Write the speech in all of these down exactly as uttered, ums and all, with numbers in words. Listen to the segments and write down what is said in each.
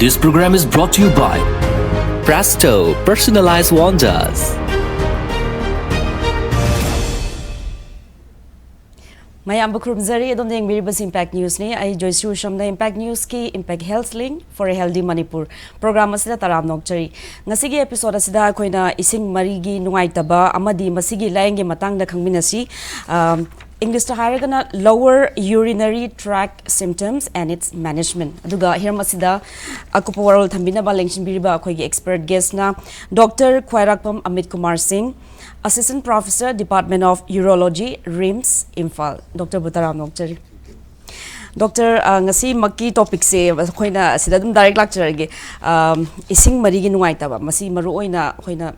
This program is brought to you by Presto Personalized Wonders. ꯃꯌꯥꯝꯕꯨ ꯈꯨꯔꯨꯝꯖꯔꯤ꯫ ꯑꯗꯣꯝꯅ ꯌꯦꯡꯕꯤꯔꯤꯕꯁꯤ Impact Newsꯅꯤ꯫ ꯑꯩ Joyshree ꯎꯁꯝꯅ Impact Newsꯀꯤ Impact Health Link for a Healthy Manipur program ꯑꯁꯤꯗ ꯇꯔꯥꯝꯅ ꯑꯣꯛꯆꯔꯤ꯫ ꯉꯁꯤꯒꯤ episode ꯑꯁꯤꯗ ꯑꯩꯈꯣꯏꯅ ꯏꯁꯤꯡ ꯃꯔꯤꯒꯤ ꯅꯨꯡꯉꯥꯏꯇꯕ ꯑꯃꯗꯤ ꯃꯁꯤꯒꯤ ꯂꯥꯏꯌꯦꯡꯒꯤ ꯃꯇꯥꯡꯗ ꯈꯪꯃꯤꯟꯅꯁꯤ꯫ ꯑ, Englishꯇ ꯍꯥꯏꯔꯒꯅ lower urinary tract symptoms and its management꯫ ꯑꯗꯨꯒ ꯍꯤꯔꯝ ꯑꯁꯤꯗ ꯑꯀꯨꯞꯄ ꯋꯥꯔꯣꯜ ꯊꯝꯕꯤꯅꯕ ꯂꯦꯡꯁꯤꯟꯕꯤꯔꯤꯕ ꯑꯩꯈꯣꯏꯒꯤ expert guestꯅ Doctor ꯈ꯭ꯋꯥꯏꯔꯥꯛꯄꯝ ꯑꯃꯤꯠ ꯀꯨꯃꯥꯔ ꯁꯤꯡ, Assistant Professor, Department of Urology, RIMS, Imphal. Doctorꯕꯨ ꯇꯔꯥꯝꯅ ꯑꯣꯛꯆꯔꯤ꯫ Doctor, ꯑ, ꯉꯁꯤꯃꯛꯀꯤ topicꯁꯦ ꯑꯩꯈꯣꯏꯅ ꯑꯁꯤꯗ ꯑꯗꯨꯝ direct ꯂꯥꯛꯆꯔꯒꯦ꯫ ꯑ, ꯏꯁꯤꯡ ꯃꯔꯤꯒꯤ ꯅꯨꯡꯉꯥꯏꯇꯕ, ꯃꯁꯤ ꯃꯔꯨꯑꯣꯏꯅ ꯑꯩꯈꯣꯏꯅ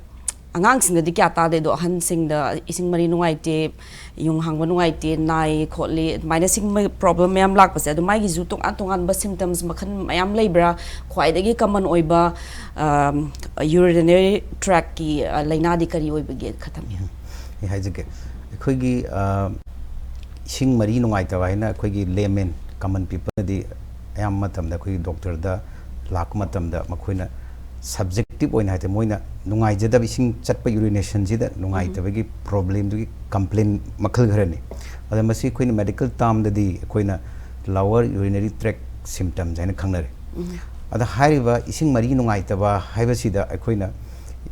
ꯑꯉꯥꯡꯁꯤꯡꯗꯗꯤ ꯀꯌꯥ ꯇꯥꯗꯦ, ꯑꯗꯣ ꯑꯍꯟꯁꯤꯡꯗ ꯏꯁꯤꯡ ꯃꯔꯤ ꯅꯨꯡꯉꯥꯏꯇꯦ, ꯌꯨꯡ ꯍꯥꯡꯕ ꯅꯨꯡꯉꯥꯏꯇꯦ, ꯅꯥꯏ ꯈꯣꯠꯂꯤ, ꯑꯗꯨꯃꯥꯏꯅ ꯁꯤꯒꯨꯝꯕ problem ꯃꯌꯥꯝ ꯂꯥꯛꯄꯁꯦ, ꯑꯗꯣ ꯃꯥꯒꯤꯁꯨ ꯇꯣꯉꯥꯟ ꯇꯣꯉꯥꯟꯕ symptoms ꯃꯈꯜ ꯃꯌꯥꯝ ꯂꯩꯕ꯭ꯔꯥ? ꯈ꯭ꯋꯥꯏꯗꯒꯤ common ꯑꯣꯏꯕ, ꯑ, urinary tractꯀꯤ, ꯑ, ꯂꯥꯏꯅꯥꯗꯤ ꯀꯔꯤ ꯑꯣꯏꯕꯒꯦ? ꯈꯇꯪ꯫ ꯑꯩ ꯍꯥꯏꯖꯒꯦ, ꯑꯩꯈꯣꯏꯒꯤ, ꯑ, ꯏꯁꯤꯡ ꯃꯔꯤ ꯅꯨꯡꯉꯥꯏꯇꯕ ꯍꯥꯏꯅ ꯑꯩꯈꯣꯏꯒꯤ layman, common peopleꯅꯗꯤ ꯑꯌꯥꯝꯕ ꯃꯇꯝꯗ ꯑꯩꯈꯣꯏꯒꯤ doctorꯗ ꯂꯥꯛꯄ ꯃꯇꯝꯗ ꯃꯈꯣꯏꯅ subjective ꯑꯣꯏꯅ ꯍꯥꯏꯇꯥꯔꯦ, ꯃꯣꯏꯅ ꯅꯨꯡꯉꯥꯏꯖꯗꯕ, ꯏꯁꯤꯡ ꯆꯠꯄ urinationꯁꯤꯗ ꯅꯨꯡꯉꯥꯏꯇꯕꯒꯤ problemꯗꯨꯒꯤ complain ꯃꯈꯜ ꯈꯔꯅꯤ꯫ ꯑꯗ ꯃꯁꯤ ꯑꯩꯈꯣꯏꯅ medical termꯗꯗꯤ ꯑꯩꯈꯣꯏꯅ lower urinary tract symptoms ꯍꯥꯏꯅ ꯈꯪꯅꯔꯦ꯫ ꯑꯗ ꯍꯥꯏꯔꯤꯕ ꯏꯁꯤꯡ ꯃꯔꯤ ꯅꯨꯡꯉꯥꯏꯇꯕ ꯍꯥꯏꯕꯁꯤꯗ ꯑꯩꯈꯣꯏꯅ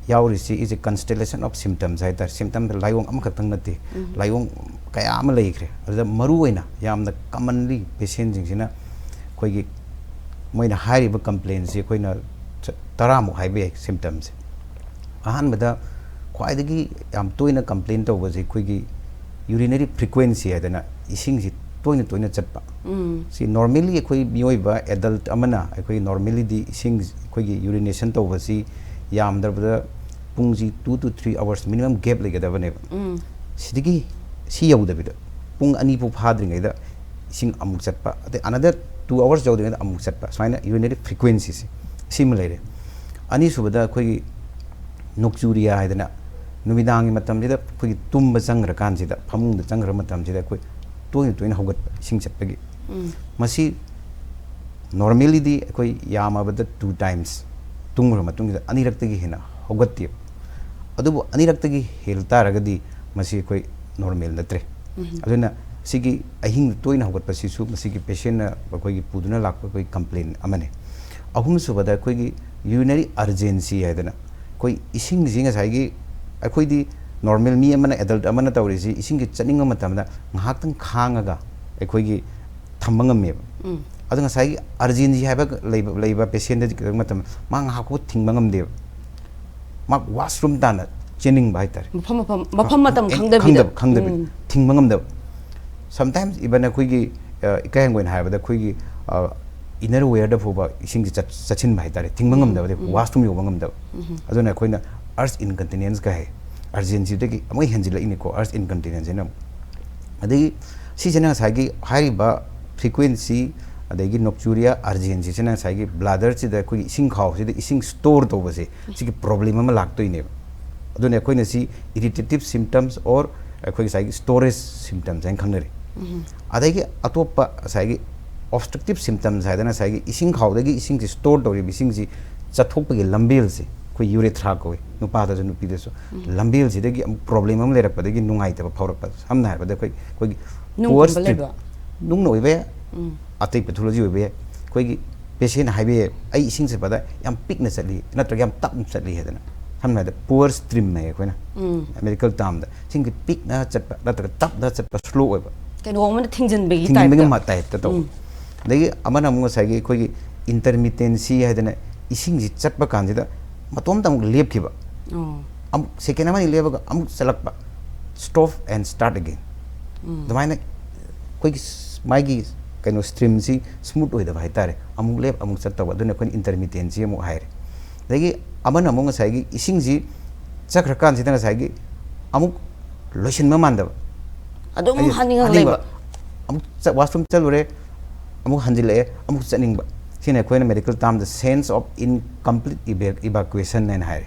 ꯌꯥꯎꯔꯤꯁꯤ is a constellation of symptoms ꯍꯥꯏꯇꯥꯔꯦ꯫ Symptomꯗ ꯂꯥꯏꯑꯣꯡ ꯑꯃꯈꯛꯇꯪ ꯅꯠꯇꯦ, ꯂꯥꯏꯑꯣꯡ ꯀꯌꯥ ꯑꯃ ꯂꯩꯈ꯭ꯔꯦ꯫ ꯑꯗꯨꯗ ꯃꯔꯨꯑꯣꯏꯅ ꯌꯥꯝꯅ commonly patientꯁꯤꯡꯁꯤꯅ ꯑꯩꯈꯣꯏꯒꯤ ꯃꯣꯏꯅ ꯍꯥꯏꯔꯤꯕ complainꯁꯤ ꯑꯩꯈꯣꯏꯅ ꯆ-, ꯇꯔꯥꯃꯨꯛ ꯍꯥꯏꯕ ꯌꯥꯏ symptomꯁꯦ꯫ ꯑꯍꯥꯟꯕꯗ ꯈ꯭ꯋꯥꯏꯗꯒꯤ ꯌꯥꯝ ꯇꯣꯏꯅ complain ꯇꯧꯕꯁꯦ ꯑꯩꯈꯣꯏꯒꯤ urinary frequency ꯍꯥꯏꯗꯅ ꯏꯁꯤꯡꯁꯤ ꯇꯣꯏꯅ ꯇꯣꯏꯅ ꯆꯠꯄ꯫ ꯁꯤ normally ꯑꯩꯈꯣꯏ ꯃꯤꯑꯣꯏꯕ adult ꯑꯃꯅ ꯑꯩꯈꯣꯏ normallyꯗꯤ ꯏꯁꯤꯡ ꯑꯩꯈꯣꯏꯒꯤ urination ꯇꯧꯕꯁꯤ ꯌꯥꯝꯗ꯭ꯔꯕꯗ ꯄꯨꯡꯁꯤ two to three hours minimum gap ꯂꯩꯒꯗꯕꯅꯦꯕ꯫ ꯁꯤꯗꯒꯤ ꯁꯤ ꯌꯧꯗꯕꯤꯗ ꯄꯨꯡ ꯑꯅꯤ ꯐꯥꯎ ꯐꯥꯗ꯭ꯔꯤꯉꯩꯗ ꯏꯁꯤꯡ ꯑꯃꯨꯛ ꯆꯠꯄ, ꯑꯗꯩ another two hours ꯌꯧꯗ꯭ꯔꯤꯉꯩꯗ ꯑꯃꯨꯛ ꯆꯠꯄ, ꯁꯨꯃꯥꯏꯅ urinary frequencyꯁꯦ ꯁꯤꯃ ꯂꯩꯔꯦ꯫ ꯑꯅꯤꯁꯨꯕꯗ ꯑꯩꯈꯣꯏꯒꯤ nocturia ꯍꯥꯏꯗꯅ ꯅꯨꯃꯤꯗꯥꯡꯒꯤ ꯃꯇꯝꯁꯤꯗ ꯑꯩꯈꯣꯏꯒꯤ ꯇꯨꯝꯕ ꯆꯪꯈ꯭ꯔꯀꯥꯟꯁꯤꯗ, ꯐꯃꯨꯡꯗ ꯆꯪꯈ꯭ꯔ ꯃꯇꯝꯁꯤꯗ ꯑꯩꯈꯣꯏ ꯇꯣꯏꯅ ꯇꯣꯏꯅ ꯍꯧꯒꯠꯄ, ꯏꯁꯤꯡ ꯆꯠꯄꯒꯤ꯫ ꯃꯁꯤ ꯅꯣꯔꯃꯦꯜꯂꯤꯗꯤ ꯑꯩꯈꯣꯏ ꯌꯥꯝꯃꯕꯗ ꯇꯨ ꯇꯥꯏꯝꯁ ꯇꯨꯝꯈ꯭ꯔ ꯃꯇꯨꯡꯁꯤꯗ ꯑꯅꯤꯔꯛꯇꯒꯤ ꯍꯦꯟꯅ ꯍꯧꯒꯠꯇꯦꯕ꯫ ꯑꯗꯨꯕꯨ ꯑꯅꯤꯔꯛꯇꯒꯤ ꯍꯦꯜ ꯇꯥꯔꯒꯗꯤ ꯃꯁꯤ ꯑꯩꯈꯣꯏ ꯅꯣꯔꯃꯦꯜ ꯅꯠꯇ꯭ꯔꯦ꯫ ꯑꯗꯨꯅ ꯁꯤꯒꯤ ꯑꯍꯤꯡꯗ ꯇꯣꯏꯅ ꯍꯧꯒꯠꯄꯁꯤꯁꯨ ꯃꯁꯤꯒꯤ ꯄꯦꯁꯦꯟꯅ ꯑꯩꯈꯣꯏꯒꯤ ꯄꯨꯗꯨꯅ ꯂꯥꯛꯄ ꯑꯩꯈꯣꯏ ꯀꯝꯄ꯭ꯂꯦꯟ ꯑꯃꯅꯤ꯫ ꯑꯍꯨꯝꯁꯨꯕꯗ ꯑꯩꯈꯣꯏꯒꯤ ꯌꯨꯔꯤꯅꯔꯤ ꯑꯔꯖꯦꯟꯁꯤ ꯍꯥꯏꯗꯅ ꯑꯩꯈꯣꯏ ꯏꯁꯤꯡꯁꯤ ꯉꯁꯥꯏꯒꯤ ꯑꯩꯈꯣꯏꯗꯤ ꯅꯣꯔꯃꯦꯜ ꯃꯤ ꯑꯃꯅ, ꯑꯦꯗꯜꯠ ꯑꯃꯅ ꯇꯧꯔꯤꯁꯤ ꯏꯁꯤꯡꯁꯤ ꯆꯠꯅꯤꯡꯕ ꯃꯇꯝꯗ ꯉꯥꯏꯍꯥꯛꯇꯪ ꯈꯥꯡꯉꯒ ꯑꯩꯈꯣꯏꯒꯤ ꯊꯝꯕ ꯉꯝꯃꯦꯕ꯫ ꯑꯗꯣ ꯉꯁꯥꯏꯒꯤ ꯑꯔꯖꯦꯟꯁꯤ ꯍꯥꯏꯕ ꯂꯩꯕ, ꯂꯩꯕ ꯄꯦꯁꯦꯟꯗꯗꯤ ꯀꯩꯗꯧꯕ ꯃꯇꯝꯗ ꯃꯥ ꯉꯥꯏꯍꯥꯛ ꯐꯥꯎꯕ ꯊꯤꯡꯕ ꯉꯝꯗꯦꯕ꯫ ꯃꯥ ꯋꯥꯁꯔꯨꯝ ꯇꯥꯟꯅ ꯆꯦꯟꯅꯤꯡꯕ ꯍꯥꯏꯇꯥꯔꯦ꯫ ꯃꯐꯝ ꯃꯐꯝ ꯃꯐꯝ ꯃꯇꯝ ꯑꯦ, ꯈꯪꯗꯕꯤꯗ꯫ ꯈꯪꯗꯕ ꯈꯪꯗꯕꯤ ꯎꯝ. ꯊꯤꯡꯕ ꯉꯝꯗꯕ꯫ ꯁꯝꯇꯥꯏꯝꯁ ꯏꯚꯟ ꯑꯩꯈꯣꯏꯒꯤ ꯑ, ꯏꯀꯥꯏ ꯍꯪꯒꯣꯏꯅ ꯍꯥꯏꯔꯕꯗ ꯑꯩꯈꯣꯏꯒꯤ ꯏꯅꯔ ꯋꯦꯌꯔꯗ ꯐꯥꯎꯕ ꯏꯁꯤꯡꯁꯦ ꯆꯠ- ꯆꯠꯁꯤꯟꯕ ꯍꯥꯏꯇꯥꯔꯦ, ꯊꯤꯡꯕ ꯉꯝꯗꯕꯗꯤ, ꯋꯥꯁꯔꯨꯝ ꯌꯧꯕ ꯉꯝꯗꯕ꯫ ꯑꯗꯨꯅ ꯑꯩꯈꯣꯏꯅ ꯑꯔꯁ ꯏꯟꯀꯟꯇꯤꯅꯦꯟꯁꯀ ꯍꯥꯏ꯫ ꯑꯔꯖꯦꯟꯁꯤꯗꯒꯤ ꯑꯃꯨꯛ ꯍꯦꯟꯖꯤꯜꯂꯛꯏꯅꯤꯀꯣ ꯑꯔꯁ ꯏꯟꯀꯟꯇꯤꯅꯦꯟꯁ ꯍꯥꯏꯅ ꯑꯃꯨꯛ꯫ ꯑꯗꯒꯤ ꯁꯤꯁꯤꯅ ꯉꯁꯥꯏꯒꯤ ꯍꯥꯏꯔꯤꯕ ꯐ꯭ꯔꯤꯀ꯭ꯋꯦꯟꯁꯤ, ꯑꯗꯒꯤ ꯅꯣꯛꯆꯨꯔꯤꯌꯥ ꯑꯔꯖꯦꯟꯁꯤꯁꯤꯅ ꯉꯁꯥꯏꯒꯤ ꯕ꯭ꯂꯥꯗꯔꯁꯤꯗ ꯑꯩꯈꯣꯏꯒꯤ ꯏꯁꯤꯡ ꯈꯥꯎꯁꯤꯗ ꯏꯁꯤꯡ ꯁ꯭ꯇꯣꯔ ꯇꯧꯕꯁꯦ, ꯁꯤꯒꯤ ꯄ꯭ꯔꯣꯕ꯭ꯂꯦꯝ ꯑꯃ ꯂꯥꯛꯇꯣꯏꯅꯦꯕ꯫ ꯑꯗꯨꯅ ꯑꯩꯈꯣꯏꯅ ꯁꯤ ꯏꯔꯤꯇꯦꯇꯤꯞ ꯁꯤꯝꯇꯝꯁ ꯑꯣꯔ ꯑꯩꯈꯣꯏ ꯉꯁꯥꯏꯒꯤ ꯁ꯭ꯇꯣꯔꯦꯖ ꯁꯤꯝꯇꯝꯁ ꯍꯥꯏꯅ ꯈꯪꯅꯔꯤ꯫ ꯑꯗꯒꯤ ꯑꯇꯣꯞꯄ ꯉꯁꯥꯏꯒꯤ ꯑꯣꯕꯁꯇ꯭ꯔꯛꯇꯤꯞ ꯁꯤꯝꯇꯝꯁ ꯍꯥꯏꯗꯅ ꯉꯁꯥꯏꯒꯤ ꯏꯁꯤꯡ ꯈꯥꯎꯗꯒꯤ ꯏꯁꯤꯡꯁꯤ ꯁ꯭ꯇꯣꯔ ꯇꯧꯔꯤꯕ ꯏꯁꯤꯡꯁꯤ ꯆꯠꯊꯣꯛꯄꯒꯤ ꯂꯝꯕꯦꯜꯁꯦ ꯑꯩꯈꯣꯏ ꯌꯨꯔꯦꯊ꯭ꯔꯥ ꯀꯧꯏ, ꯅꯨꯄꯥꯗꯁꯨ ꯅꯨꯄꯤꯗꯁꯨ꯫ ꯂꯝꯕꯦꯜꯁꯤꯗꯒꯤ ꯑꯃꯨꯛ ꯄ꯭ꯔꯣꯕ꯭ꯂꯦꯝ ꯑꯃ ꯂꯩꯔꯛꯄꯗꯒꯤ ꯅꯨꯡꯉꯥꯏꯇꯕ ꯐꯥꯎꯔꯛꯄ, ꯁꯝꯅ ꯍꯥꯏꯔꯕꯗ ꯑꯩꯈꯣꯏ ꯑꯩꯈꯣꯏꯒꯤ ꯅꯨꯡ poor ꯀꯨꯝꯕ stream, ꯂꯩꯕ? ꯅꯨꯡꯅ ꯑꯣꯏꯕ ꯌꯥꯏ, ꯎꯝ. ꯑꯇꯩ ꯄꯦꯊꯣꯂꯣꯖꯤ ꯑꯣꯏꯕ ꯌꯥꯏ, ꯑꯩꯈꯣꯏꯒꯤ ꯄꯦꯁꯦꯟ ꯍꯥꯏꯕ ꯌꯥꯏ, "ꯑꯩ ꯏꯁꯤꯡ ꯆꯠꯄꯗ ꯌꯥꯝ ꯄꯤꯛꯅ ꯆꯠꯂꯤ ꯅꯠꯇ꯭ꯔꯒ ꯌꯥꯝ ꯇꯞꯅ ꯆꯠꯂꯤ" ꯍꯥꯏꯗꯅ꯫ ꯁꯝꯅ ꯍꯥꯏꯔꯕꯗ ꯄꯨꯋꯔ ꯁ꯭ꯇ꯭ꯔꯤꯝ ꯍꯥꯏ ꯑꯩꯈꯣꯏꯅ ꯎꯝ. ꯃꯦꯗꯤꯀꯦꯜ ꯇꯥꯝꯗ, ꯏꯁꯤꯡꯁꯤ ꯄꯤꯛꯅ ꯆꯠꯄ ꯅꯠꯇ꯭ꯔꯒ ꯇꯞꯅ ꯆꯠꯄ, ꯁ꯭ꯂꯣ ꯑꯣꯏꯕ, ꯀꯩꯅꯣ ꯑꯃꯅ ꯊꯤꯡꯖꯤꯟꯕꯒꯤ ꯊꯤꯡꯖꯤꯟꯕꯒꯤ ꯇꯥꯏꯞꯇ. ꯃ- ꯇꯥꯏꯞꯇ ꯇꯧꯕ꯫ ꯎꯝ. ꯑꯗꯒꯤ ꯑꯃꯅ ꯑꯃꯨꯛ ꯉꯁꯥꯏꯒꯤ ꯑꯩꯈꯣꯏꯒꯤ ꯏꯟꯇꯔꯃꯤꯇꯦꯟꯁꯤ ꯍꯥꯏꯗꯅ ꯏꯁꯤꯡꯁꯤ ꯆꯠꯄ ꯀꯥꯟꯁꯤꯗ ꯃꯇꯣꯝꯇ ꯑꯃꯨꯛ ꯂꯦꯞꯈꯤꯕ, ꯑꯣ. ꯑꯃꯨꯛ ꯁꯦꯀꯦꯟ ꯑꯃꯅꯤ ꯂꯦꯞꯄꯒ ꯑꯃꯨꯛ ꯆꯠꯂꯛꯄ, stop and start again꯫ ꯎꯝ. ꯑꯗꯨꯃꯥꯏꯅ ꯑꯩꯈꯣꯏꯒꯤ ꯁ- ꯃꯥꯒꯤ ꯀꯩꯅꯣ ꯁ꯭ꯇ꯭ꯔꯤꯝꯁꯤ ꯁ꯭ꯃꯨꯠ ꯑꯣꯏꯗꯕ ꯍꯥꯏꯇꯥꯔꯦ, ꯑꯃꯨꯛ ꯂꯦꯞ ꯑꯃꯨꯛ ꯆꯠꯇꯧꯕ, ꯑꯗꯨꯅ ꯑꯩꯈꯣꯏꯅ ꯏꯟꯇꯔꯃꯤꯇꯦꯟꯁꯤ ꯑꯃꯨꯛ ꯍꯥꯏꯔꯦ꯫ ꯑꯗꯒꯤ ꯑꯃꯅ ꯑꯃꯨꯛ ꯉꯁꯥꯏꯒꯤ ꯏꯁꯤꯡꯁꯤ ꯆꯠꯈ꯭ꯔꯀꯥꯟꯁꯤꯗ ꯉꯁꯥꯏꯒꯤ ꯑꯃꯨꯛ ꯂꯣꯏꯁꯤꯟꯕ ꯃꯥꯟꯗꯕ, ꯑꯗꯨꯝ ꯑꯩ ꯍꯥꯅꯤꯡꯉꯒ ꯍꯥꯅꯤꯡꯕ, ꯂꯩꯕ. ꯑꯃꯨꯛ ꯆ- ꯋꯥꯁꯔꯨꯝ ꯆꯠꯂꯨꯔꯦ, ꯑꯃꯨꯛ ꯍꯟꯖꯤꯜꯂꯛꯑꯦ, ꯑꯃꯨꯛ ꯆꯠꯅꯤꯡꯕ꯫ ꯁꯤꯅ ꯑꯩꯈꯣꯏꯅ medical ꯇꯥꯝꯗ sense of incomplete evacuation ꯍꯥꯏꯅ ꯍꯥꯏꯔꯦ꯫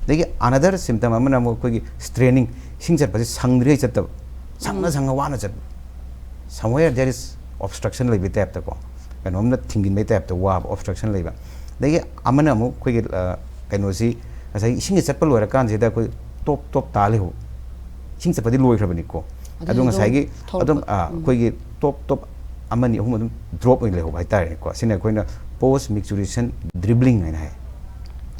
ꯑꯗꯒꯤ ꯑꯅꯗꯔ ꯁꯤꯝꯇꯝ ꯑꯃꯅ ꯑꯃꯨꯛ ꯑꯩꯈꯣꯏꯒꯤ ꯁ꯭ꯇ꯭ꯔꯦꯅꯤꯡ, ꯏꯁꯤꯡ ꯆꯠꯄꯁꯦ ꯁꯪꯗ꯭ꯔꯤꯉꯩ ꯆꯠꯇꯕ, ꯁꯪꯅ ꯁꯪꯅ ꯋꯥꯅ ꯆꯠꯄ, somewhere there is obstruction ꯂꯩꯕꯒꯤ ꯇꯥꯏꯞꯇꯀꯣ꯫ ꯀꯩꯅꯣꯝꯅ ꯊꯤꯡꯖꯤꯟꯕꯩ ꯇꯥꯏꯞꯇ ꯋꯥꯕ, ꯑꯣꯕꯁꯇ꯭ꯔꯛꯁꯟ ꯂꯩꯕ꯫ ꯑꯗꯒꯤ ꯑꯃꯅ ꯑꯃꯨꯛ ꯑꯩꯈꯣꯏꯒꯤ ꯑ, ꯀꯩꯅꯣꯁꯤ ꯉꯁꯥꯏꯒꯤ ꯏꯁꯤꯡꯁꯦ ꯆꯠꯄ ꯂꯣꯏꯔꯀꯥꯟꯁꯤꯗ ꯑꯩꯈꯣꯏ ꯇꯣꯞ ꯇꯣꯞ ꯇꯥ ꯂꯩꯍꯧꯕ꯫ ꯏꯁꯤꯡ ꯆꯠꯄꯗꯤ ꯂꯣꯏꯈ꯭ꯔꯕꯅꯤꯀꯣ꯫ ꯑꯗꯨ ꯑꯗꯨꯅ ꯑꯗꯨꯝ ꯉꯁꯥꯏꯒꯤ ꯊꯣꯛꯂꯛꯄ꯫ ꯑꯗꯨꯝ ꯑ, ꯎꯝ꯫ ꯑꯩꯈꯣꯏꯒꯤ ꯇꯣꯞ ꯇꯣꯞ ꯑꯃꯅꯤ ꯑꯍꯨꯝ ꯑꯗꯨꯝ ꯗ꯭ꯔꯣꯞ ꯑꯣꯏꯅ ꯂꯩꯍꯧꯕ ꯍꯥꯏꯇꯥꯔꯦꯀꯣ꯫ ꯁꯤꯅ ꯑꯩꯈꯣꯏꯅ ꯄꯣꯁ ꯃꯤꯛꯆꯨꯔꯦꯁꯟ ꯗ꯭ꯔꯤꯕ꯭ꯂꯤꯡ ꯍꯥꯏꯅ ꯍꯥꯏ꯫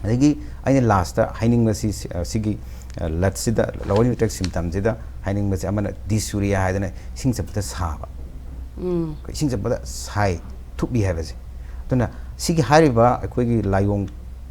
ꯑꯗꯒꯤ ꯑꯩꯅ ꯂꯥꯁꯇ ꯍꯥꯏꯅꯤꯡꯕꯁꯤ ꯁꯤ-, ꯑ, ꯁꯤꯒꯤ ꯑ, ꯂꯠꯁꯤꯗ, ꯂꯋꯔ ꯌꯨꯔꯤꯇ꯭ꯔꯦꯛ ꯁꯤꯝꯇꯝꯁꯤꯗ ꯍꯥꯏꯅꯤꯡꯕꯁꯦ ꯑꯃꯅ ꯗꯤꯁꯌꯨꯔꯤꯌꯥ ꯍꯥꯏꯗꯅ ꯏꯁꯤꯡ ꯆꯠꯄꯗ ꯁꯥꯕ꯫ ꯎꯝ꯫ ꯑꯩꯈꯣꯏ ꯏꯁꯤꯡ ꯆꯠꯄꯗ ꯁꯥꯏ, ꯊꯨꯞꯄꯤ ꯍꯥꯏꯕꯁꯦ꯫ ꯑꯗꯨꯅ ꯁꯤꯒꯤ ꯍꯥꯏꯔꯤꯕ ꯑꯩꯈꯣꯏꯒꯤ ꯂꯥꯏꯑꯣꯡ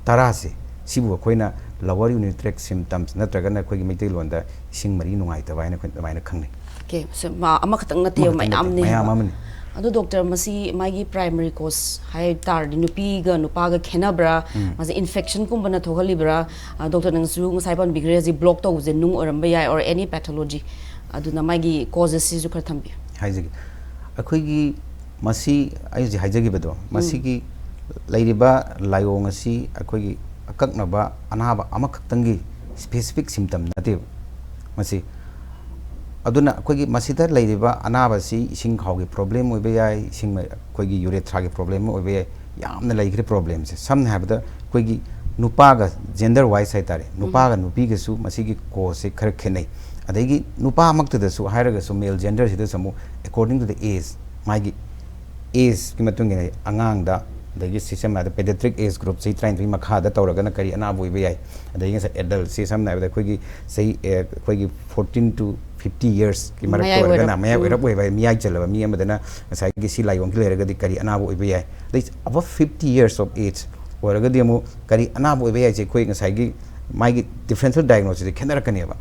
ꯇꯔꯥꯁꯦ, ꯁꯤꯕꯨ ꯑꯩꯈꯣꯏꯅ ꯂꯋꯔ ꯌꯨꯔꯤꯇ꯭ꯔꯦꯛ ꯁꯤꯝꯇꯝꯁ ꯅꯠꯇ꯭ꯔꯒꯅ ꯑꯩꯈꯣꯏꯒꯤ ꯃꯩꯇꯩꯂꯣꯟꯗ ꯏꯁꯤꯡ ꯃꯔꯤ ꯅꯨꯡꯉꯥꯏꯇꯕ ꯍꯥꯏꯅ ꯑꯩꯈꯣꯏ ꯑꯗꯨꯃꯥꯏꯅ ꯈꯪꯅꯩ꯫ ꯑꯣꯀꯦ, ꯁꯦ, ꯃꯥ-, ꯑꯃꯈꯛꯇꯪ ꯅꯠꯇꯦꯕ, ꯑꯃꯈꯛꯇꯪ ꯅꯠꯇꯦ, ꯃꯌꯥꯝꯅꯦꯕ꯫ ꯃꯌꯥꯝ ꯑꯃꯅꯤ꯫ ꯑꯗꯣ ꯗꯣꯛꯇꯔ, ꯃꯁꯤ ꯃꯥꯒꯤ ꯄ꯭ꯔꯥꯏꯃꯔꯤ ꯀꯣꯁ ꯍꯥꯏ ꯇꯥꯔꯗꯤ ꯅꯨꯄꯤꯒ ꯅꯨꯄꯥꯒ ꯈꯦꯠꯅꯕ꯭ꯔꯥ? ꯎꯝ꯫ ꯃꯥꯁꯦ ꯏꯟꯐꯦꯛꯁꯟꯒꯨꯝꯕꯅ ꯊꯣꯛꯍꯜꯂꯤꯕ꯭ꯔꯥ? ꯑ, ꯗꯣꯛꯇꯔ, ꯅꯪꯁꯨ ꯉꯁꯥꯏ ꯄꯟꯕꯤꯈ꯭ꯔꯦ, ꯍꯧꯖꯤꯛ ꯕ꯭ꯂꯣꯛ ꯇꯧꯕꯁꯦ ꯅꯨꯡ ꯑꯣꯏꯔꯝꯕ ꯌꯥꯏ, or any pathology꯫ ꯑꯗꯨꯅ ꯃꯥꯒꯤ ꯀꯣꯖꯦꯁꯁꯤꯁꯨ ꯈꯔ ꯊꯝꯕꯤꯌꯨ꯫ ꯍꯥꯏꯖꯒꯦ꯫ ꯑꯩꯈꯣꯏꯒꯤ ꯃꯁꯤ ꯑꯩ ꯍꯧꯖꯤꯛ ꯍꯥꯏꯖꯈꯤꯕꯗꯣ, ꯎꯝ꯫ ꯃꯁꯤꯒꯤ ꯂꯩꯔꯤꯕ ꯂꯥꯏꯑꯣꯡ ꯑꯁꯤ ꯑꯩꯈꯣꯏꯒꯤ ꯑꯀꯛꯅꯕ ꯑꯅꯥꯕ ꯑꯃꯈꯛꯇꯪꯒꯤ ꯁ꯭ꯄꯦꯁꯤꯐꯤꯛ ꯁꯤꯝꯇꯝ ꯅꯠꯇꯦꯕ ꯃꯁꯤ꯫ ꯑꯗꯨꯅ ꯑꯩꯈꯣꯏꯒꯤ ꯃꯁꯤꯗ ꯂꯩꯔꯤꯕ ꯑꯅꯥꯕꯁꯤ ꯏꯁꯤꯡ ꯈꯥꯎꯒꯤ ꯄ꯭ꯔꯣꯕ꯭ꯂꯦꯝ ꯑꯣꯏꯕ ꯌꯥꯏ, ꯏꯁꯤꯡ ꯑꯩꯈꯣꯏꯒꯤ ꯌꯨꯔꯦꯊ꯭ꯔꯥꯒꯤ ꯄ꯭ꯔꯣꯕ꯭ꯂꯦꯝ ꯑꯣꯏꯕ ꯌꯥꯏ, ꯌꯥꯝꯅ ꯂꯩꯈ꯭ꯔꯦ ꯄ꯭ꯔꯣꯕ꯭ꯂꯦꯝꯁꯦ꯫ ꯁꯝꯅ ꯍꯥꯏꯔꯕꯗ ꯑꯩꯈꯣꯏꯒꯤ ꯅꯨꯄꯥꯒ ꯖꯦꯟꯗꯔ ꯋꯥꯏꯁ ꯍꯥꯏꯇꯥꯔꯦ, ꯎꯝ꯫ ꯅꯨꯄꯥꯒ ꯅꯨꯄꯤꯒꯁꯨ ꯃꯁꯤꯒꯤ ꯀꯣꯁꯁꯦ ꯈꯔ ꯈꯦꯠꯅꯩ꯫ ꯑꯗꯒꯤ ꯅꯨꯄꯥꯃꯛꯇꯗꯁꯨ ꯍꯥꯏꯔꯒꯁꯨ ꯃꯦꯜ ꯖꯦꯟꯗꯔꯁꯤꯗꯁꯨ ꯑꯃꯨꯛ according to the age, ꯃꯥꯒꯤ ꯑꯦꯖꯀꯤ ꯃꯇꯨꯡ ꯏꯟꯅ ꯑꯉꯥꯡꯗ, ꯑꯗꯒꯤ ꯁꯤ ꯁꯝꯅ ꯍꯥꯏꯔꯕꯗ pediatric age group, ꯆꯍꯤ ꯇꯔꯥꯅꯤꯊꯣꯏ ꯃꯈꯥꯗ ꯇꯧꯔꯒꯅ ꯀꯔꯤ ꯑꯅꯥꯕ ꯑꯣꯏꯕ ꯌꯥꯏ, ꯑꯗꯒꯤ ꯉꯁꯥꯏ ꯑꯦꯗꯜꯁꯤ ꯁꯝꯅ ꯍꯥꯏꯔꯕꯗ ꯑꯩꯈꯣꯏꯒꯤ ꯆꯍꯤ, ꯑꯦ, ꯑꯩꯈꯣꯏꯒꯤ fourteen to fifty yearsꯀꯤ ꯃꯔꯛꯇ ꯃꯌꯥꯏ ꯑꯣꯏꯔꯒꯅ, ꯑꯣꯏꯔꯞ꯫ ꯃꯌꯥꯏ ꯎꯝ꯫ ꯑꯣꯏꯔꯞ ꯑꯣꯏꯕ ꯃꯤꯌꯥꯏ ꯆꯜꯂꯕ ꯃꯤ ꯑꯃꯗꯅ ꯉꯁꯥꯏꯒꯤ ꯁꯤ ꯂꯥꯏꯑꯣꯡꯒꯤ ꯂꯩꯔꯒꯗꯤ ꯀꯔꯤ ꯑꯅꯥꯕ ꯑꯣꯏꯕ ꯌꯥꯏ, ꯑꯗꯩ above fifty years of age ꯑꯣꯏꯔꯒꯗꯤ ꯑꯃꯨꯛ ꯀꯔꯤ ꯑꯅꯥꯕ ꯑꯣꯏꯕ ꯌꯥꯏꯁꯦ ꯑꯩꯈꯣꯏ ꯉꯁꯥꯏꯒꯤ ꯃꯥꯒꯤ differential diagnosisꯁꯦ ꯈꯦꯠꯅꯔꯛꯀꯅꯦꯕ꯫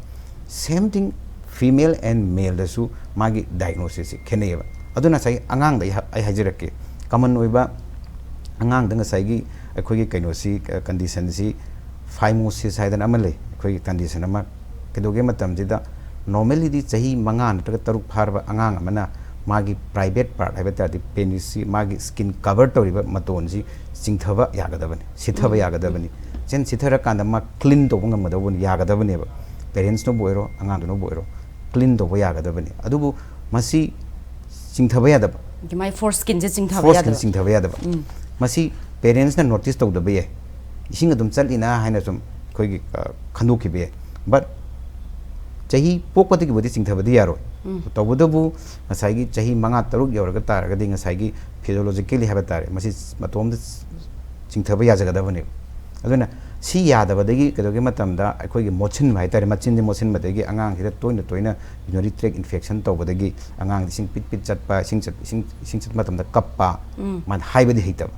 Same thing, female and maleꯗꯁꯨ ꯃꯥꯒꯤ diagnosisꯁꯦ ꯈꯦꯠꯅꯩꯌꯦꯕ꯫ ꯑꯗꯨꯅ ꯉꯁꯥꯏ ꯑꯉꯥꯡꯗ ꯑꯩ ꯍꯥ-, ꯑꯩ ꯍꯥꯏꯖꯔꯛꯀꯦ, ꯀꯃꯟ ꯑꯣꯏꯕ ꯑꯉꯥꯡꯗ ꯉꯁꯥꯏꯒꯤ ꯑꯩꯈꯣꯏꯒꯤ ꯀꯩꯅꯣꯁꯤ, ꯑ, ꯀꯟꯗꯤꯁꯟꯁꯤ phimosis ꯍꯥꯏꯗꯅ ꯑꯃ ꯂꯩ, ꯑꯩꯈꯣꯏꯒꯤ ꯀꯟꯗꯤꯁꯟ ꯑꯃ꯫ ꯀꯩꯗꯧꯒꯦ ꯃꯇꯝꯁꯤꯗ, normally ꯆꯍꯤ ꯃꯉꯥ ꯅꯠꯇ꯭ꯔꯒ ꯇꯔꯨꯛ ꯐꯥꯔꯕ ꯑꯉꯥꯡ ꯑꯃꯅ ꯃꯥꯒꯤ private part ꯍꯥꯏꯕ ꯇꯥꯔꯗꯤ penisꯁꯤ, ꯃꯥꯒꯤ skin cover ꯇꯧꯔꯤꯕ ꯃꯇꯣꯟꯁꯤ ꯆꯤꯡꯊꯕ ꯌꯥꯒꯗꯕꯅꯤ, ꯁꯤꯊꯕ ꯎꯝ, ꯌꯥꯒꯗꯕꯅꯤ꯫ ꯎꯝ꯫ ꯆꯦꯟ ꯁꯤꯊꯔꯀꯥꯟꯗ ꯃꯥ clean ꯇꯧꯕ ꯉꯝꯒꯗꯧꯕꯅꯤ, ꯌꯥꯒꯗꯕꯅꯦꯕ꯫ Parentsꯅꯕꯨ ꯑꯣꯏꯔꯣ, ꯑꯉꯥꯡꯗꯨꯅꯕꯨ ꯑꯣꯏꯔꯣ, clean ꯇꯧꯕ ꯌꯥꯒꯗꯕꯅꯤ꯫ ꯑꯗꯨꯕꯨ ꯃꯁꯤ ꯆꯤꯡꯊꯕ ꯌꯥꯗꯕ, ꯃꯥꯏ ꯐꯣꯔ ꯁ꯭ꯀꯤꯟꯁꯦ ꯆꯤꯡꯊꯕ ꯐꯣꯔ ꯁ꯭ꯀꯤꯟ ꯌꯥꯗꯕ꯫ ꯆꯤꯡꯊꯕ ꯌꯥꯗꯕ꯫ ꯃꯁꯤ ꯄꯦꯔꯦꯟꯁꯅ ꯅꯣꯇꯤꯁ ꯇꯧꯗꯕ ꯌꯥꯏ, ꯏꯁꯤꯡ ꯑꯗꯨꯝ ꯆꯠꯂꯤꯅ ꯍꯥꯏꯅ ꯁꯨꯝ ꯑꯩꯈꯣꯏꯒꯤ ꯑ, ꯈꯟꯗꯣꯛꯈꯤꯕ ꯌꯥꯏ꯫ ꯕꯠ ꯆꯍꯤ ꯄꯣꯛꯄꯗꯒꯤꯕꯨꯗꯤ ꯆꯤꯡꯊꯕꯗꯤ ꯌꯥꯔꯣꯏ꯫ ꯇꯧꯕꯇꯕꯨ ꯉꯁꯥꯏꯒꯤ ꯆꯍꯤ ꯃꯉꯥ ꯇꯔꯨꯛ ꯌꯧꯔꯒ ꯇꯥꯔꯒꯗꯤ ꯉꯁꯥꯏꯒꯤ ꯐꯤꯖꯣꯂꯣꯖꯤꯀꯦꯂꯤ ꯍꯥꯏꯕ ꯇꯥꯔꯦ, ꯃꯁꯤ ꯃꯇꯣꯝꯗ ꯆꯤꯡꯊꯕ ꯌꯥꯖꯒꯗꯕꯅꯦꯕ꯫ ꯑꯗꯨꯅ ꯁꯤ ꯌꯥꯗꯕꯗꯒꯤ ꯀꯩꯗꯧꯒꯦ ꯃꯇꯝꯗ ꯑꯩꯈꯣꯏꯒꯤ ꯃꯣꯠꯁꯤꯟꯕ ꯍꯥꯏꯇꯥꯔꯦ, ꯃꯆꯤꯟꯁꯦ ꯃꯣꯠꯁꯤꯟꯕꯗꯒꯤ ꯑꯉꯥꯡꯁꯤꯗ ꯇꯣꯏꯅ ꯇꯣꯏꯅ urinary tract infection ꯇꯧꯕꯗꯒꯤ ꯑꯉꯥꯡꯁꯦ ꯏꯁꯤꯡ ꯄꯤꯠ ꯄꯤꯠ ꯆꯠꯄ, ꯏꯁꯤꯡ ꯆꯠ- ꯏꯁꯤꯡ ꯏꯁꯤꯡ ꯆꯠꯄ ꯃꯇꯝꯗ ꯀꯞꯄ, ꯃꯥꯅ ꯍꯥꯏꯕꯗꯤ ꯍꯩꯇꯕ,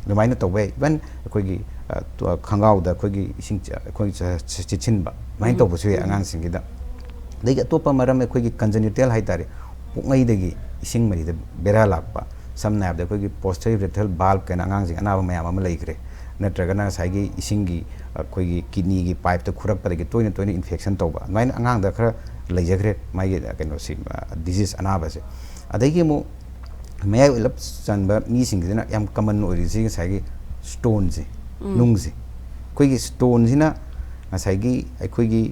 ꯑꯗꯨꯃꯥꯏꯅ ꯇꯧꯕ ꯌꯥꯏ꯫ ꯏꯚꯟ ꯑꯩꯈꯣꯏꯒꯤ ꯑ, ꯇꯨ- ꯈꯣꯡꯒ꯭ꯔꯥꯎꯗ ꯑꯩꯈꯣꯏꯒꯤ ꯏꯁꯤꯡ ꯆ- ꯑꯩꯈꯣꯏꯒꯤ ꯆ- ꯆ- ꯆꯤꯠꯁꯤꯟꯕ, ꯑꯗꯨꯃꯥꯏꯅ ꯇꯧꯕꯁꯨ ꯌꯥꯏ ꯑꯉꯥꯡꯁꯤꯡꯒꯤꯗ꯫ ꯑꯗꯒꯤ ꯑꯇꯣꯞꯄ ꯃꯔꯝ, ꯑꯩꯈꯣꯏꯒꯤ congenital ꯍꯥꯏꯇꯥꯔꯦ, ꯄꯨꯛꯉꯩꯗꯒꯤ ꯏꯁꯤꯡ ꯃꯔꯤꯗ ꯕꯦꯔꯥ ꯂꯥꯛꯄ, ꯁꯝꯅ ꯍꯥꯏꯔꯕꯗ ꯑꯩꯈꯣꯏꯒꯤ post urethral valve ꯀꯥꯏꯅ ꯑꯉꯥꯡꯁꯤꯡ ꯑꯅꯥꯕ ꯃꯌꯥꯝ ꯑꯃ ꯂꯩꯈ꯭ꯔꯦ, ꯅꯠꯇ꯭ꯔꯒꯅ ꯉꯁꯥꯏꯒꯤ ꯏꯁꯤꯡꯒꯤ ꯑꯩꯈꯣꯏꯒꯤ ꯀꯤꯗꯅꯤꯒꯤ ꯄꯥꯏꯞꯇ ꯈꯨꯔꯛꯄꯗꯒꯤ ꯇꯣꯏꯅ ꯇꯣꯏꯅ ꯏꯟꯐꯦꯛꯁꯟ ꯇꯧꯕ, ꯑꯗꯨꯃꯥꯏꯅ ꯑꯉꯥꯡꯗ ꯈꯔ ꯂꯩꯖꯈ꯭ꯔꯦ ꯃꯥꯒꯤ ꯀꯩꯅꯣꯁꯤ, ꯗꯤꯖꯤꯁ ꯑꯅꯥꯕꯁꯦ꯫ ꯑꯗꯒꯤ ꯑꯃꯨꯛ ꯃꯌꯥꯏ ꯑꯣꯏꯔꯞ ꯆꯟꯕ ꯃꯤꯁꯤꯡꯁꯤꯅ ꯌꯥꯝ ꯀꯃꯟ ꯑꯣꯏꯔꯤꯁꯤ ꯉꯁꯥꯏꯒꯤ ꯁ꯭ꯇꯣꯟꯁꯦ, ꯅꯨꯡꯁꯦ꯫ ꯑꯩꯈꯣꯏꯒꯤ ꯁ꯭ꯇꯣꯟꯁꯤꯅ ꯉꯁꯥꯏꯒꯤ ꯑꯩꯈꯣꯏꯒꯤ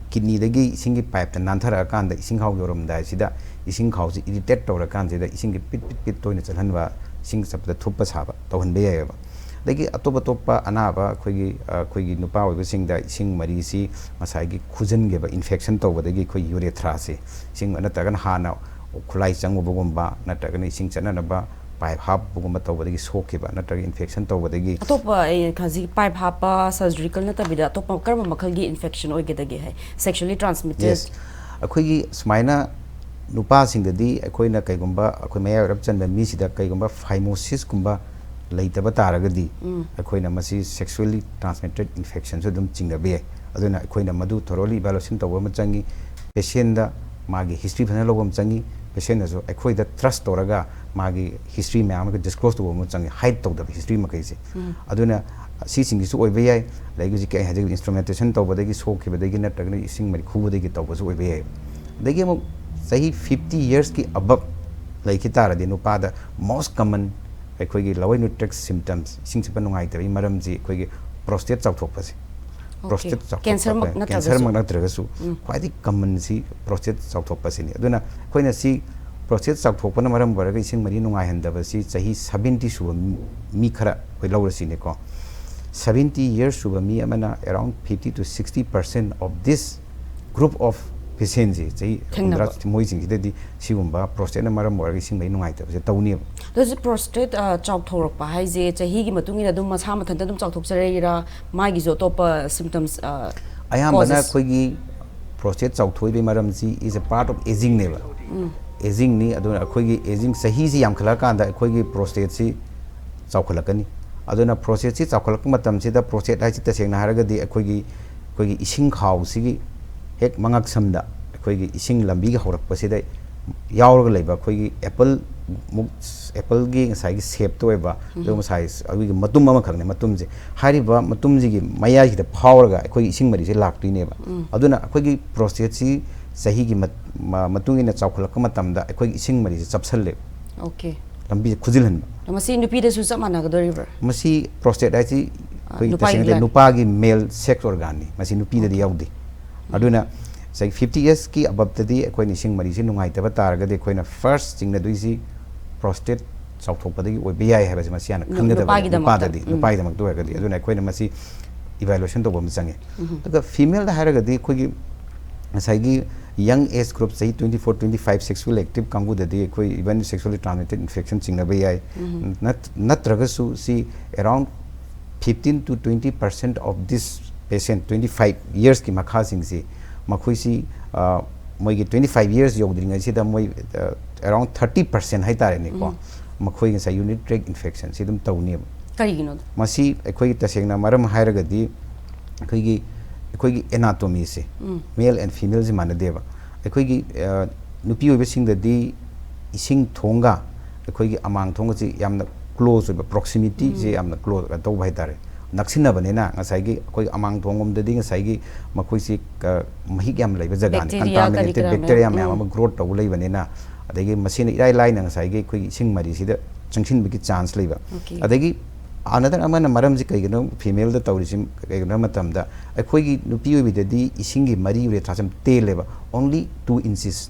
ꯀꯤꯗꯅꯤꯗꯒꯤ ꯏꯁꯤꯡꯒꯤ ꯄꯥꯏꯞꯇ ꯅꯥꯟꯊꯔꯛꯑꯀꯥꯟꯗ ꯏꯁꯤꯡꯈꯥꯎ ꯌꯧꯔꯝꯗꯥꯏꯁꯤꯗ ꯏꯁꯤꯡꯈꯥꯎꯁꯤ ꯏꯔꯤꯇꯦꯠ ꯇꯧꯔꯀꯥꯟꯁꯤꯗ ꯏꯁꯤꯡꯒꯤ ꯄꯤꯠ ꯄꯤꯠ ꯄꯤꯠ ꯇꯣꯏꯅ ꯆꯠꯍꯟꯕ, ꯏꯁꯤꯡ ꯆꯠꯄꯗ ꯊꯨꯞꯄ ꯁꯥꯕ ꯇꯧꯍꯟꯕ ꯌꯥꯏꯑꯕ꯫ ꯑꯗꯒꯤ ꯑꯇꯣꯞ ꯑꯇꯣꯞꯄ ꯑꯅꯥꯕ ꯑꯩꯈꯣꯏꯒꯤ ꯑꯩꯈꯣꯏꯒꯤ ꯅꯨꯄꯥ ꯑꯣꯏꯕꯁꯤꯡꯗ ꯏꯁꯤꯡ ꯃꯔꯤꯁꯤ ꯉꯁꯥꯏꯒꯤ ꯈꯨꯖꯤꯟꯈꯤꯕ ꯏꯟꯐꯦꯛꯁꯟ ꯇꯧꯕꯗꯒꯤ ꯑꯩꯈꯣꯏ ꯌꯨꯔꯦꯊ꯭ꯔꯥꯁꯦ, ꯏꯁꯤꯡ ꯅꯠꯇ꯭ꯔꯒꯅ ꯍꯥꯟꯅ ꯈꯨꯠꯂꯥꯏ ꯆꯪꯉꯨꯕꯒꯨꯝꯕ, ꯅꯠꯇ꯭ꯔꯒꯅ ꯏꯁꯤꯡ ꯆꯠꯅꯅꯕ ꯄꯥꯏꯞ ꯍꯥꯞꯄꯒꯨꯝꯕ ꯇꯧꯕꯗꯒꯤ ꯁꯣꯛꯈꯤꯕ, ꯅꯠꯇ꯭ꯔꯒ ꯏꯟꯐꯦꯛꯁꯟ ꯇꯧꯕꯗꯒꯤ꯫ ꯑꯇꯣꯞꯄ ꯑꯩ ꯍꯧꯖꯤꯛ ꯄꯥꯏꯞ ꯍꯥꯞꯄ, ꯁꯔꯖꯤꯀꯦꯜ ꯅꯠꯇꯕꯤꯗ ꯑꯇꯣꯞꯄ ꯀꯔꯝꯕ ꯃꯈꯜꯒꯤ ꯏꯟꯐꯦꯛꯁꯟ ꯑꯣꯏꯒꯗꯒꯦ? ꯍꯥꯏ, ꯁꯦꯛꯁꯨꯋꯦꯂꯤ ꯇ꯭ꯔꯥꯟꯁꯃꯤꯇꯦꯠ? ꯌꯦꯁ꯫ ꯑꯩꯈꯣꯏꯒꯤ ꯁꯨꯃꯥꯏꯅ ꯅꯨꯄꯥꯁꯤꯡꯗꯗꯤ ꯑꯩꯈꯣꯏꯅ ꯀꯩꯒꯨꯝꯕ ꯑꯩꯈꯣꯏ ꯃꯌꯥꯏ ꯑꯣꯏꯔꯞ ꯆꯟꯕ ꯃꯤꯁꯤꯗ ꯀꯩꯒꯨꯝꯕ ꯐꯥꯏꯃꯣꯁꯤꯁꯀꯨꯝꯕ ꯂꯩꯇꯕ ꯇꯥꯔꯒꯗꯤ ꯑꯩꯈꯣꯏꯅ ꯃꯁꯤ ꯁꯦꯛꯁꯨꯋꯦꯂꯤ ꯇ꯭ꯔꯥꯟꯁꯃꯤꯇꯦꯠ ꯏꯟꯐꯦꯛꯁꯟꯁꯨ ꯑꯗꯨꯝ ꯆꯤꯡꯅꯕ ꯌꯥꯏ꯫ ꯑꯗꯨꯅ ꯑꯩꯈꯣꯏꯅ ꯃꯗꯨ ꯊꯣꯔꯣꯂꯤ ꯏꯚꯥꯂꯨꯑꯦꯁꯟ ꯇꯧꯕ ꯑꯃ ꯆꯪꯉꯤ꯫ ꯄꯦꯁꯦꯟꯗ ꯃꯥꯒꯤ ꯍꯤꯁꯇ꯭ꯔꯤ ꯐꯖꯅ ꯂꯧꯕ ꯑꯃ ꯆꯪꯉꯤ꯫ ꯄꯦꯁꯦꯟꯅꯁꯨ ꯑꯩꯈꯣꯏꯗ ꯇ꯭ꯔꯁ ꯇꯧꯔꯒ ꯃꯥꯒꯤ ꯍꯤꯁꯇ꯭ꯔꯤ ꯃꯌꯥꯝ ꯑꯃ ꯗꯤꯁꯀ꯭ꯂꯣꯁ ꯇꯧꯕ ꯑꯃ ꯆꯪꯉꯤ, ꯍꯥꯏꯠ ꯇꯧꯗꯕ ꯍꯤꯁꯇ꯭ꯔꯤ ꯃꯈꯩꯁꯦ꯫ ꯑꯗꯨꯅ ꯁꯤꯁꯤꯡꯒꯤꯁꯨ ꯑꯣꯏꯕ ꯌꯥꯏ꯫ ꯑꯗꯒꯤ ꯍꯧꯖꯤꯛꯀꯤ ꯑꯩ ꯍꯥꯏꯖꯈꯤꯕ ꯏꯟꯁꯇ꯭ꯔꯨꯃꯦꯟꯇꯦꯁꯟ ꯇꯧꯕꯗꯒꯤ ꯁꯣꯛꯈꯤꯕꯗꯒꯤ ꯅꯠꯇ꯭ꯔꯒꯅ ꯏꯁꯤꯡ ꯃꯔꯤ ꯈꯨꯕꯗꯒꯤ ꯇꯧꯕꯁꯨ ꯑꯣꯏꯕ ꯌꯥꯏ꯫ ꯑꯗꯒꯤ ꯑꯃꯨꯛ ꯆꯍꯤ ꯐꯤꯐꯇꯤ ꯌꯔꯁꯀꯤ ꯑꯕꯞ ꯂꯩꯈꯤ ꯇꯥꯔꯗꯤ ꯅꯨꯄꯥꯗ ꯃꯣꯁ ꯀꯃꯟ ꯑꯩꯈꯣꯏꯒꯤ ꯂꯋꯔ ꯌꯨꯔꯤꯅꯔꯤ ꯇ꯭ꯔꯦꯛ ꯁꯤꯝꯇꯝꯁ, ꯏꯁꯤꯡ ꯆꯠꯄ ꯅꯨꯡꯉꯥꯏꯇꯕꯒꯤ ꯃꯔꯝꯁꯤ ꯑꯩꯈꯣꯏꯒꯤ ꯄ꯭ꯔꯣꯁꯇꯦꯠ ꯆꯥꯎꯊꯣꯛꯄꯁꯦ꯫ Okay. ꯄ꯭ꯔꯣꯁꯇꯦꯠ ꯆꯥꯎꯊꯣꯛꯄ, ꯀꯦꯟꯁꯔꯃꯛ ꯅꯠꯇ꯭ꯔꯒꯁꯨ꯫ ꯀꯦꯟꯁꯔꯃꯛ ꯅꯠꯇ꯭ꯔꯒꯁꯨ ꯈ꯭ꯋꯥꯏꯗꯒꯤ ꯀꯃꯟꯁꯤ ꯄ꯭ꯔꯣꯁꯇꯦꯠ ꯆꯥꯎꯊꯣꯛꯄꯁꯤꯅꯤ꯫ ꯑꯗꯨꯅ ꯑꯩꯈꯣꯏꯅ ꯁꯤ ꯄ꯭ꯔꯣꯁꯇꯦꯠ ꯆꯥꯎꯊꯣꯛꯄꯅ ꯃꯔꯝ ꯑꯣꯏꯔꯒ ꯏꯁꯤꯡ ꯃꯔꯤ ꯅꯨꯡꯉꯥꯏꯍꯟꯗꯕꯁꯤ ꯆꯍꯤ ꯁꯕꯦꯟꯇꯤ ꯁꯨꯕ ꯃꯤ ꯈꯔ ꯑꯩꯈꯣꯏ ꯂꯧꯔꯁꯤꯅꯦꯀꯣ꯫ ꯁꯕꯦꯟꯇꯤ ꯌꯔꯁ ꯁꯨꯕ ꯃꯤ ꯑꯃꯅ around fifty to sixty percent of this group of patientꯁꯤ, ꯆꯍꯤ ꯍꯨꯝꯗ꯭ꯔꯥ ꯃꯣꯏꯁꯤꯡꯁꯤꯗꯗꯤ ꯁꯤꯒꯨꯝꯕ ꯄ꯭ꯔꯣꯁꯇꯦꯠꯅ ꯃꯔꯝ ꯑꯣꯏꯔꯒ ꯏꯁꯤꯡ ꯃꯔꯤ ꯅꯨꯡꯉꯥꯏꯇꯕꯁꯦ ꯇꯧꯅꯦꯕ꯫ ꯑꯗꯨꯁꯨ ꯄ꯭ꯔꯣꯁꯇꯦꯠ ꯆꯥꯎꯊꯣꯔꯛꯄ ꯍꯥꯏꯁꯦ ꯆꯍꯤꯒꯤ ꯃꯇꯨꯡ ꯏꯟꯅ ꯑꯗꯨꯝ ꯃꯁꯥ ꯃꯊꯟꯇ ꯑꯗꯨꯝ ꯆꯥꯎꯊꯣꯛꯆꯔꯛꯏꯔꯥ, ꯃꯥꯒꯤꯁꯨ ꯑꯇꯣꯞꯄ ꯁꯤꯝꯇꯝꯁ? ꯑꯌꯥꯝꯕꯅ ꯑꯩꯈꯣꯏꯒꯤ ꯄ꯭ꯔꯣꯁꯇꯦꯠ ꯆꯥꯎꯊꯣꯛꯏꯕꯒꯤ ꯃꯔꯝꯁꯤ is a part of agingꯅꯦꯕ꯫ Agingꯅꯤ꯫ ꯑꯗꯨꯅ ꯑꯩꯈꯣꯏꯒꯤ ꯑꯦꯖꯤꯡ, ꯆꯍꯤꯁꯤ ꯌꯥꯝꯈꯠꯂꯛꯑꯀꯥꯟꯗ ꯑꯩꯈꯣꯏꯒꯤ ꯄ꯭ꯔꯣꯁꯇꯦꯠꯁꯤ ꯆꯥꯎꯈꯠꯂꯛꯀꯅꯤ꯫ ꯑꯗꯨꯅ ꯄ꯭ꯔꯣꯁꯇꯦꯠꯁꯤ ꯆꯥꯎꯈꯠꯂꯛꯄ ꯃꯇꯝꯁꯤꯗ, ꯄ꯭ꯔꯣꯁꯇꯦꯠ ꯍꯥꯏꯁꯤ ꯇꯁꯦꯡꯅ ꯍꯥꯏꯔꯒꯗꯤ ꯑꯩꯈꯣꯏꯒꯤ, ꯑꯩꯈꯣꯏꯒꯤ ꯏꯁꯤꯡ ꯈꯥꯎꯁꯤꯒꯤ ꯍꯦꯛ ꯃꯉꯛꯁꯝꯗ ꯑꯩꯈꯣꯏꯒꯤ ꯏꯁꯤꯡ ꯂꯝꯕꯤꯒꯤ ꯍꯧꯔꯛꯄꯁꯤꯗ ꯌꯥꯎꯔꯒ ꯂꯩꯕ ꯑꯩꯈꯣꯏꯒꯤ ꯑꯦꯄꯜ ꯃꯨꯛ, ꯑꯦꯄꯜꯒꯤ ꯉꯁꯥꯏꯒꯤ ꯁꯦꯞꯇ ꯑꯣꯏꯕ, ꯑꯗꯨꯒ ꯉꯁꯥꯏ ꯑꯩꯈꯣꯏꯒꯤ ꯃꯇꯨꯝ ꯑꯃꯈꯛꯅꯦ, ꯃꯇꯨꯝꯁꯦ꯫ ꯍꯥꯏꯔꯤꯕ ꯃꯇꯨꯝꯁꯤꯒꯤ ꯃꯌꯥꯏꯁꯤꯗ ꯐꯥꯎꯔꯒ ꯑꯩꯈꯣꯏꯒꯤ ꯏꯁꯤꯡ ꯃꯔꯤꯁꯦ ꯂꯥꯛꯇꯣꯏꯅꯦꯕ꯫ ꯑꯗꯨꯅ ꯑꯩꯈꯣꯏꯒꯤ ꯄ꯭ꯔꯣꯁꯇꯦꯠꯁꯤ ꯆꯍꯤꯒꯤ ꯃꯠ-, ꯃ-, ꯃꯇꯨꯡ ꯏꯟꯅ ꯆꯥꯎꯈꯠꯂꯛꯄ ꯃꯇꯝꯗ ꯑꯩꯈꯣꯏꯒꯤ ꯏꯁꯤꯡ ꯃꯔꯤꯁꯦ ꯆꯞꯁꯜꯂꯦꯕ꯫ Okay꯫ ꯂꯝꯕꯤꯁꯦ ꯈꯨꯖꯤꯜꯍꯟꯕ꯫ ꯃꯁꯤ ꯅꯨꯄꯤꯗꯁꯨ ꯆꯞ ꯃꯥꯟꯅꯒꯗꯧꯔꯤꯕ꯭ꯔꯥ? ꯃꯁꯤ ꯄ꯭ꯔꯣꯁꯇꯦꯠ ꯍꯥꯏꯁꯤ ꯑꯩꯈꯣꯏꯒꯤ ꯅꯨꯄꯥꯒꯤ ꯇꯁꯦꯡꯅꯗꯤ gland꯫ ꯅꯨꯄꯥꯒꯤ male sex organꯅꯤ꯫ ꯃꯁꯤ ꯅꯨꯄꯤꯗꯗꯤ ꯌꯥꯎꯗꯦ꯫ ꯑꯗꯨꯅ ꯉꯁꯥꯏꯒꯤ fifty yearsꯀꯤ aboveꯇꯗꯤ ꯑꯩꯈꯣꯏꯅ ꯏꯁꯤꯡ ꯃꯔꯤꯁꯤ ꯅꯨꯡꯉꯥꯏꯇꯕ ꯇꯥꯔꯒꯗꯤ ꯑꯩꯈꯣꯏꯅ first ꯆꯤꯡꯅꯗꯣꯏꯁꯤ ꯄ꯭ꯔꯣꯁꯇꯦꯠ ꯆꯥꯎꯊꯣꯛꯄꯗꯒꯤ ꯑꯣꯏꯕ ꯌꯥꯏ ꯍꯥꯏꯕꯁꯤ ꯃꯁꯤ ꯍꯥꯟꯅ ꯅꯨ-, ꯈꯪꯒꯗꯕꯅꯤ꯫ ꯅꯨꯄꯥꯒꯤꯗꯃꯛꯇ꯫ ꯅꯨꯄꯥꯗꯗꯤ, ꯅꯨꯄꯥꯒꯤꯗꯃꯛꯇ ꯑꯣꯏꯔꯒꯗꯤ꯫ ꯑꯗꯨꯅ ꯑꯩꯈꯣꯏꯅ ꯃꯁꯤ evaluation ꯇꯧꯕ ꯑꯃ ꯆꯪꯉꯦ꯫ ꯑꯗꯨꯒ femaleꯗ ꯍꯥꯏꯔꯒꯗꯤ ꯑꯩꯈꯣꯏꯒꯤ ꯉꯁꯥꯏꯒꯤ young age group, ꯆꯍꯤ twenty four, twenty five, sexual active ꯀꯥꯡꯕꯨꯗꯗꯤ ꯑꯩꯈꯣꯏ even sexually transmitted infection ꯆꯤꯡꯅꯕ ꯌꯥꯏ꯫ ꯅꯠ-, ꯅꯠꯇ꯭ꯔꯒꯁꯨ ꯁꯤ around fifteen to twenty percent of this patient, twenty five yearsꯀꯤ ꯃꯈꯥꯁꯤꯡꯁꯤ, ꯃꯈꯣꯏꯁꯤ, ꯑ, ꯃꯣꯏꯒꯤ twenty five years ꯌꯧꯗ꯭ꯔꯤꯉꯩꯁꯤꯗ ꯃꯣꯏ, ꯑ, around thirty percent ꯍꯥꯏꯇꯥꯔꯦꯅꯦꯀꯣ, ꯃꯈꯣꯏ ꯉꯁꯥꯏ urinary tract infectionꯁꯤ ꯑꯗꯨꯝ ꯇꯧꯅꯦꯕ꯫ ꯀꯔꯤꯒꯤꯅꯣ? ꯃꯁꯤ ꯑꯩꯈꯣꯏꯒꯤ ꯇꯁꯦꯡꯅ ꯃꯔꯝ ꯍꯥꯏꯔꯒꯗꯤ ꯑꯩꯈꯣꯏꯒꯤ, ꯑꯩꯈꯣꯏꯒꯤ anatomyꯁꯦ, male and femaleꯁꯦ ꯃꯥꯟꯅꯗꯦꯕ꯫ ꯑꯩꯈꯣꯏꯒꯤ, ꯑ, ꯅꯨꯄꯤ ꯑꯣꯏꯕꯁꯤꯡꯗꯗꯤ ꯏꯁꯤꯡ ꯊꯣꯡꯒ ꯑꯩꯈꯣꯏꯒꯤ ꯑꯃꯥꯡ ꯊꯣꯡꯒꯁꯤ ꯌꯥꯝꯅ close ꯑꯣꯏꯕ, proximityꯁꯦ ꯌꯥꯝꯅ close ꯇꯧꯕ ꯍꯥꯏꯇꯥꯔꯦ꯫ ꯅꯛꯁꯤꯟꯅꯕꯅꯤꯅ ꯉꯁꯥꯏꯒꯤ ꯑꯩꯈꯣꯏ ꯑꯃꯥꯡ ꯊꯣꯡꯂꯣꯝꯗꯗꯤ ꯉꯁꯥꯏꯒꯤ ꯃꯈꯣꯏꯁꯤ ꯀ-, ꯃꯍꯤꯛ ꯌꯥꯝ ꯂꯩꯕ ꯖꯒꯥꯅꯤ꯫ Bacteria Contaminated ꯀꯔꯤ ꯀꯔꯥ bacteria ꯃꯌꯥꯝ, ꯃꯌꯥꯝ ꯎꯝ꯫ ꯑꯃ growth ꯇꯧꯕ ꯂꯩꯕꯅꯤꯅ, ꯑꯗꯒꯤ ꯃꯁꯤꯅ ꯏꯔꯥꯏ ꯂꯥꯏꯅ ꯉꯁꯥꯏꯒꯤ ꯑꯩꯈꯣꯏꯒꯤ ꯏꯁꯤꯡ ꯃꯔꯤꯁꯤꯗ ꯆꯪꯁꯤꯟꯕꯒꯤ chance ꯂꯩꯕ꯫ Okay꯫ ꯑꯗꯒꯤ another ꯑꯃꯅ ꯃꯔꯝꯁꯤ ꯀꯩꯒꯤꯅꯣ femaleꯗ ꯇꯧꯔꯤꯁꯤ, ꯀꯩꯒꯤꯅꯣ ꯍꯥꯏꯕ ꯃꯇꯝꯗ ꯑꯩꯈꯣꯏꯒꯤ ꯅꯨꯄꯤ ꯑꯣꯏꯕꯤꯗꯗꯤ ꯏꯁꯤꯡꯒꯤ ꯃꯔꯤ urethraꯁꯦ ꯌꯥꯝ ꯇꯦꯜꯂꯦꯕ, only two inches꯫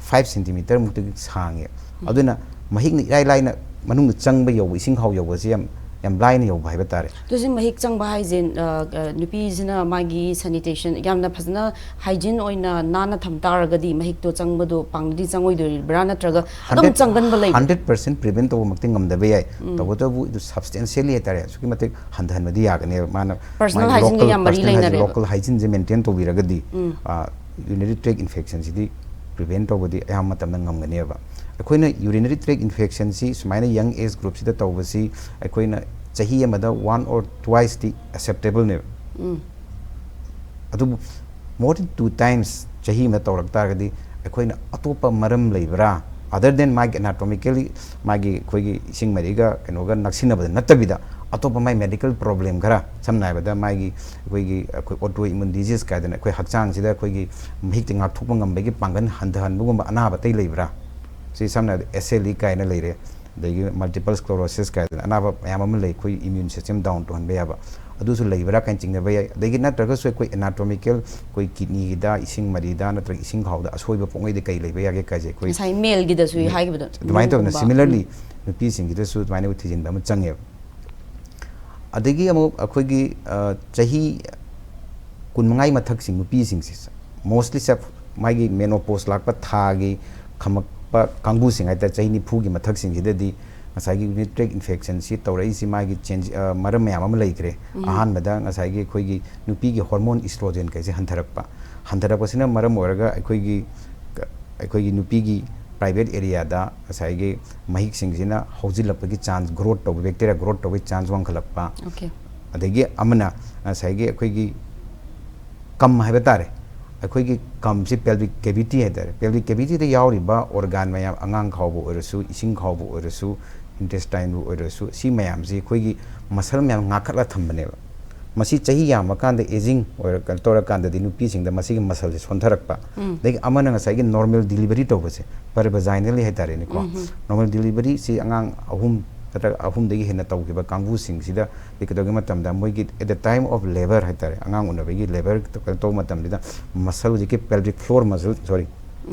Five centimetre ꯃꯨꯛꯇꯒꯤ ꯁꯥꯡꯉꯦ꯫ ꯑꯗꯨꯅ ꯃꯍꯤꯛꯅ ꯏꯔꯥꯏ ꯂꯥꯏꯅ ꯃꯅꯨꯡꯗ ꯆꯪꯕ ꯌꯧꯕ, ꯏꯁꯤꯡ ꯈꯥꯎ ꯌꯧꯕꯁꯦ ꯌꯥꯝ, ꯌꯥꯝ ꯂꯥꯏꯅ ꯌꯧꯕ ꯍꯥꯏꯕ ꯇꯥꯔꯦ꯫ ꯑꯗꯨꯁꯨ ꯃꯍꯤꯛ ꯆꯪꯕ ꯍꯥꯏꯁꯦ, ꯑ, ꯑ, ꯅꯨꯄꯤꯁꯤꯅ ꯃꯥꯒꯤ ꯁꯦꯅꯤꯇꯦꯁꯟ ꯌꯥꯝꯅ ꯐꯖꯅ ꯍꯥꯏꯖꯤꯟ ꯑꯣꯏꯅ ꯅꯥꯟꯅ ꯊꯝ ꯇꯥꯔꯒꯗꯤ ꯃꯍꯤꯛꯇꯣ ꯆꯪꯕꯗꯣ ꯄꯥꯡꯒꯗꯤ ꯆꯪꯉꯣꯏꯗꯣꯔꯤꯕ꯭ꯔꯥ, ꯅꯠꯇ꯭ꯔꯒ ꯑꯗꯨꯝ ꯆꯪꯒꯟꯕ ꯂꯩꯕ꯭ꯔꯥ? ꯍꯟꯗ꯭ꯔꯦꯠ ꯄꯥꯔꯁꯦꯟ ꯄ꯭ꯔꯤꯚꯦꯟ ꯇꯧꯕꯃꯛꯇꯤ ꯉꯝꯗꯕ ꯌꯥꯏ꯫ ꯇꯧꯕꯇꯕꯨ ꯑꯗꯨ ꯁꯕꯁꯇꯦꯟꯁꯤꯌꯦꯜꯂꯤ ꯍꯥꯏꯇꯥꯔꯦ, ꯑꯁꯨꯛꯀꯤ ꯃꯇꯤꯛ ꯍꯟꯊꯍꯟꯕꯗꯤ ꯌꯥꯒꯅꯦꯕ꯫ ꯃꯥꯅ Personal hygiene-ꯒ ꯌꯥꯝ ꯃꯔꯤ ꯂꯩꯅꯔꯦꯕ꯫ ꯂꯣꯀꯦꯜ ꯍꯥꯏꯖꯤꯟꯁꯦ ꯃꯦꯟꯇꯦꯟ ꯇꯧꯕꯤꯔꯒꯗꯤ, ꯎꯔꯤꯅꯔꯤ ꯇ꯭ꯔꯦꯛ ꯏꯟꯐꯦꯛꯁꯟꯁꯤꯗꯤ ꯄ꯭ꯔꯤꯚꯦꯟ ꯇꯧꯕꯗꯤ ꯑꯌꯥꯝꯕ ꯃꯇꯝꯗ ꯉꯝꯒꯅꯦꯕ꯫ ꯑꯩꯈꯣꯏꯅ ꯌꯨꯔꯤꯅꯔꯤ ꯇ꯭ꯔꯦꯛ ꯏꯟꯐꯦꯛꯁꯟꯁꯤ ꯁꯨꯃꯥꯏꯅ ꯌꯪ ꯑꯦꯖ ꯒ꯭ꯔꯨꯞꯁꯤꯗ ꯇꯧꯕꯁꯤ ꯑꯩꯈꯣꯏꯅ ꯆꯍꯤ ꯑꯃꯗ ꯋꯥꯟ ꯑꯣꯔ ꯇ꯭ꯋꯥꯏꯁꯇꯤ ꯑꯦꯛꯁꯦꯞꯇꯦꯕꯜꯅꯦꯕ꯫ ꯑꯗꯨꯕꯨ more than two times ꯆꯍꯤ ꯑꯃꯗ ꯇꯧꯔꯛ ꯇꯥꯔꯒꯗꯤ ꯑꯩꯈꯣꯏꯅ ꯑꯇꯣꯞꯄ ꯃꯔꯝ ꯂꯩꯕ꯭ꯔꯥ, other than ꯃꯥꯒꯤ ꯑꯦꯅꯥꯇꯣꯃꯤꯀꯦꯜꯂꯤ ꯃꯥꯒꯤ ꯑꯩꯈꯣꯏꯒꯤ ꯏꯁꯤꯡ ꯃꯔꯤꯒ ꯀꯩꯅꯣꯒ ꯅꯛꯁꯤꯟꯅꯕꯗ ꯅꯠꯇꯕꯤꯗ ꯑꯇꯣꯞꯄ ꯃꯥꯏ ꯃꯦꯗꯤꯀꯦꯜ ꯄ꯭ꯔꯣꯕ꯭ꯂꯦꯝ ꯈꯔ, ꯁꯝꯅ ꯍꯥꯏꯔꯕꯗ ꯃꯥꯒꯤ ꯑꯩꯈꯣꯏꯒꯤ, ꯑꯩꯈꯣꯏ ꯑꯣꯇꯣ ꯏꯃ꯭ꯌꯨꯟ ꯗꯤꯖꯤꯁ ꯀꯥꯏꯗꯅ ꯑꯩꯈꯣꯏ ꯍꯛꯆꯥꯡꯁꯤꯗ ꯑꯩꯈꯣꯏꯒꯤ ꯃꯍꯤꯛꯇꯤ ꯉꯥꯛꯊꯣꯛꯄ ꯉꯝꯕꯒꯤ ꯄꯥꯡꯒꯜ ꯍꯟꯊꯍꯟꯕꯒꯨꯝꯕ ꯑꯅꯥꯕ ꯑꯇꯩ ꯂꯩꯕ꯭ꯔꯥ? ꯁꯤ ꯁꯝꯅ ꯍꯥꯏꯔꯕꯗ ꯑꯦꯁ ꯑꯦꯜ ꯏ ꯀꯥꯏꯅ ꯂꯩꯔꯦ, ꯑꯗꯒꯤ ꯃꯜꯇꯤꯄꯜ ꯁ꯭ꯀ꯭ꯂꯣꯔꯣꯁꯤꯁ ꯀꯥꯏꯗꯅ ꯑꯅꯥꯕ ꯃꯌꯥꯝ ꯑꯃ ꯂꯩ, ꯑꯩꯈꯣꯏ ꯏꯃ꯭ꯌꯨꯟ ꯁꯤꯁꯇꯦꯝ ꯗꯥꯎꯟ ꯇꯧꯍꯟꯕ ꯌꯥꯕ, ꯑꯗꯨꯁꯨ ꯂꯩꯕ꯭ꯔꯥ ꯀꯥꯏꯅ ꯆꯤꯡꯅꯕ ꯌꯥꯏ꯫ ꯑꯗꯒꯤ ꯅꯠꯇ꯭ꯔꯒꯁꯨ ꯑꯩꯈꯣꯏ ꯑꯦꯅꯥꯇꯣꯃꯤꯀꯦꯜ ꯑꯩꯈꯣꯏ ꯀꯤꯗꯅꯤꯒꯤꯗ, ꯏꯁꯤꯡ ꯃꯔꯤꯗ ꯅꯠꯇ꯭ꯔꯒ ꯏꯁꯤꯡ ꯈꯥꯎꯗ ꯑꯁꯣꯏꯕ ꯄꯣꯛꯉꯩꯗ ꯀꯩ ꯂꯩꯕ ꯌꯥꯒꯦ ꯀꯥꯏꯁꯦ ꯑꯩꯈꯣꯏ ꯉꯁꯥꯏ ꯃꯦꯜꯒꯤꯗꯁꯨ ꯍꯥꯏꯈꯤꯕꯗꯣ, ꯑꯗꯨꯃꯥꯏꯅ ꯇꯧꯗꯅ ꯃꯦꯜꯒꯨꯝꯕ꯫ ꯁꯤꯃꯤꯂꯔꯂꯤ ꯅꯨꯄꯤꯁꯤꯡꯒꯤꯗꯁꯨ ꯑꯗꯨꯃꯥꯏꯅ ꯑꯩꯈꯣꯏ ꯊꯤꯖꯤꯟꯕ ꯑꯃ ꯆꯪꯉꯦꯕ꯫ ꯑꯗꯒꯤ ꯑꯃꯨꯛ ꯑꯩꯈꯣꯏꯒꯤ, ꯑ, ꯆꯍꯤ ꯀꯨꯟꯃꯉꯥꯒꯤ ꯃꯊꯛꯁꯤꯡ ꯅꯨꯄꯤꯁꯤꯡꯁꯤ ꯃꯣꯁꯂꯤ ꯁꯦ ꯃꯥꯒꯤ ꯃꯦꯅꯣꯄꯣꯁ ꯂꯥꯛꯄ ꯊꯥꯒꯤ ꯈꯝꯃꯛꯄ ꯀꯥꯡꯕꯨꯁꯤꯡ ꯍꯥꯏꯇꯥꯔꯦ, ꯆꯍꯤ ꯅꯤꯐꯨꯒꯤ ꯃꯊꯛꯁꯤꯡꯁꯤꯗꯗꯤ ꯉꯁꯥꯏꯒꯤ ꯌꯨꯔꯤꯅꯔꯤ ꯇ꯭ꯔꯦꯛ ꯏꯟꯐꯦꯛꯁꯟꯁꯤ ꯇꯧꯔꯛꯏꯁꯤ ꯃꯥꯒꯤ ꯆꯦꯟꯖ, ꯑ, ꯃꯔꯝ ꯃꯌꯥꯝ ꯑꯃ ꯂꯩꯈ꯭ꯔꯦ꯫ ꯑꯍꯥꯟꯕꯗ ꯉꯁꯥꯏꯒꯤ ꯑꯩꯈꯣꯏꯒꯤ ꯅꯨꯄꯤꯒꯤ ꯍꯣꯔꯃꯣꯟ ꯏꯁꯇ꯭ꯔꯣꯖꯦꯟ ꯀꯩꯁꯦ ꯍꯟꯊꯔꯛꯄ, ꯍꯟꯊꯔꯛꯄꯁꯤꯅ ꯃꯔꯝ ꯑꯣꯏꯔꯒ ꯑꯩꯈꯣꯏꯒꯤ, ꯑꯩꯈꯣꯏꯒꯤ ꯅꯨꯄꯤꯒꯤ ꯄ꯭ꯔꯥꯏꯚꯦꯠ ꯑꯦꯔꯤꯌꯥꯗ ꯉꯁꯥꯏꯒꯤ ꯃꯍꯤꯛꯁꯤꯡꯁꯤꯅ ꯍꯧꯖꯤꯜꯂꯛꯄꯒꯤ ꯆꯥꯟꯁ, ꯒ꯭ꯔꯣꯠ ꯇꯧꯕ, ꯕꯦꯛꯇꯤꯔꯤꯌꯥ ꯒ꯭ꯔꯣꯠ ꯇꯧꯕꯒꯤ ꯆꯥꯟꯁ ꯋꯥꯡꯈꯠꯂꯛꯄ꯫ Okay. ꯑꯗꯒꯤ ꯑꯃꯅ ꯉꯁꯥꯏꯒꯤ ꯑꯩꯈꯣꯏꯒꯤ ꯀꯝ ꯍꯥꯏꯕ ꯇꯥꯔꯦ, ꯑꯩꯈꯣꯏꯒꯤ ꯀꯝꯁꯤ ꯄꯦꯜꯚꯤꯛ ꯀꯦꯚꯤꯇꯤ ꯍꯥꯏ ꯇꯥꯔꯦ, ꯄꯦꯜꯚꯤꯛ ꯀꯦꯚꯤꯇꯤꯗ ꯌꯥꯎꯔꯤꯕ ꯑꯣꯔꯒꯥꯟ ꯃꯌꯥꯝ, ꯑꯉꯥꯡ ꯈꯥꯎꯕ ꯑꯣꯏꯔꯁꯨ, ꯏꯁꯤꯡ ꯈꯥꯎꯕ ꯑꯣꯏꯔꯁꯨ, ꯏꯟꯇꯦꯁꯇꯥꯏꯟꯕꯨ ꯑꯣꯏꯔꯁꯨ, ꯁꯤ ꯃꯌꯥꯝꯁꯤ ꯑꯩꯈꯣꯏꯒꯤ ꯃꯁꯜ ꯃꯌꯥꯝ ꯉꯥꯈꯠꯂ ꯊꯝꯕꯅꯦꯕ꯫ ꯃꯁꯤ ꯆꯍꯤ ꯌꯥꯝꯃꯀꯥꯟꯗ ꯑꯦꯖꯤꯡ ꯑꯣꯏꯔ-, ꯀꯩꯅꯣ ꯇꯧꯔꯀꯥꯟꯗꯗꯤ ꯅꯨꯄꯤꯁꯤꯡꯗ ꯃꯁꯤꯒꯤ ꯃꯁꯜꯁꯦ ꯁꯣꯟꯊꯔꯛꯄ꯫ ꯑꯗꯒꯤ ꯑꯃꯅ ꯉꯁꯥꯏꯒꯤ ꯅꯣꯔꯃꯦꯜ ꯗꯤꯂꯤꯚꯔꯤ ꯇꯧꯕꯁꯦ, ꯄꯔꯚꯖꯥꯏꯅꯦꯜꯂꯤ ꯍꯥꯏꯇꯥꯔꯦꯅꯦꯀꯣ꯫ ꯅꯣꯔꯃꯦꯜ ꯗꯤꯂꯤꯚꯔꯤꯁꯤ ꯑꯉꯥꯡ ꯑꯍꯨꯝ ꯅꯠꯇ꯭ꯔꯒ ꯑꯍꯨꯝꯗꯒꯤ ꯍꯦꯟꯅ ꯇꯧꯈꯤꯕ ꯀꯥꯡꯕꯨꯁꯤꯡꯁꯤꯗ ꯀꯩꯗꯧꯒꯦ ꯃꯇꯝꯗ ꯃꯣꯏꯒꯤ at the time of labour ꯍꯥꯏꯇꯥꯔꯦ, ꯑꯉꯥꯡ ꯎꯅꯕꯒꯤ ꯂꯦꯕꯔ ꯀꯩꯅꯣ ꯇꯧꯕ ꯃꯇꯝꯁꯤꯗ ꯃꯁꯜ, ꯍꯧꯖꯤꯛꯀꯤ ꯄꯦꯜꯚꯤꯛ ꯐ꯭ꯂꯣꯔ ꯃꯁꯜ, ꯁꯣꯔꯤ,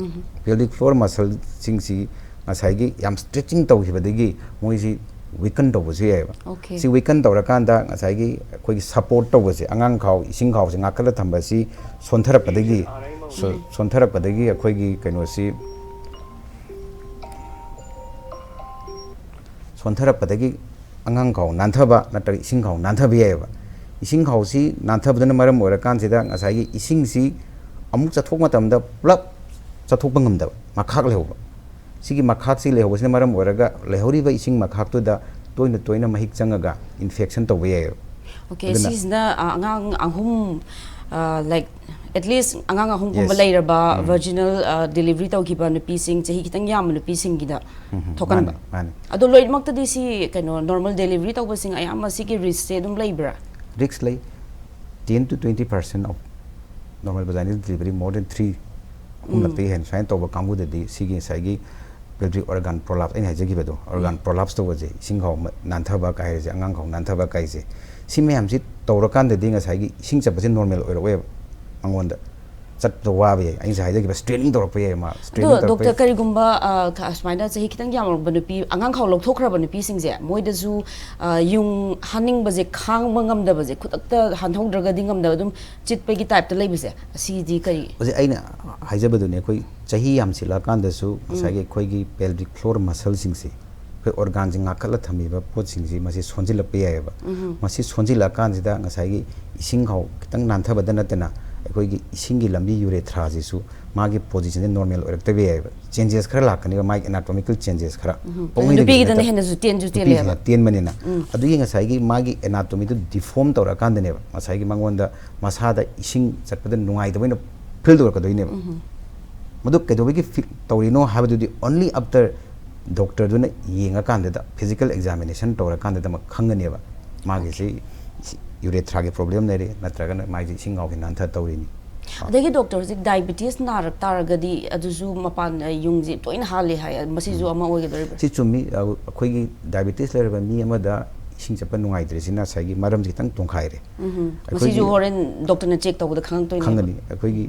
ꯄꯦꯜꯚꯤꯛ ꯐ꯭ꯂꯣꯔ ꯃꯁꯜꯁꯤꯡꯁꯤ ꯉꯁꯥꯏꯒꯤ ꯌꯥꯝ ꯁ꯭ꯇ꯭ꯔꯦꯆꯤꯡ ꯇꯧꯈꯤꯕꯗꯒꯤ ꯃꯣꯏꯁꯤ ꯋꯤꯀꯟ ꯇꯧꯕꯁꯨ ꯌꯥꯏꯑꯕ꯫ Okay. ꯁꯤ ꯋꯤꯀꯟ ꯇꯧꯔꯀꯥꯟꯗ ꯉꯁꯥꯏꯒꯤ ꯑꯩꯈꯣꯏꯒꯤ ꯁꯄꯣꯔꯠ ꯇꯧꯕꯁꯦ, ꯑꯉꯥꯡ ꯈꯥꯎ ꯏꯁꯤꯡ ꯈꯥꯎꯁꯦ ꯉꯥꯈꯠꯂ ꯊꯝꯕꯁꯤ ꯁꯣꯟꯊꯔꯛꯄꯗꯒꯤ ꯁꯣ- ꯁꯣꯟꯊꯔꯛꯄꯗꯒꯤ ꯑꯩꯈꯣꯏꯒꯤ ꯀꯩꯅꯣꯁꯤ ꯁꯣꯟꯊꯔꯛꯄꯗꯒꯤ ꯑꯉꯥꯡ ꯈꯥꯎ ꯅꯥꯟꯊꯕ ꯅꯠꯇ꯭ꯔꯒ ꯏꯁꯤꯡ ꯈꯥꯎ ꯅꯥꯟꯊꯕ ꯌꯥꯏꯑꯕ꯫ ꯏꯁꯤꯡ ꯈꯥꯎꯁꯤ ꯅꯥꯟꯊꯕꯗꯨꯅ ꯃꯔꯝ ꯑꯣꯏꯔꯀꯥꯟꯁꯤꯗ ꯉꯁꯥꯏꯒꯤ ꯏꯁꯤꯡꯁꯤ ꯑꯃꯨꯛ ꯆꯠꯊꯣꯛ ꯃꯇꯝꯗ ꯄꯨꯂꯞ ꯆꯠꯊꯣꯛꯄ ꯉꯝꯗꯕ, ꯃꯈꯥꯛ ꯂꯩꯍꯧꯕ꯫ ꯁꯤꯒꯤ ꯃꯈꯥꯛꯁꯤ ꯂꯩꯍꯧꯕꯁꯤꯅ ꯃꯔꯝ ꯑꯣꯏꯔꯒ ꯂꯩꯍꯧꯔꯤꯕ ꯏꯁꯤꯡ ꯃꯈꯥꯛꯇꯨꯗ ꯇꯣꯏꯅ ꯇꯣꯏꯅ ꯃꯍꯤꯛ ꯆꯪꯉꯒ ꯏꯟꯐꯦꯛꯁꯟ ꯇꯧꯕ ꯌꯥꯏꯑꯕ꯫ Okay, ꯑꯗꯨꯅ- ꯁꯤꯁꯤꯅ ꯑ, ꯑꯉꯥꯡ ꯑꯍꯨꯝ, like, at least ꯑꯉꯥꯡ ꯑꯍꯨꯝꯒꯨꯝꯕ Yes. ꯂꯩꯔꯕ, vaginal delivery ꯇꯧꯈꯤꯕ ꯅꯨꯄꯤꯁꯤꯡ, ꯆꯍꯤ ꯈꯤꯇꯪ ꯌꯥꯝꯕ ꯅꯨꯄꯤꯁꯤꯡꯒꯤꯗ ꯎꯝ, ꯊꯣꯛꯍꯟꯕ꯫ ꯃꯥꯅꯤ, ꯃꯥꯅꯤ꯫ ꯑꯗꯣ ꯂꯣꯏꯅꯃꯛꯇꯗꯤ ꯁꯤ ꯀꯩꯅꯣ normal delivery ꯇꯧꯕꯁꯤꯡ ꯑꯌꯥꯝꯕ ꯁꯤꯒꯤ ꯔꯤꯁꯛꯁꯦ ꯑꯗꯨꯝ ꯂꯩꯕ꯭ꯔꯥ? ꯔꯤꯁꯛ ꯂꯩ꯫ Ten to twenty percent of normal vaginal delivery, more than three, ꯑꯍꯨꯝꯂꯛꯇꯒꯤ ꯍꯦꯟꯅ ꯁꯨꯃꯥꯏꯅ ꯇꯧꯕ ꯀꯥꯡꯕꯨꯗꯗꯤ ꯁꯤꯒꯤ ꯉꯁꯥꯏꯒꯤ pelvic organ prolapse ꯑꯩꯅ ꯍꯥꯏꯖꯈꯤꯕꯗꯣ, organ prolapse ꯇꯧꯕꯁꯦ, ꯏꯁꯤꯡ ꯈꯥꯎ ꯃ- ꯅꯥꯟꯊꯕ ꯀꯥꯏ ꯍꯥꯏꯔꯤꯁꯦ, ꯑꯉꯥꯡ ꯈꯥꯎ ꯅꯥꯟꯊꯕ ꯀꯥꯏꯁꯦ, ꯁꯤ ꯃꯌꯥꯝꯁꯤ ꯇꯧꯔꯀꯥꯟꯗꯗꯤ ꯉꯁꯥꯏꯒꯤ ꯏꯁꯤꯡ ꯆꯠꯄꯁꯦ ꯅꯣꯔꯃꯦꯜ ꯑꯣꯏꯔꯛꯑꯣꯏꯕ꯫ ꯃꯉꯣꯟꯗ ꯆꯠꯄꯗ ꯋꯥꯕ ꯌꯥꯏ꯫ ꯑꯩ ꯉꯁꯥꯏ ꯍꯥꯏꯖꯈꯤꯕ ꯁ꯭ꯇ꯭ꯔꯦꯅꯤꯡ ꯇꯧꯔꯛꯄ ꯌꯥꯏ ꯃꯥ꯫ ꯑꯗꯣ ꯁ꯭ꯇ꯭ꯔꯦꯅꯤꯡ ꯇꯧꯔꯛꯄ ꯗꯣꯛꯇꯔ, ꯌꯥꯏ꯫ ꯀꯔꯤꯒꯨꯝꯕ ꯑ, ꯈ- ꯑꯁꯨꯃꯥꯏꯅ ꯆꯍꯤ ꯈꯤꯇꯪ ꯌꯥꯝꯃꯕ ꯅꯨꯄꯤ, ꯑꯉꯥꯡ ꯈꯥꯎ ꯂꯧꯊꯣꯛꯈ꯭ꯔꯕ ꯅꯨꯄꯤꯁꯤꯡꯁꯦ, ꯃꯣꯏꯗꯁꯨ ꯑ, ꯌꯨꯡ ꯍꯥꯟꯅꯤꯡꯕꯁꯦ ꯈꯥꯡꯕ ꯉꯝꯗꯕꯁꯦ, ꯈꯨꯗꯛꯇ ꯍꯥꯟꯍꯧꯗ꯭ꯔꯒꯗꯤ ꯉꯝꯗꯕ, ꯑꯗꯨꯝ ꯆꯤꯠꯄꯒꯤ ꯇꯥꯏꯞꯇ ꯂꯩꯕꯁꯦ, ꯑꯁꯤꯗꯤ ꯀꯔꯤ? ꯍꯧꯖꯤꯛ ꯑꯩꯅ ꯍꯥꯏꯖꯕꯗꯨꯅꯦ, ꯑꯩꯈꯣꯏ ꯆꯍꯤ ꯌꯥꯝꯁꯤꯜꯂꯛꯑꯀꯥꯟꯗꯁꯨ ꯉꯁꯥꯏꯒꯤ ꯑꯩꯈꯣꯏꯒꯤ pelvic floor muscleꯁꯤꯡꯁꯦ, ꯑꯩꯈꯣꯏ organꯁꯦ ꯉꯥꯛꯈꯠꯂ ꯊꯝꯃꯤꯕ ꯄꯣꯠꯁꯤꯡꯁꯤ, ꯃꯁꯤ ꯁꯣꯟꯖꯤꯜꯂꯛꯄ ꯌꯥꯏꯑꯕ꯫ ꯃꯁꯤ ꯁꯣꯟꯖꯤꯜꯂꯛꯑꯀꯥꯟꯁꯤꯗ ꯉꯁꯥꯏꯒꯤ ꯏꯁꯤꯡ ꯈꯥꯎ ꯈꯤꯇꯪ ꯅꯥꯟꯊꯕꯗ ꯅꯠꯇꯅ ꯑꯩꯈꯣꯏꯒꯤ ꯏꯁꯤꯡꯒꯤ ꯂꯝꯕꯤ urethraꯁꯤꯁꯨ ꯃꯥꯒꯤ positionꯁꯦ ꯅꯣꯔꯃꯦꯜ ꯑꯣꯏꯔꯛꯇꯕ ꯌꯥꯏꯑꯕ꯫ ꯆꯦꯟꯖꯦꯁ ꯈꯔ ꯂꯥꯛꯀꯅꯦꯕ, ꯃꯥꯒꯤ anatomical changes ꯈꯔ꯫ ꯄꯪꯂꯩꯗ ꯅꯨꯄꯤꯒꯤꯗꯅ ꯂꯩꯕ ꯅꯠꯇꯕ꯫ ꯍꯦꯟꯅꯁꯨ ꯇꯦꯟꯁꯨ ꯅꯨꯄꯤꯁꯤꯅ ꯇꯦꯜꯂꯦꯕ꯫ ꯇꯦꯟꯕꯅꯤꯅ꯫ ꯑꯗꯨꯒꯤ ꯉꯁꯥꯏꯒꯤ ꯃꯥꯒꯤ anatomy ꯗꯨ deform ꯇꯧꯔꯀꯥꯟꯗꯅꯦꯕ ꯉꯁꯥꯏꯒꯤ ꯃꯉꯣꯟꯗ ꯃꯁꯥꯗ ꯏꯁꯤꯡ ꯆꯠꯄꯗ ꯅꯨꯡꯉꯥꯏꯇꯕ ꯑꯣꯏꯅ feel ꯇꯧꯔꯛꯀꯗꯣꯏꯅꯦꯕ꯫ ꯃꯗꯨ ꯀꯩꯗꯧꯕꯒꯤ feel ꯇꯧꯔꯤꯅꯣ ꯍꯥꯏꯕꯗꯨꯗꯤ only after doctorꯗꯨꯅ ꯌꯦꯡꯉꯀꯥꯟꯗꯗ, physical examination ꯇꯧꯔꯀꯥꯟꯗꯗꯃꯛ ꯈꯪꯒꯅꯦꯕ ꯃꯥꯒꯤꯁꯤ urethraꯒꯤ problem ꯂꯩꯔꯦ ꯅꯠꯇ꯭ꯔꯒꯅ ꯃꯥꯒꯤ ꯏꯁꯤꯡ ꯈꯥꯎꯁꯤ ꯅꯥꯟꯊ ꯇꯧꯔꯤꯅꯤ꯫ ꯑꯗꯒꯤ ꯗꯣꯛꯇꯔ, ꯍꯧꯖꯤꯛ diabetes ꯅꯥꯔꯛ ꯇꯥꯔꯒꯗꯤ ꯑꯗꯨꯁꯨ ꯃꯄꯥꯟ, ꯑ, ꯌꯨꯡꯁꯤ ꯇꯣꯏꯅ ꯍꯥꯜꯂꯦ ꯍꯥꯏ, ꯃꯁꯤꯁꯨ ꯑꯃ ꯑꯣꯏꯒꯗꯧꯔꯤꯕ꯭ꯔꯥ? ꯁꯤ ꯆꯨꯝꯃꯤ꯫ ꯑ, ꯑꯩꯈꯣꯏꯒꯤ diabetes ꯂꯩꯔꯕ ꯃꯤ ꯑꯃꯗ ꯏꯁꯤꯡ ꯆꯠꯄ ꯅꯨꯡꯉꯥꯏꯇ꯭ꯔꯤꯁꯤꯅ ꯉꯁꯥꯏꯒꯤ ꯃꯔꯝꯁꯤ ꯈꯤꯇꯪ ꯇꯣꯡꯈꯥꯏꯔꯦ꯫ ꯎꯝ꯫ ꯑꯩꯈꯣꯏꯒꯤ ꯃꯁꯤꯁꯨ ꯍꯣꯔꯦꯟ ꯗꯣꯛꯇꯔꯅ check ꯇꯧꯕꯗ ꯈꯪꯉꯛꯇꯣꯏꯅꯦꯕ꯫ ꯈꯪꯒꯅꯤ꯫ ꯑꯩꯈꯣꯏꯒꯤ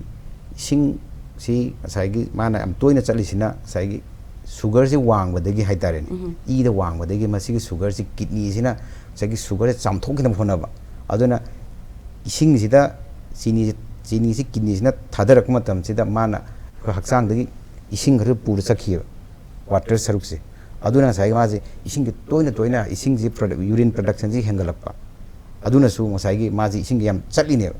ꯏꯁꯤꯡ ꯁꯤ ꯉꯁꯥꯏꯒꯤ ꯃꯥꯅ ꯌꯥꯝ ꯇꯣꯏꯅ ꯆꯠꯂꯤꯁꯤꯅ ꯉꯁꯥꯏꯒꯤ ꯁꯨꯒꯔꯁꯤ ꯋꯥꯡꯕꯗꯒꯤ ꯍꯥꯏꯇꯥꯔꯦꯅꯦ, ꯏꯗ ꯋꯥꯡꯕꯗꯒꯤ ꯃꯁꯤꯒꯤ ꯁꯨꯒꯔꯁꯤ ꯀꯤꯗꯅꯤꯁꯤꯅ ꯉꯁꯥꯏꯒꯤ ꯁꯨꯒꯔꯁꯦ ꯆꯥꯝꯊꯣꯛꯈꯤꯅꯕ ꯍꯣꯠꯅꯕ꯫ ꯑꯗꯨꯅ ꯏꯁꯤꯡꯁꯤꯗ ꯆꯤꯅꯤ, ꯆꯤꯅꯤꯁꯤ ꯀꯤꯗꯅꯤꯁꯤꯅ ꯊꯥꯗꯔꯛꯄ ꯃꯇꯝꯁꯤꯗ ꯃꯥꯅ ꯑꯩꯈꯣꯏ ꯍꯛꯆꯥꯡꯗꯒꯤ ꯏꯁꯤꯡ ꯈꯔ ꯄꯨꯔ ꯆꯠꯈꯤꯑꯕ, ꯋꯥꯇꯔ ꯁꯔꯨꯛꯁꯦ꯫ ꯑꯗꯨꯅ ꯉꯁꯥꯏꯒꯤ ꯃꯥꯁꯦ ꯏꯁꯤꯡꯁꯤ ꯇꯣꯏꯅ ꯇꯣꯏꯅ ꯏꯁꯤꯡꯁꯤ ꯄ꯭ꯔꯗꯛ ꯌꯨꯔꯤꯟ ꯄ꯭ꯔꯗꯛꯁꯟꯁꯤ ꯍꯦꯟꯒꯠꯂꯛꯄ꯫ ꯑꯗꯨꯅꯁꯨ ꯉꯁꯥꯏꯒꯤ ꯃꯥꯁꯤ ꯏꯁꯤꯡꯁꯤ ꯌꯥꯝ ꯆꯠꯂꯤꯅꯦꯕ꯫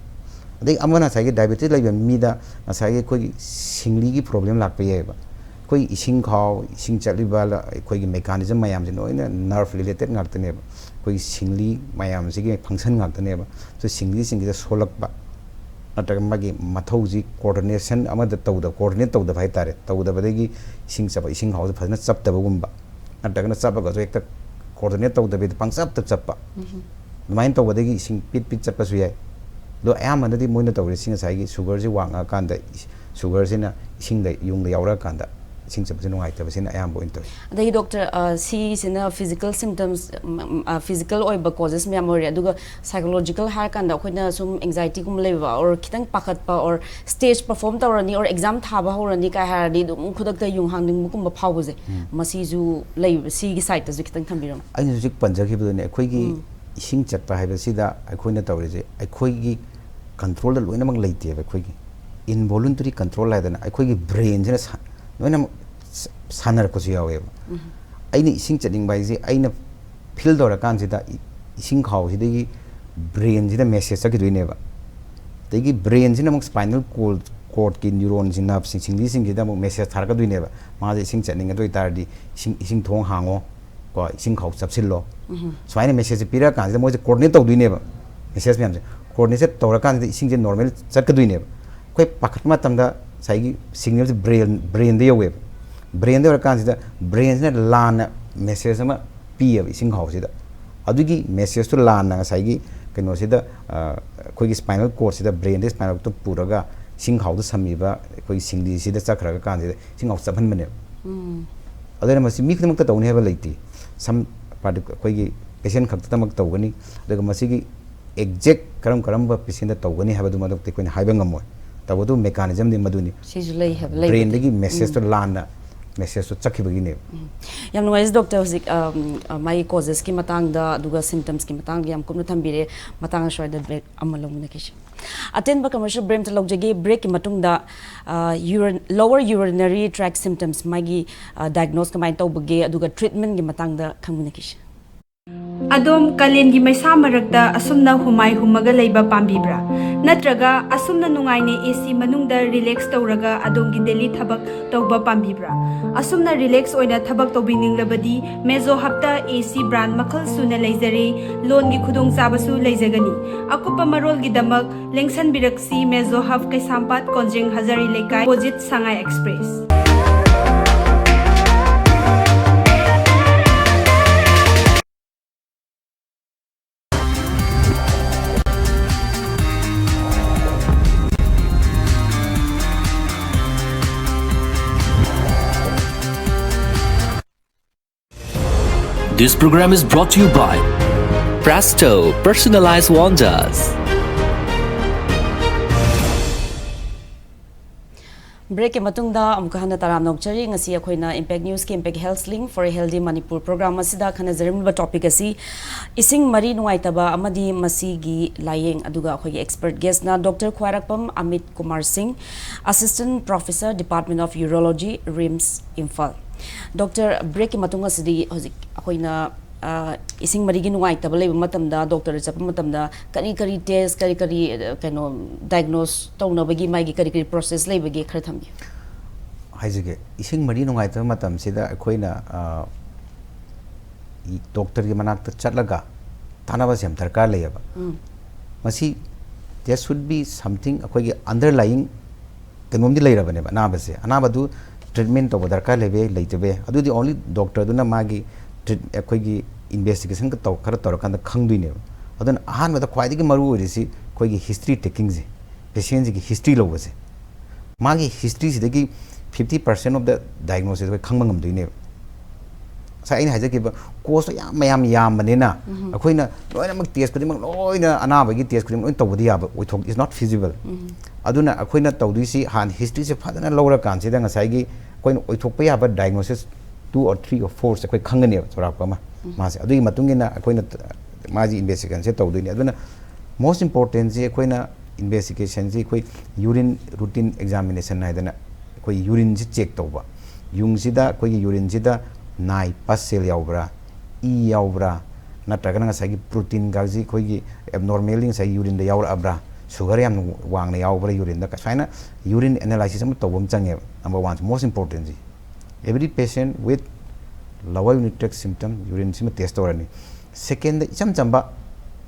ꯑꯗꯩ ꯑꯃꯅ ꯉꯁꯥꯏꯒꯤ ꯗꯥꯏꯕꯦꯇꯤꯁ ꯂꯩꯕ ꯃꯤꯗ ꯉꯁꯥꯏꯒꯤ ꯑꯩꯈꯣꯏꯒꯤ ꯁꯤꯡꯂꯤꯒꯤ ꯄ꯭ꯔꯣꯕ꯭ꯂꯦꯝ ꯂꯥꯛꯄ ꯌꯥꯏꯑꯕ꯫ ꯑꯩꯈꯣꯏ ꯏꯁꯤꯡ ꯈꯥꯎ, ꯏꯁꯤꯡ ꯆꯠꯂꯤꯕ ꯂ-, ꯑꯩꯈꯣꯏꯒꯤ ꯃꯦꯀꯥꯅꯤꯖꯝ ꯃꯌꯥꯝꯁꯦ ꯂꯣꯏꯅ ꯅꯔꯚ ꯔꯤꯂꯦꯇꯦꯠ ꯉꯥꯛꯇꯅꯦꯕ꯫ ꯑꯩꯈꯣꯏꯒꯤ ꯁꯤꯡꯂꯤ ꯃꯌꯥꯝꯁꯤꯒꯤ ꯐꯪꯁꯟ ꯉꯥꯛꯇꯅꯦꯕ꯫ ꯑꯗꯨ ꯁꯤꯡꯂꯤꯁꯤꯡꯁꯤꯗ ꯁꯣꯜꯂꯛꯄ ꯅꯠꯇ꯭ꯔꯒ ꯃꯥꯒꯤ ꯃꯊꯧꯁꯤ ꯀꯣꯑꯣꯔꯗꯤꯅꯦꯁꯟ ꯑꯃꯗ ꯇꯧꯗꯕ, ꯀꯣꯑꯣꯔꯗꯤꯅꯦꯠ ꯇꯧꯗꯕ ꯍꯥꯏꯇꯥꯔꯦ, ꯇꯧꯗꯕꯗꯒꯤ ꯏꯁꯤꯡ ꯆꯠꯄ, ꯏꯁꯤꯡ ꯈꯥꯎꯁꯦ ꯐꯖꯅ ꯆꯞꯇꯕꯒꯨꯝꯕ, ꯅꯠꯇ꯭ꯔꯒꯅ ꯆꯞꯄꯒꯁꯨ ꯍꯦꯛꯇ ꯀꯣꯑꯣꯔꯗꯤꯅꯦꯠ ꯇꯧꯗꯕꯤꯗ ꯄꯪꯆꯞꯇ ꯆꯞꯄ, ꯑꯗꯨꯃꯥꯏꯅ ꯇꯧꯕꯗꯒꯤ ꯏꯁꯤꯡ ꯄꯤꯠ ꯄꯤꯠ ꯆꯠꯄꯁꯨ ꯌꯥꯏ꯫ ꯑꯗꯣ ꯑꯌꯥꯝꯕꯅꯗꯤ ꯃꯣꯏꯅ ꯇꯧꯔꯤꯁꯤ ꯉꯁꯥꯏꯒꯤ ꯁꯨꯒꯔꯁꯤ ꯋꯥꯡꯉꯛꯑꯀꯥꯟꯗ ꯏꯁ-, ꯁꯨꯒꯔꯁꯤꯅ ꯏꯁꯤꯡꯗ, ꯌꯨꯡꯗ ꯌꯥꯎꯔꯛꯑꯀꯥꯟꯗ ꯏꯁꯤꯡ ꯆꯠꯄꯁꯦ ꯅꯨꯡꯉꯥꯏꯇꯕꯁꯤꯅ ꯑꯌꯥꯝꯕ ꯑꯣꯏꯅ ꯇꯧꯏ꯫ ꯑꯗꯒꯤ ꯗꯣꯛꯇꯔ, ꯑ, ꯁꯤꯁꯤꯅ ꯐꯤꯖꯤꯀꯦꯜ ꯁꯤꯝꯇꯝꯁ, ꯎꯝ, ꯎꯝ, ꯑ, ꯐꯤꯖꯤꯀꯦꯜ ꯑꯣꯏꯕ ꯀꯣꯖꯦꯁ ꯃꯌꯥꯝ ꯑꯣꯏꯔꯦ, ꯑꯗꯨꯒ ꯁꯥꯏꯀꯣꯂꯣꯖꯤꯀꯦꯜ ꯍꯥꯏꯔꯀꯥꯟꯗ ꯑꯩꯈꯣꯏꯅ ꯁꯨꯝ ꯑꯦꯡꯖꯥꯏꯇꯤꯒꯨꯝꯕ ꯂꯩꯕ ꯑꯣꯔ ꯈꯤꯇꯪ ꯄꯥꯈꯠꯄ ꯑꯣꯔ ꯁ꯭ꯇꯦꯖ ꯄꯔꯐꯣꯔꯝ ꯇꯧꯔꯅꯤ ꯑꯣꯔ ꯑꯦꯛꯖꯥꯝ ꯊꯥꯕ ꯍꯧꯔꯅꯤ ꯀꯥꯏ ꯍꯥꯏꯔꯗꯤ ꯑꯗꯨꯝ ꯈꯨꯗꯛꯇ ꯌꯨꯡ ꯍꯥꯡꯅꯤꯡꯕꯒꯨꯝꯕ ꯐꯥꯎꯕꯁꯦ, ꯎꯝ꯫ ꯃꯁꯤꯁꯨ ꯂꯩꯕ, ꯁꯤꯒꯤ ꯁꯥꯏꯠꯇꯁꯨ ꯈꯤꯇꯪ ꯊꯝꯕꯤꯔꯝꯃꯣ꯫ ꯑꯩꯅ ꯍꯧꯖꯤꯛ ꯄꯟꯖꯈꯤꯕꯗꯨꯅꯦ, ꯑꯩꯈꯣꯏꯒꯤ ꯎꯝ꯫ ꯏꯁꯤꯡ ꯆꯠꯄ ꯍꯥꯏꯕꯁꯤꯗ ꯑꯩꯈꯣꯏꯅ ꯇꯧꯔꯤꯁꯦ ꯑꯩꯈꯣꯏꯒꯤ ꯀꯟꯇ꯭ꯔꯣꯜꯗ ꯂꯣꯏꯅꯃꯛ ꯂꯩꯇꯦꯕ꯫ ꯑꯩꯈꯣꯏꯒꯤ ꯏꯟꯚꯣꯂꯨꯟꯇꯔꯤ ꯀꯟꯇ꯭ꯔꯣꯜ ꯍꯥꯏꯗꯅ ꯑꯩꯈꯣꯏꯒꯤ ꯕ꯭ꯔꯦꯟꯁꯤꯅ ꯁꯥ-, ꯂꯣꯏꯅꯃꯛ ꯁ-, ꯁꯥꯟꯅꯔꯛꯄꯁꯨ ꯌꯥꯎꯋꯦꯕ꯫ ꯎꯝ꯫ ꯑꯩꯅ ꯏꯁꯤꯡ ꯆꯠꯅꯤꯡꯕ ꯍꯥꯏꯁꯦ ꯑꯩꯅ ꯐꯤꯜ ꯇꯧꯔꯀꯥꯟꯁꯤꯗ ꯏ-, ꯏꯁꯤꯡ ꯈꯥꯎꯁꯤꯗꯒꯤ ꯕ꯭ꯔꯦꯟꯁꯤꯗ ꯃꯦꯁꯦꯖ ꯆꯠꯈꯤꯗꯣꯏꯅꯦꯕ꯫ ꯑꯗꯒꯤ ꯕ꯭ꯔꯦꯟꯁꯤꯅ ꯑꯃꯨꯛ ꯁ꯭ꯄꯥꯏꯅꯦꯜ ꯀꯣꯔꯗ, ꯀꯣꯔꯗꯀꯤ ꯅ꯭ꯌꯨꯔꯣꯟꯁꯤꯡ, ꯅꯔꯚꯁꯤꯡ, ꯁꯤꯡꯂꯤꯁꯤꯡꯁꯤꯗ ꯑꯃꯨꯛ ꯃꯦꯁꯦꯖ ꯊꯥꯔꯛꯀꯗꯣꯏꯅꯦꯕ꯫ ꯃꯥꯁꯦ ꯏꯁꯤꯡ ꯆꯠꯅꯤꯡꯒꯗꯣꯏ ꯇꯥꯔꯗꯤ ꯏꯁꯤꯡ, ꯏꯁꯤꯡ ꯊꯣꯡ ꯍꯥꯡꯉꯣ, ꯀꯣ, ꯏꯁꯤꯡ ꯈꯥꯎ ꯆꯞꯁꯤꯜꯂꯣ꯫ ꯎꯝ꯫ ꯁꯨꯃꯥꯏꯅ ꯃꯦꯁꯦꯖꯁꯦ ꯄꯤꯔꯛꯑꯀꯥꯟꯁꯤꯗ ꯃꯣꯏꯁꯦ ꯀꯣꯑꯣꯔꯗꯤꯅꯦꯠ ꯇꯧꯗꯣꯏꯅꯦꯕ꯫ ꯃꯦꯁꯦꯖ ꯃꯌꯥꯝꯁꯦ ꯀꯣꯑꯣꯔꯗꯤꯅꯦꯠꯁꯦ ꯇꯧꯔꯀꯥꯟꯁꯤꯗ ꯏꯁꯤꯡꯁꯦ ꯅꯣꯔꯃꯦꯜ ꯆꯠꯀꯗꯣꯏꯅꯦꯕ꯫ ꯑꯩꯈꯣꯏ ꯄꯥꯈꯠꯄ ꯃꯇꯝꯗ ꯉꯁꯥꯏꯒꯤ ꯁꯤꯒꯅꯦꯜꯁꯦ ꯕ꯭ꯔꯦꯟ, ꯕ꯭ꯔꯦꯟꯗ ꯌꯧꯋꯦꯕ꯫ ꯕ꯭ꯔꯦꯟꯗ ꯌꯧꯔꯀꯥꯟꯁꯤꯗ ꯕ꯭ꯔꯦꯟꯁꯤꯅ ꯂꯥꯟꯅ ꯃꯦꯁꯦꯖ ꯑꯃ ꯄꯤꯌꯦꯕ ꯏꯁꯤꯡ ꯈꯥꯎꯁꯤꯗ꯫ ꯑꯗꯨꯒꯤ ꯃꯦꯁꯦꯖꯇꯨ ꯂꯥꯟꯅ ꯉꯁꯥꯏꯒꯤ ꯀꯩꯅꯣꯁꯤꯗ, ꯑ, ꯑꯩꯈꯣꯏꯒꯤ ꯁ꯭ꯄꯥꯏꯅꯦꯜ ꯀꯣꯔꯗꯁꯤꯗ, ꯕ꯭ꯔꯦꯟꯗ ꯁ꯭ꯄꯥꯏꯅꯦꯜ ꯀꯣꯔꯗꯇ ꯄꯨꯔꯒ ꯏꯁꯤꯡ ꯈꯥꯎꯗ ꯁꯝꯃꯤꯕ ꯑꯩꯈꯣꯏꯒꯤ ꯁꯤꯡꯂꯤꯁꯤꯗ ꯆꯠꯈ꯭ꯔꯒ ꯀꯥꯟꯁꯤꯗ ꯏꯁꯤꯡ ꯈꯥꯎ ꯆꯞꯍꯟꯕꯅꯦꯕ꯫ ꯎꯝ꯫ ꯑꯗꯨꯅ ꯃꯁꯤ ꯃꯤ ꯈꯨꯗꯤꯡꯃꯛꯇ ꯇꯧꯅꯤ ꯍꯥꯏꯕ ꯂꯩꯇꯦ꯫ ꯁꯝ ꯄꯥꯔꯇꯤ-, ꯑꯩꯈꯣꯏꯒꯤ ꯄꯦꯁꯦꯟ ꯈꯛꯇꯃꯛ ꯇꯧꯒꯅꯤ꯫ ꯑꯗꯨꯒ ꯃꯁꯤꯒꯤ ꯑꯦꯛꯖꯦꯛ ꯀꯔꯝ ꯀꯔꯝꯕ ꯄꯦꯁꯦꯟꯗ ꯇꯧꯒꯅꯤ ꯍꯥꯏꯕꯗꯨꯃꯛꯇꯤ ꯑꯩꯈꯣꯏꯅ ꯍꯥꯏꯕ ꯉꯝꯃꯣꯏ꯫ ꯇꯧꯕꯗꯨ mechanismꯗꯤ ꯃꯗꯨꯅꯤ꯫ ꯁꯤꯁꯨ ꯂꯩ ꯍꯥꯏꯕ, ꯂꯩꯕꯗꯤ꯫ Brainꯗꯒꯤ messageꯇꯣ ꯂꯥꯟꯅ messageꯇꯣ ꯆꯠꯈꯤꯕꯒꯤꯅꯦꯕ꯫ ꯌꯥꯝ ꯅꯨꯡꯉꯥꯏꯖꯩ doctor, ꯍꯧꯖꯤꯛ ꯑꯝ, ꯑ, ꯃꯥꯒꯤ causesꯀꯤ ꯃꯇꯥꯡꯗ ꯑꯗꯨꯒ symptomsꯀꯤ ꯃꯇꯥꯡꯗ ꯌꯥꯝ ꯀꯨꯞꯅ ꯊꯝꯕꯤꯔꯦ꯫ ꯃꯇꯥꯡ ꯑꯁ꯭ꯋꯥꯏꯗ break ꯑꯃ ꯂꯧꯃꯤꯟꯅꯈꯤꯁꯤ꯫ ꯑꯇꯦꯟꯕ commercial break ꯑꯝꯇ ꯂꯧꯖꯒꯦ꯫ Breakꯀꯤ ꯃꯇꯨꯡꯗ, ꯑ, urine- lower urinary tract symptoms, ꯃꯥꯒꯤ, ꯑ, diagnose ꯀꯃꯥꯏꯅ ꯇꯧꯕꯒꯦ, ꯑꯗꯨꯒ treatmentꯀꯤ ꯃꯇꯥꯡꯗ ꯈꯪꯃꯤꯟꯅꯈꯤꯁꯤ꯫ ꯑꯗꯣꯝ ꯀꯥꯂꯦꯟꯒꯤ ꯃꯩꯁꯥ ꯃꯔꯛꯇ ꯑꯁꯨꯝꯅ ꯍꯨꯃꯥꯏ ꯍꯨꯝꯃꯒ ꯂꯩꯕ ꯄꯥꯝꯕꯤꯕ꯭ꯔꯥ? ꯅꯠꯇ꯭ꯔꯒ ꯑꯁꯨꯝꯅ ꯅꯨꯡꯉꯥꯏꯅ AC ꯃꯅꯨꯡꯗ relax ꯇꯧꯔꯒ ꯑꯗꯣꯝꯒꯤ daily ꯊꯕꯛ ꯇꯧꯕ ꯄꯥꯝꯕꯤꯕ꯭ꯔꯥ? ꯑꯁꯨꯝꯅ relax ꯑꯣꯏꯅ ꯊꯕꯛ ꯇꯧꯕꯤꯅꯤꯡꯂꯕꯗꯤ Mesohubꯇ AC brand ꯃꯈꯜ ꯁꯨꯅ ꯂꯩꯖꯔꯦ꯫ Loanꯒꯤ ꯈꯨꯗꯣꯡꯆꯥꯕꯁꯨ ꯂꯩꯖꯒꯅꯤ꯫ ꯑꯀꯨꯞꯄ ꯃꯔꯣꯜꯒꯤꯗꯃꯛ ꯂꯦꯡꯁꯟꯕꯤꯔꯛꯁꯤ Mesohub, ꯀꯩꯁꯥꯝꯄꯥꯠ ꯀꯣꯟꯖꯦꯡ, ꯍꯖꯥꯔꯤ ꯂꯩꯀꯥꯏ, opposite Sangai Express꯫ This program is brought to you by Presto Personalized Wonders. Breakꯀꯤ ꯃꯇꯨꯡꯗ ꯑꯃꯨꯛꯀ ꯍꯟꯅ ꯇꯔꯥꯝꯅ ꯑꯣꯛꯆꯔꯤ꯫ ꯉꯁꯤ ꯑꯩꯈꯣꯏꯅ Impact Newsꯀꯤ Impact Health Link for a Healthy Manipur program ꯑꯁꯤꯗ ꯈꯟꯅꯖꯔꯝꯂꯤꯕ topic ꯑꯁꯤ ꯏꯁꯤꯡ ꯃꯔꯤ ꯅꯨꯡꯉꯥꯏꯇꯕ ꯑꯃꯗꯤ ꯃꯁꯤꯒꯤ ꯂꯥꯏꯌꯦꯡ, ꯑꯗꯨꯒ ꯑꯩꯈꯣꯏꯒꯤ expert guestꯅ Doctor ꯈ꯭ꯋꯥꯏꯔꯥꯛꯄꯝ ꯑꯃꯤꯠ ꯀꯨꯃꯥꯔ ꯁꯤꯡ, Assistant Professor, Department of Urology, RIMS, Imphal. Doctor, breakꯀꯤ ꯃꯇꯨꯡ ꯑꯁꯤꯗꯤ ꯍꯧꯖꯤꯛ ꯑꯩꯈꯣꯏꯅ, ꯑ, ꯏꯁꯤꯡ ꯃꯔꯤꯒꯤ ꯅꯨꯡꯉꯥꯏꯇꯕ ꯂꯩꯕ ꯃꯇꯝꯗ, doctorꯗ ꯆꯠꯄ ꯃꯇꯝꯗ ꯀꯔꯤ ꯀꯔꯤ test, ꯀꯔꯤ ꯀꯔꯤ, ꯑ, ꯀꯩꯅꯣ, diagnose ꯇꯧꯅꯕꯒꯤ ꯃꯥꯒꯤ ꯀꯔꯤ ꯀꯔꯤ process ꯂꯩꯕꯒꯦ, ꯈꯔ ꯊꯝꯕꯤꯌꯨ꯫ ꯍꯥꯏꯖꯒꯦ, ꯏꯁꯤꯡ ꯃꯔꯤ ꯅꯨꯡꯉꯥꯏꯇꯕ ꯃꯇꯝꯁꯤꯗ ꯑꯩꯈꯣꯏꯅ, ꯑ, ꯗꯣꯛꯇꯔꯒꯤ ꯃꯅꯥꯛꯇ ꯆꯠꯂꯒ ꯇꯥꯟꯅꯕꯁꯦ ꯌꯥꯝ ꯗꯔꯀꯥꯔ ꯂꯩꯌꯦꯕ꯫ ꯃꯁꯤ, there should be something, ꯑꯩꯈꯣꯏꯒꯤ underlying ꯀꯩꯅꯣꯝꯗꯤ ꯂꯩꯔꯕꯅꯦꯕ ꯑꯅꯥꯕꯁꯦ꯫ ꯑꯅꯥꯕꯗꯨ treatment ꯇꯧꯕ ꯗꯔꯀꯥꯔ ꯂꯩꯕ ꯌꯥꯏ, ꯂꯩꯇꯕ ꯌꯥꯏ꯫ ꯑꯗꯨꯗꯤ only ꯗꯣꯛꯇꯔꯗꯨꯅ ꯃꯥꯒꯤ treat-, ꯑꯩꯈꯣꯏꯒꯤ investigation ꯇꯧ-, ꯈꯔ ꯇꯧꯔꯀꯥꯟꯗ ꯈꯪꯗꯣꯏꯅꯦꯕ꯫ ꯑꯗꯨꯅ ꯑꯍꯥꯟꯕꯗ ꯈ꯭ꯋꯥꯏꯗꯒꯤ ꯃꯔꯨ ꯑꯣꯏꯔꯤꯁꯤ ꯑꯩꯈꯣꯏꯒꯤ history takingꯁꯦ, patientꯁꯤꯒꯤ history ꯂꯧꯕꯁꯦ꯫ ꯃꯥꯒꯤ historyꯁꯤꯗꯒꯤ fifty percent of the diagnosis ꯑꯩꯈꯣꯏ ꯈꯪꯕ ꯉꯝꯗꯣꯏꯅꯦꯕ꯫ ꯑꯩꯅ ꯍꯥꯏꯖꯈꯤꯕ ꯀꯣꯁꯇꯣ ꯌꯥꯝ ꯃꯌꯥꯝ ꯌꯥꯝꯕꯅꯤꯅ ꯑꯩꯈꯣꯏꯅ ꯂꯣꯏꯅꯃꯛ ꯇꯦꯁ ꯈꯨꯗꯤꯡꯃꯛ ꯂꯣꯏꯅ ꯑꯅꯥꯕꯒꯤ ꯇꯦꯁ ꯈꯨꯗꯤꯡꯃꯛ ꯂꯣꯏꯅ ꯇꯧꯕꯗꯤ ꯌꯥꯕ ꯑꯣꯏꯊꯣꯛ is not feasible. ꯑꯗꯨꯅ ꯑꯩꯈꯣꯏꯅ ꯇꯧꯗꯣꯏꯁꯤ ꯍꯥꯟꯅ ꯍꯤꯁꯇ꯭ꯔꯤꯁꯦ ꯐꯖꯅ ꯂꯧꯔꯀꯥꯟꯁꯤꯗ ꯉꯁꯥꯏꯒꯤ ꯑꯩꯈꯣꯏꯅ ꯑꯣꯏꯊꯣꯛꯄ ꯌꯥꯕ diagnosis two or three or four ꯁꯦ ꯑꯩꯈꯣꯏ ꯈꯪꯒꯅꯦꯕ ꯆꯥꯎꯔꯥꯛꯄ ꯑꯃ ꯃꯥꯁꯦ꯫ ꯑꯗꯨꯒꯤ ꯃꯇꯨꯡ ꯏꯟꯅ ꯑꯩꯈꯣꯏꯅ ꯃꯥꯒꯤ ꯏꯟꯚꯦꯁꯇꯤꯒꯦꯁꯟꯁꯦ ꯇꯧꯗꯣꯏꯅꯤ꯫ ꯑꯗꯨꯅ most importantꯁꯤ ꯑꯩꯈꯣꯏꯅ ꯏꯟꯚꯦꯁꯇꯤꯒꯦꯁꯟꯁꯤ ꯑꯩꯈꯣꯏ urine routine examination ꯍꯥꯏꯗꯅ ꯑꯩꯈꯣꯏ ꯌꯨꯔꯤꯟꯁꯤ ꯆꯦꯛ ꯇꯧꯕ꯫ ꯌꯨꯡꯁꯤꯗ ꯑꯩꯈꯣꯏꯒꯤ ꯌꯨꯔꯤꯟꯁꯤꯗ ꯅꯥꯏ ꯄꯁ ꯁꯦꯜ ꯌꯥꯎꯕ꯭ꯔꯥ, ꯏ ꯌꯥꯎꯕ꯭ꯔꯥ, ꯅꯠꯇ꯭ꯔꯒꯅ ꯉꯁꯥꯏꯒꯤ ꯄ꯭ꯔꯣꯇꯤꯟꯒꯁꯤ ꯑꯩꯈꯣꯏꯒꯤ ꯑꯦꯕꯅꯣꯔꯃꯦꯜꯂꯤ ꯉꯁꯥꯏꯒꯤ ꯌꯨꯔꯤꯟꯗ ꯌꯥꯎꯔꯛꯑꯕ꯭ꯔꯥ, ꯁꯨꯒꯔ ꯌꯥꯝꯅ ꯋꯥꯡꯅ ꯌꯥꯎꯕ꯭ꯔꯥ ꯌꯨꯔꯤꯟꯗ, ꯁꯨꯃꯥꯏꯅ ꯌꯨꯔꯤꯟ ꯑꯦꯅꯥꯂꯥꯏꯁꯤꯁ ꯑꯃ ꯇꯧꯕ ꯑꯃ ꯆꯪꯉꯦꯕ꯫ Number one most importantꯁꯤ every patient with lower urinary tract symptom ꯌꯨꯔꯤꯟꯁꯤꯃ ꯇꯦꯁ ꯇꯧꯔꯅꯤ꯫ ꯁꯦꯀꯦꯟꯗ ꯏꯆꯝ ꯆꯝꯕ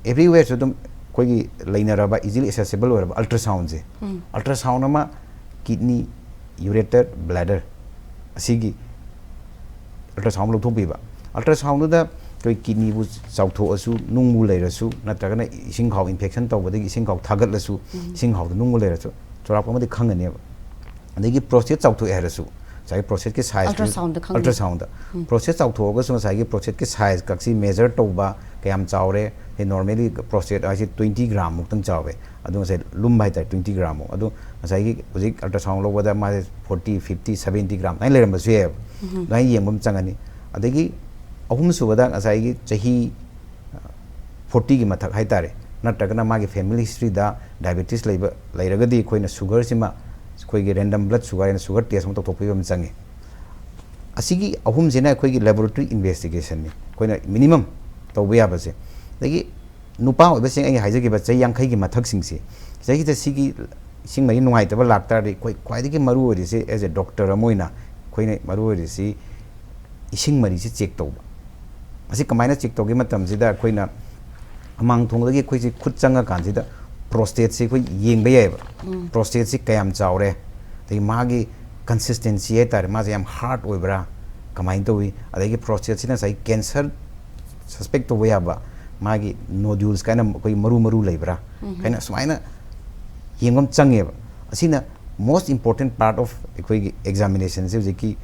everywhereꯁꯨ ꯑꯗꯨꯝ ꯑꯩꯈꯣꯏꯒꯤ ꯂꯩꯅꯔꯕ easily accessible ꯑꯣꯏꯔꯕ ultrasoundꯁꯦ, ultrasound ꯑꯃ kidney, ureter, bladder ꯑꯁꯤꯒꯤ ultrasound ꯂꯧꯊꯣꯛꯄꯤꯕ꯫ Ultrasoundꯗꯨꯗ ꯑꯩꯈꯣꯏ ꯀꯤꯗꯅꯤꯕꯨ ꯆꯥꯎꯊꯣꯛꯑꯁꯨ, ꯅꯨꯡꯕꯨ ꯂꯩꯔꯁꯨ, ꯅꯠꯇ꯭ꯔꯒꯅ ꯏꯁꯤꯡ ꯈꯥꯎ ꯏꯟꯐꯦꯛꯁꯟ ꯇꯧꯕꯗꯒꯤ ꯏꯁꯤꯡ ꯈꯥꯎ ꯊꯥꯒꯠꯂꯁꯨ, ꯏꯁꯤꯡ ꯈꯥꯎꯗ ꯅꯨꯡꯕꯨ ꯂꯩꯔꯁꯨ ꯆꯥꯎꯔꯥꯛꯄ ꯑꯃꯗꯤ ꯈꯪꯒꯅꯦꯕ꯫ ꯑꯗꯒꯤ ꯄ꯭ꯔꯣꯁꯇꯦꯠ ꯆꯥꯎꯊꯣꯛꯑꯦ ꯍꯥꯏꯔꯁꯨ ꯉꯁꯥꯏꯒꯤ ꯄ꯭ꯔꯣꯁꯇꯦꯠꯀꯤ ꯁꯥꯏꯖ Ultrasoundꯗ ꯈꯪꯒꯅꯤ꯫ Ultrasoundꯗ ꯄ꯭ꯔꯣꯁꯇꯦꯠ ꯆꯥꯎꯊꯣꯛꯑꯒꯁꯨ ꯉꯁꯥꯏꯒꯤ ꯄ꯭ꯔꯣꯁꯇꯦꯠꯀꯤ ꯁꯥꯏꯖ ꯀꯛꯁꯤ ꯃꯦꯖꯔ ꯇꯧꯕ ꯀꯌꯥꯝ ꯆꯥꯎꯔꯦ꯫ Normally ꯄ꯭ꯔꯣꯁꯇꯦꯠ ꯍꯥꯏꯁꯦ twenty gram ꯃꯨꯛꯇꯪ ꯆꯥꯎꯋꯦ꯫ ꯑꯗꯨ ꯉꯁꯥꯏ ꯂꯨꯝꯕ ꯍꯥꯏꯇꯥꯔꯦ, twenty gram ꯃꯨꯛ꯫ ꯑꯗꯨ ꯉꯁꯥꯏꯒꯤ ꯍꯧꯖꯤꯛ ultrasound ꯂꯧꯕꯗ ꯃꯥꯁꯦ forty, fifty, seventy gram ꯑꯗꯨꯃꯥꯏꯅ ꯂꯩꯔꯝꯕꯁꯨ ꯌꯥꯏꯑꯕ꯫ ꯑꯗꯨꯃꯥꯏꯅ ꯌꯦꯡꯕ ꯑꯃ ꯆꯪꯉꯅꯤ꯫ ꯑꯗꯒꯤ ꯑꯍꯨꯝꯁꯨꯕꯗ ꯉꯁꯥꯏꯒꯤ ꯆꯍꯤ fortyꯒꯤ ꯃꯊꯛ ꯍꯥꯏꯇꯥꯔꯦ, ꯅꯠꯇ꯭ꯔꯒꯅ ꯃꯥꯒꯤ family historyꯗ diabetes ꯂꯩꯕ ꯂꯩꯔꯒꯗꯤ ꯑꯩꯈꯣꯏꯅ ꯁꯨꯒꯔꯁꯤꯃ ꯑꯩꯈꯣꯏꯒꯤ random blood sugar ꯍꯥꯏꯅ sugar test ꯑꯃ ꯇꯧꯊꯣꯛꯄꯤꯕ ꯑꯃ ꯆꯪꯉꯤ꯫ ꯑꯁꯤꯒꯤ ꯑꯍꯨꯝꯁꯤꯅ ꯑꯩꯈꯣꯏꯒꯤ laboratory investigationꯅꯤ, ꯑꯩꯈꯣꯏꯅ minimum ꯇꯧꯕ ꯌꯥꯕꯁꯦ꯫ ꯑꯗꯒꯤ ꯅꯨꯄꯥ ꯑꯣꯏꯕꯁꯤꯡ ꯑꯩꯅ ꯍꯥꯏꯖꯈꯤꯕ ꯆꯍꯤ ꯌꯥꯡꯈꯩꯒꯤ ꯃꯊꯛꯁꯤꯡꯁꯤ, ꯆꯍꯤꯗ ꯁꯤꯒꯤ ꯏꯁꯤꯡ ꯃꯔꯤ ꯅꯨꯡꯉꯥꯏꯇꯕ ꯂꯥꯛꯇꯥꯔꯗꯤ ꯑꯩꯈꯣꯏ ꯈ꯭ꯋꯥꯏꯗꯒꯤ ꯃꯔꯨ ꯑꯣꯏꯔꯤꯁꯤ as a doctor ꯑꯃ ꯑꯣꯏꯅ ꯑꯩꯈꯣꯏꯅ ꯃꯔꯨ ꯑꯣꯏꯔꯤꯁꯤ ꯏꯁꯤꯡ ꯃꯔꯤꯁꯤ ꯆꯦꯛ ꯇꯧꯕ꯫ ꯑꯁꯤ ꯀꯃꯥꯏꯅ ꯆꯦꯛ ꯇꯧꯒꯦ ꯃꯇꯝꯁꯤꯗ ꯑꯩꯈꯣꯏꯅ ꯑꯃꯥꯡ ꯊꯣꯡꯗꯒꯤ ꯑꯩꯈꯣꯏꯁꯤ ꯈꯨꯠ ꯆꯪꯉꯀꯥꯟꯁꯤꯗ ꯄ꯭ꯔꯣꯁꯇꯦꯠꯁꯤ ꯑꯩꯈꯣꯏ ꯌꯦꯡꯕ ꯌꯥꯏꯑꯕ꯫ ꯄ꯭ꯔꯣꯁꯇꯦꯠꯁꯤ ꯀꯌꯥꯝ ꯆꯥꯎꯔꯦ, ꯑꯗꯒꯤ ꯃꯥꯒꯤ consistency ꯍꯥꯏꯇꯥꯔꯦ, ꯃꯥꯁꯦ ꯌꯥꯝ ꯍꯥꯔꯗ ꯑꯣꯏꯕ꯭ꯔꯥ, ꯀꯃꯥꯏꯅ ꯇꯧꯏ, ꯑꯗꯒꯤ ꯄ꯭ꯔꯣꯁꯇꯦꯠꯁꯤꯅ ꯉꯁꯥꯏ ꯀꯦꯟꯁꯔ suspect ꯇꯧꯕ ꯌꯥꯕ ꯃꯥꯒꯤ nodules ꯀꯥꯏꯅ ꯑꯩꯈꯣꯏꯒꯤ ꯃꯔꯨ ꯃꯔꯨ ꯂꯩꯕ꯭ꯔꯥ ꯀꯥꯏꯅ ꯁꯨꯃꯥꯏꯅ ꯌꯦꯡꯕ ꯑꯃ ꯆꯪꯉꯦꯕ꯫ ꯑꯁꯤꯅ most important part of ꯑꯩꯈꯣꯏꯒꯤ examinationꯁꯦ ꯍꯧꯖꯤꯛꯀꯤ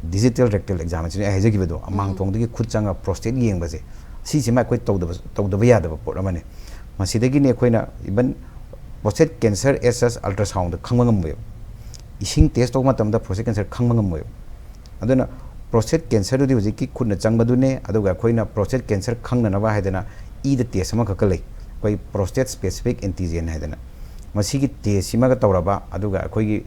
Digital rectal examination ꯑꯩ ꯍꯥꯏꯖꯈꯤꯕꯗꯣ, ꯑꯃꯥꯡ ꯊꯣꯡꯗꯒꯤ ꯈꯨꯠ ꯆꯪꯉ prostate ꯌꯦꯡꯕꯁꯦ, ꯁꯤꯁꯤꯃ ꯑꯩꯈꯣꯏ ꯇꯧꯗꯕ ꯇꯧꯗꯕ ꯌꯥꯗꯕ ꯄꯣꯠ ꯑꯃꯅꯤ꯫ ꯃꯁꯤꯗꯒꯤꯅꯤ ꯑꯩꯈꯣꯏꯅ even prostate cancer as such ultrasound ꯗ ꯈꯪꯕ ꯉꯝꯃꯣꯏꯕ꯫ ꯏꯁꯤꯡ test ꯇꯧꯕ ꯃꯇꯝꯗ prostate cancer ꯈꯪꯕ ꯉꯝꯃꯣꯏꯕ꯫ ꯑꯗꯨꯅ prostate cancer ꯗꯨꯗꯤ ꯍꯧꯖꯤꯛꯀꯤ ꯈꯨꯠꯅ ꯆꯪꯕꯗꯨꯅꯦ, ꯑꯗꯨꯒ ꯑꯩꯈꯣꯏꯅ prostate cancer ꯈꯪꯅꯅꯕ ꯍꯥꯏꯗꯅ ꯏꯗ test ꯑꯃꯈꯛꯀ ꯂꯩ, ꯑꯩꯈꯣꯏ prostate specific antigen ꯍꯥꯏꯗꯅ꯫ ꯃꯁꯤꯒꯤ test ꯁꯤꯃꯒ ꯇꯧꯔꯕ, ꯑꯗꯨꯒ ꯑꯩꯈꯣꯏꯒꯤ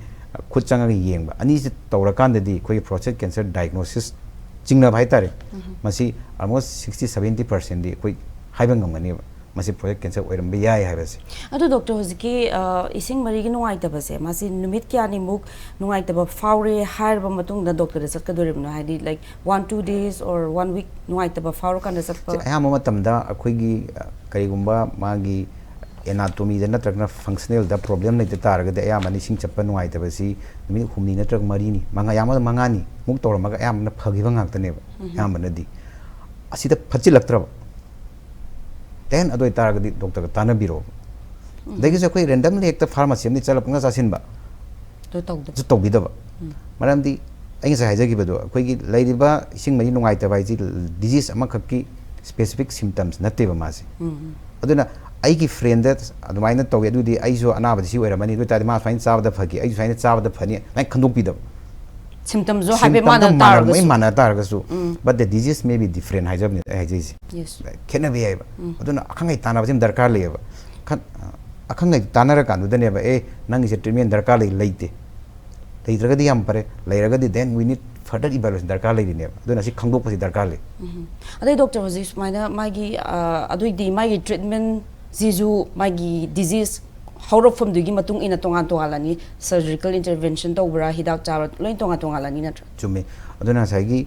ꯈꯨꯠ ꯆꯪꯉꯒ ꯌꯦꯡꯕ, ꯑꯅꯤꯁꯤ ꯇꯧꯔꯀꯥꯟꯗꯗꯤ ꯑꯩꯈꯣꯏꯒꯤ prostate cancer diagnosis ꯆꯤꯡꯅꯕ ꯍꯥꯏꯇꯥꯔꯦ, ꯃꯁꯤ almost sixty seventy percent ꯗꯤ ꯑꯩꯈꯣꯏ ꯍꯥꯏꯕ ꯉꯝꯒꯅꯦꯕ꯫ ꯃꯁꯤ prostate cancer ꯑꯣꯏꯔꯝꯕ ꯌꯥꯏ ꯍꯥꯏꯕꯁꯦ꯫ ꯑꯗꯣ doctor, ꯍꯧꯖꯤꯛꯀꯤ, ꯑ, ꯏꯁꯤꯡ ꯃꯔꯤꯒꯤ ꯅꯨꯡꯉꯥꯏꯇꯕꯁꯦ, ꯃꯁꯤ ꯅꯨꯃꯤꯠ ꯀꯌꯥꯅꯤꯃꯨꯛ ꯅꯨꯡꯉꯥꯏꯇꯕ ꯐꯥꯎꯔꯦ ꯍꯥꯏꯔꯕ ꯃꯇꯨꯡꯗ doctor ꯗ ꯆꯠꯀꯗꯣꯔꯤꯕꯅꯣ? ꯍꯥꯏꯗꯤ, like, one two days or one week ꯅꯨꯡꯉꯥꯏꯇꯕ ꯐꯥꯎꯔꯀꯥꯟꯗ ꯆꯠꯄ? ꯁꯤ ꯑꯌꯥꯝꯕ ꯃꯇꯝꯗ ꯑꯩꯈꯣꯏꯒꯤ, ꯑ, ꯀꯔꯤꯒꯨꯝꯕ ꯃꯥꯒꯤ anatomy ꯗ ꯅꯠꯇ꯭ꯔꯒꯅ functional ꯗ problem ꯂꯩꯇ ꯇꯥꯔꯒꯗꯤ, ꯑꯌꯥꯝꯕꯅ ꯏꯁꯤꯡ ꯆꯠꯄ ꯅꯨꯡꯉꯥꯏꯇꯕꯁꯤ ꯅꯨꯃꯤꯠ ꯍꯨꯝꯅꯤ ꯅꯠꯇ꯭ꯔꯒ ꯃꯔꯤꯅꯤ, ꯃꯉꯥ, ꯌꯥꯝꯃꯕꯗ ꯃꯉꯥꯅꯤ ꯃꯨꯛ ꯇꯧꯔꯝꯃꯒ ꯑꯌꯥꯝꯕꯅ ꯐꯈꯤꯕ ꯉꯥꯛꯇꯅꯦꯕ꯫ ꯑꯌꯥꯝꯕꯅꯗꯤ ꯑꯁꯤꯗ ꯐꯠꯆꯤꯜꯂꯛꯇ꯭ꯔꯕ, then ꯑꯗꯨ ꯑꯣꯏꯇꯥꯔꯒꯗꯤ doctor ꯒ ꯇꯥꯟꯅꯕꯤꯔꯣ꯫ ꯑꯗꯒꯤꯁꯨ ꯑꯩꯈꯣꯏ randomly ꯍꯦꯛꯇ pharmacy ꯑꯃꯗꯤ ꯆꯠꯂ ꯄꯪꯆꯥ ꯆꯥꯁꯤꯟꯕ ꯑꯗꯨ ꯇꯧꯗꯕ꯫ ꯁꯨ ꯇꯧꯕꯤꯗꯕ꯫ ꯃꯔꯝꯗꯤ ꯑꯩ ꯉꯁꯥꯏ ꯍꯥꯏꯖꯈꯤꯕꯗꯣ, ꯑꯩꯈꯣꯏꯒꯤ ꯂꯩꯔꯤꯕ ꯏꯁꯤꯡ ꯃꯔꯤ ꯅꯨꯡꯉꯥꯏꯇꯕ ꯍꯥꯏꯁꯤ disease ꯑꯃꯈꯛꯀꯤ specific symptoms ꯅꯠꯇꯦꯕ ꯃꯥꯁꯦ꯫ ꯑꯗꯨꯅ ꯑꯩꯒꯤ friend ꯗ ꯑꯗꯨꯃꯥꯏꯅ ꯇꯧꯋꯤ, ꯑꯗꯨꯗꯤ ꯑꯩꯁꯨ ꯑꯅꯥꯕꯗꯤ ꯁꯤ ꯑꯣꯏꯔꯝꯃꯅꯤ, ꯑꯗꯨ ꯑꯣꯏꯇꯥꯔꯗꯤ ꯃꯥ ꯁꯨꯃꯥꯏꯅ ꯆꯥꯕꯗ ꯐꯈꯤ, ꯑꯩꯁꯨ ꯁꯨꯃꯥꯏꯅ ꯆꯥꯕꯗ ꯐꯅꯤ, ꯑꯗꯨꯃꯥꯏꯅ ꯈꯟꯗꯣꯛꯄꯤꯗꯕ꯫ Symptom ꯁꯨ ꯍꯥꯏꯐꯦꯠ ꯁꯤꯝꯇꯝꯗꯣ ꯃꯥꯟꯅ ꯃꯥꯟꯅ ꯂꯣꯏ ꯇꯥꯔꯒꯁꯨ꯫ ꯃꯥꯟꯅ ꯇꯥꯔꯒꯁꯨ, but the disease may be different ꯍꯥꯏꯖꯕꯅꯤ ꯑꯩ ꯍꯥꯏꯖꯩꯁꯦ꯫ Yes. ꯈꯦꯠꯅꯕ ꯌꯥꯏꯕ꯫ ꯑꯗꯨꯅ ꯑꯈꯪ ꯑꯍꯩ ꯇꯥꯟꯅꯕꯁꯤ ꯑꯃ ꯗꯔꯀꯥꯔ ꯂꯩꯌꯦꯕ꯫ ꯈꯟ-, ꯑꯈꯪ ꯑꯍꯩ ꯇꯥꯟꯅꯔꯀꯥꯟꯗꯨꯗꯅꯦꯕ, "ꯑꯦ, ꯅꯪꯒꯤꯁꯦ treatment ꯗꯔꯀꯥꯔ ꯂꯩ", ꯂꯩꯇꯦ꯫ ꯂꯩꯇ꯭ꯔꯒꯗꯤ ꯌꯥꯝ ꯐꯔꯦ, ꯂꯩꯔꯒꯗꯤ then we need further evaluation ꯗꯔꯀꯥꯔ ꯂꯩꯔꯤꯅꯦꯕ꯫ ꯑꯗꯨꯅ ꯁꯤ ꯈꯪꯗꯣꯛꯄꯁꯤ ꯗꯔꯀꯥꯔ ꯂꯩ꯫ ꯑꯗꯩ doctor, ꯍꯧꯖꯤꯛ ꯁꯨꯃꯥꯏꯅ ꯃꯥꯒꯤ, ꯑ, ꯑꯗꯨꯏꯗꯤ ꯃꯥꯒꯤ treatment ꯁꯤꯁꯨ ꯃꯥꯒꯤ disease ꯍꯧꯔꯛꯐꯝꯗꯨꯒꯤ ꯃꯇꯨꯡ ꯏꯟꯅ ꯇꯣꯉꯥꯟ ꯇꯣꯉꯥꯜꯂꯅꯤ, surgical intervention ꯇꯧꯕ꯭ꯔꯥ, ꯍꯤꯗꯥꯛ ꯆꯥꯕ꯭ꯔꯥ, ꯂꯣꯏ ꯇꯣꯉꯥꯟ ꯇꯣꯉꯥꯜꯂꯅꯤ ꯅꯠꯇ꯭ꯔꯥ? ꯆꯨꯝꯃꯤ꯫ ꯑꯗꯨꯅ ꯉꯁꯥꯏꯒꯤ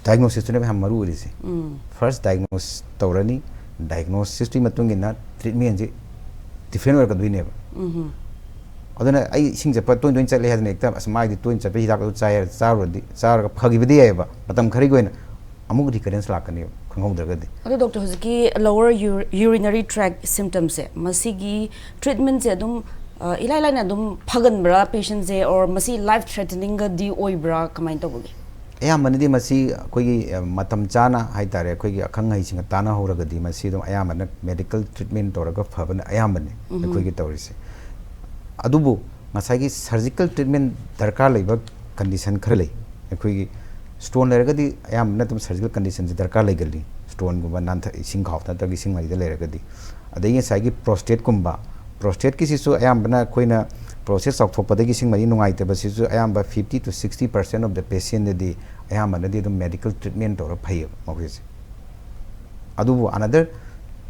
diagnosis ꯇꯨꯅꯦꯕ ꯌꯥꯝ ꯃꯔꯨ ꯑꯣꯏꯔꯤꯁꯦ꯫ First diagnose ꯇꯧꯔꯅꯤ, diagnosis ꯇꯨꯒꯤ ꯃꯇꯨꯡ ꯏꯟꯅ treatment ꯁꯤ different ꯑꯣꯏꯔꯛꯀꯗꯣꯏꯅꯦꯕ꯫ ꯑꯗꯨꯅ ꯑꯩ ꯏꯁꯤꯡ ꯆꯠꯄ ꯇꯣꯏꯅ ꯇꯣꯏꯅ ꯆꯠꯂꯦ ꯍꯥꯏꯗꯅ ꯍꯦꯛꯇ, "ꯑꯁ, ꯃꯥꯏꯗꯤ ꯇꯣꯏꯅ ꯆꯠꯄ ꯍꯤꯗꯥꯛ ꯑꯗꯨ ꯆꯥꯏ" ꯍꯥꯏꯔ ꯆꯥꯔꯨꯔꯗꯤ, ꯆꯥꯔꯒ ꯐꯈꯤꯕꯗꯤ ꯌꯥꯏꯑꯕ, ꯃꯇꯝ ꯈꯔꯒꯤ ꯑꯣꯏꯅ꯫ ꯑꯃꯨꯛ recurrence ꯂꯥꯛꯀꯅꯦꯕ ꯈꯪꯍꯧꯗ꯭ꯔꯒꯗꯤ꯫ ꯑꯗꯣ doctor, ꯍꯧꯖꯤꯛꯀꯤ lower ur-, urinary tract symptom ꯁꯦ, ꯃꯁꯤꯒꯤ treatment ꯁꯦ ꯑꯗꯨꯝ ꯑ, ꯏꯂꯥꯏ ꯂꯥꯏꯅ ꯑꯗꯨꯝ ꯐꯒꯟꯕ꯭ꯔꯥ ꯄꯦꯁꯦꯟꯁꯦ, or ꯃꯁꯤ ꯂꯥꯏꯐ ꯊ꯭ꯔꯦꯇꯅꯤꯡꯒꯗꯤ ꯑꯣꯏꯕ꯭ꯔꯥ, ꯀꯃꯥꯏꯅ ꯇꯧꯕꯒꯦ? ꯑꯌꯥꯝꯕꯅꯗꯤ ꯃꯁꯤ ꯑꯩꯈꯣꯏꯒꯤ ꯑ, ꯃꯇꯝ ꯆꯥꯅ ꯍꯥꯏꯇꯥꯔꯦ, ꯑꯩꯈꯣꯏꯒꯤ ꯑꯈꯪ ꯑꯍꯩꯁꯤꯡꯒ ꯇꯥꯟꯅꯍꯧꯔꯒꯗꯤ ꯃꯁꯤ ꯑꯗꯨꯝ ꯑꯌꯥꯝꯕꯅ ꯃꯦꯗꯤꯀꯦꯜ ꯇ꯭ꯔꯤꯠꯃꯦꯟ ꯇꯧꯔꯒ ꯐꯕꯅ ꯑꯌꯥꯝꯕꯅꯤ ꯑꯩꯈꯣꯏꯒꯤ ꯇꯧꯔꯤꯁꯦ꯫ ꯑꯗꯨꯕꯨ ꯉꯁꯥꯏꯒꯤ ꯁꯔꯖꯤꯀꯦꯜ ꯇ꯭ꯔꯤꯠꯃꯦꯟ ꯗꯔꯀꯥꯔ ꯂꯩꯕ ꯀꯟꯗꯤꯁꯟ ꯈꯔ ꯂꯩ꯫ ꯑꯩꯈꯣꯏꯒꯤ ꯁ꯭ꯇꯣꯟ ꯂꯩꯔꯒꯗꯤ ꯑꯌꯥꯝꯕꯅ ꯑꯗꯨꯝ ꯁꯔꯖꯤꯀꯦꯜ ꯀꯟꯗꯤꯁꯟꯁꯦ ꯗꯔꯀꯥꯔ ꯂꯩꯒꯜꯂꯤ꯫ ꯁ꯭ꯇꯣꯟꯒꯨꯝꯕ ꯅꯥꯟꯊ ꯏꯁꯤꯡ ꯈꯥꯎ ꯅꯠꯇ꯭ꯔꯒ ꯏꯁꯤꯡ ꯃꯔꯤꯗ ꯂꯩꯔꯒꯗꯤ꯫ ꯑꯗꯒꯤ ꯉꯁꯥꯏꯒꯤ ꯄ꯭ꯔꯣꯁꯇꯦꯠꯀꯨꯝꯕ, ꯄ꯭ꯔꯣꯁꯇꯦꯠꯀꯤꯁꯤꯁꯨ ꯑꯌꯥꯝꯕꯅ ꯑꯩꯈꯣꯏꯅ ꯄ꯭ꯔꯣꯁꯇꯦꯠ ꯆꯥꯎꯊꯣꯛꯄꯗꯒꯤ ꯏꯁꯤꯡ ꯃꯔꯤ ꯅꯨꯡꯉꯥꯏꯇꯕꯁꯤꯁꯨ ꯑꯌꯥꯝꯕ fifty to sixty percent of the patientꯗꯗꯤ ꯑꯌꯥꯝꯕꯅꯗꯤ ꯑꯗꯨꯝ ꯃꯦꯗꯤꯀꯦꯜ ꯇ꯭ꯔꯤꯠꯃꯦꯟ ꯇꯧꯔ ꯐꯩꯌꯦꯕ ꯃꯈꯣꯏꯁꯦ꯫ ꯑꯗꯨꯕꯨ another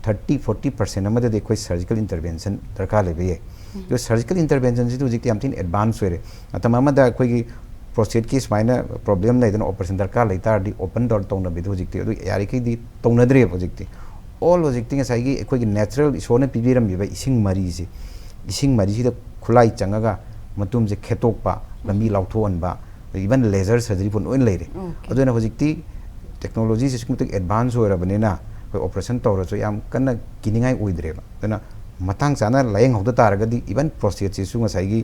thirty forty percent ꯑꯃꯗꯗꯤ ꯑꯩꯈꯣꯏ ꯁꯔꯖꯤꯀꯦꯜ ꯏꯟꯇꯔꯚꯦꯟꯁꯟ ꯗꯔꯀꯥꯔ ꯂꯩꯕ ꯌꯥꯏ꯫ ꯑꯗꯣ ꯁꯔꯖꯤꯀꯦꯜ ꯏꯟꯇꯔꯚꯦꯟꯁꯟꯁꯤꯗꯤ ꯍꯧꯖꯤꯛꯇꯤ ꯌꯥꯝ ꯊꯤꯅ ꯑꯦꯗꯚꯥꯟꯁ ꯑꯣꯏꯔꯦ꯫ ꯃꯇꯝ ꯑꯃꯗ ꯑꯩꯈꯣꯏꯒꯤ ꯄ꯭ꯔꯣꯁꯇꯦꯠꯀꯤ ꯁꯨꯃꯥꯏꯅ ꯄ꯭ꯔꯣꯕ꯭ꯂꯦꯝ ꯂꯩꯗꯅ ꯑꯣꯄꯔꯦꯁꯟ ꯗꯔꯀꯥꯔ ꯂꯩ ꯇꯥꯔꯗꯤ ꯑꯣꯄꯟ ꯗꯣꯔ ꯇꯧꯅꯕꯤꯗꯣ ꯍꯧꯖꯤꯛꯇꯤ ꯑꯗꯨ ꯌꯥꯔꯤꯈꯩꯗꯤ ꯇꯧꯅꯗ꯭ꯔꯦꯕ ꯍꯧꯖꯤꯛꯇꯤ꯫ ꯑꯣꯜ ꯍꯧꯖꯤꯛꯇꯤ ꯉꯁꯥꯏꯒꯤ ꯑꯩꯈꯣꯏꯒꯤ ꯅꯦꯆꯔꯦꯜ ꯏꯁꯣꯔꯅ ꯄꯤꯕꯤꯔꯝꯃꯤꯕ ꯏꯁꯤꯡ ꯃꯔꯤꯁꯦ, ꯏꯁꯤꯡ ꯃꯔꯤꯁꯤꯗ ꯈꯨꯠꯂꯥꯏ ꯆꯪꯉꯒ ꯃꯇꯨꯝꯁꯦ ꯈꯦꯠꯇꯣꯛꯄ, ꯂꯝꯕꯤ ꯂꯥꯎꯊꯣꯛꯍꯟꯕ, even laser surgery ꯐꯥꯎ ꯂꯣꯏꯅ ꯂꯩꯔꯦ꯫ ꯑꯗꯨꯅ ꯍꯧꯖꯤꯛꯇꯤ ꯇꯦꯛꯅꯣꯂꯣꯖꯤꯁꯦ ꯑꯁꯨꯛꯀꯤ ꯃꯇꯤꯛ ꯑꯦꯗꯚꯥꯟꯁ ꯑꯣꯏꯔꯕꯅꯤꯅ ꯑꯩꯈꯣꯏ ꯑꯣꯄꯔꯦꯁꯟ ꯇꯧꯔꯁꯨ ꯌꯥꯝ ꯀꯟꯅ ꯀꯤꯅꯤꯡꯉꯥꯏ ꯑꯣꯏꯗ꯭ꯔꯦꯕ꯫ ꯑꯗꯨꯅ ꯃꯇꯥꯡ ꯆꯥꯅ ꯂꯥꯏꯌꯦꯡꯍꯧꯗ ꯇꯥꯔꯒꯗꯤ even ꯄ꯭ꯔꯣꯁꯇꯦꯠꯁꯤꯁꯨ ꯉꯁꯥꯏꯒꯤ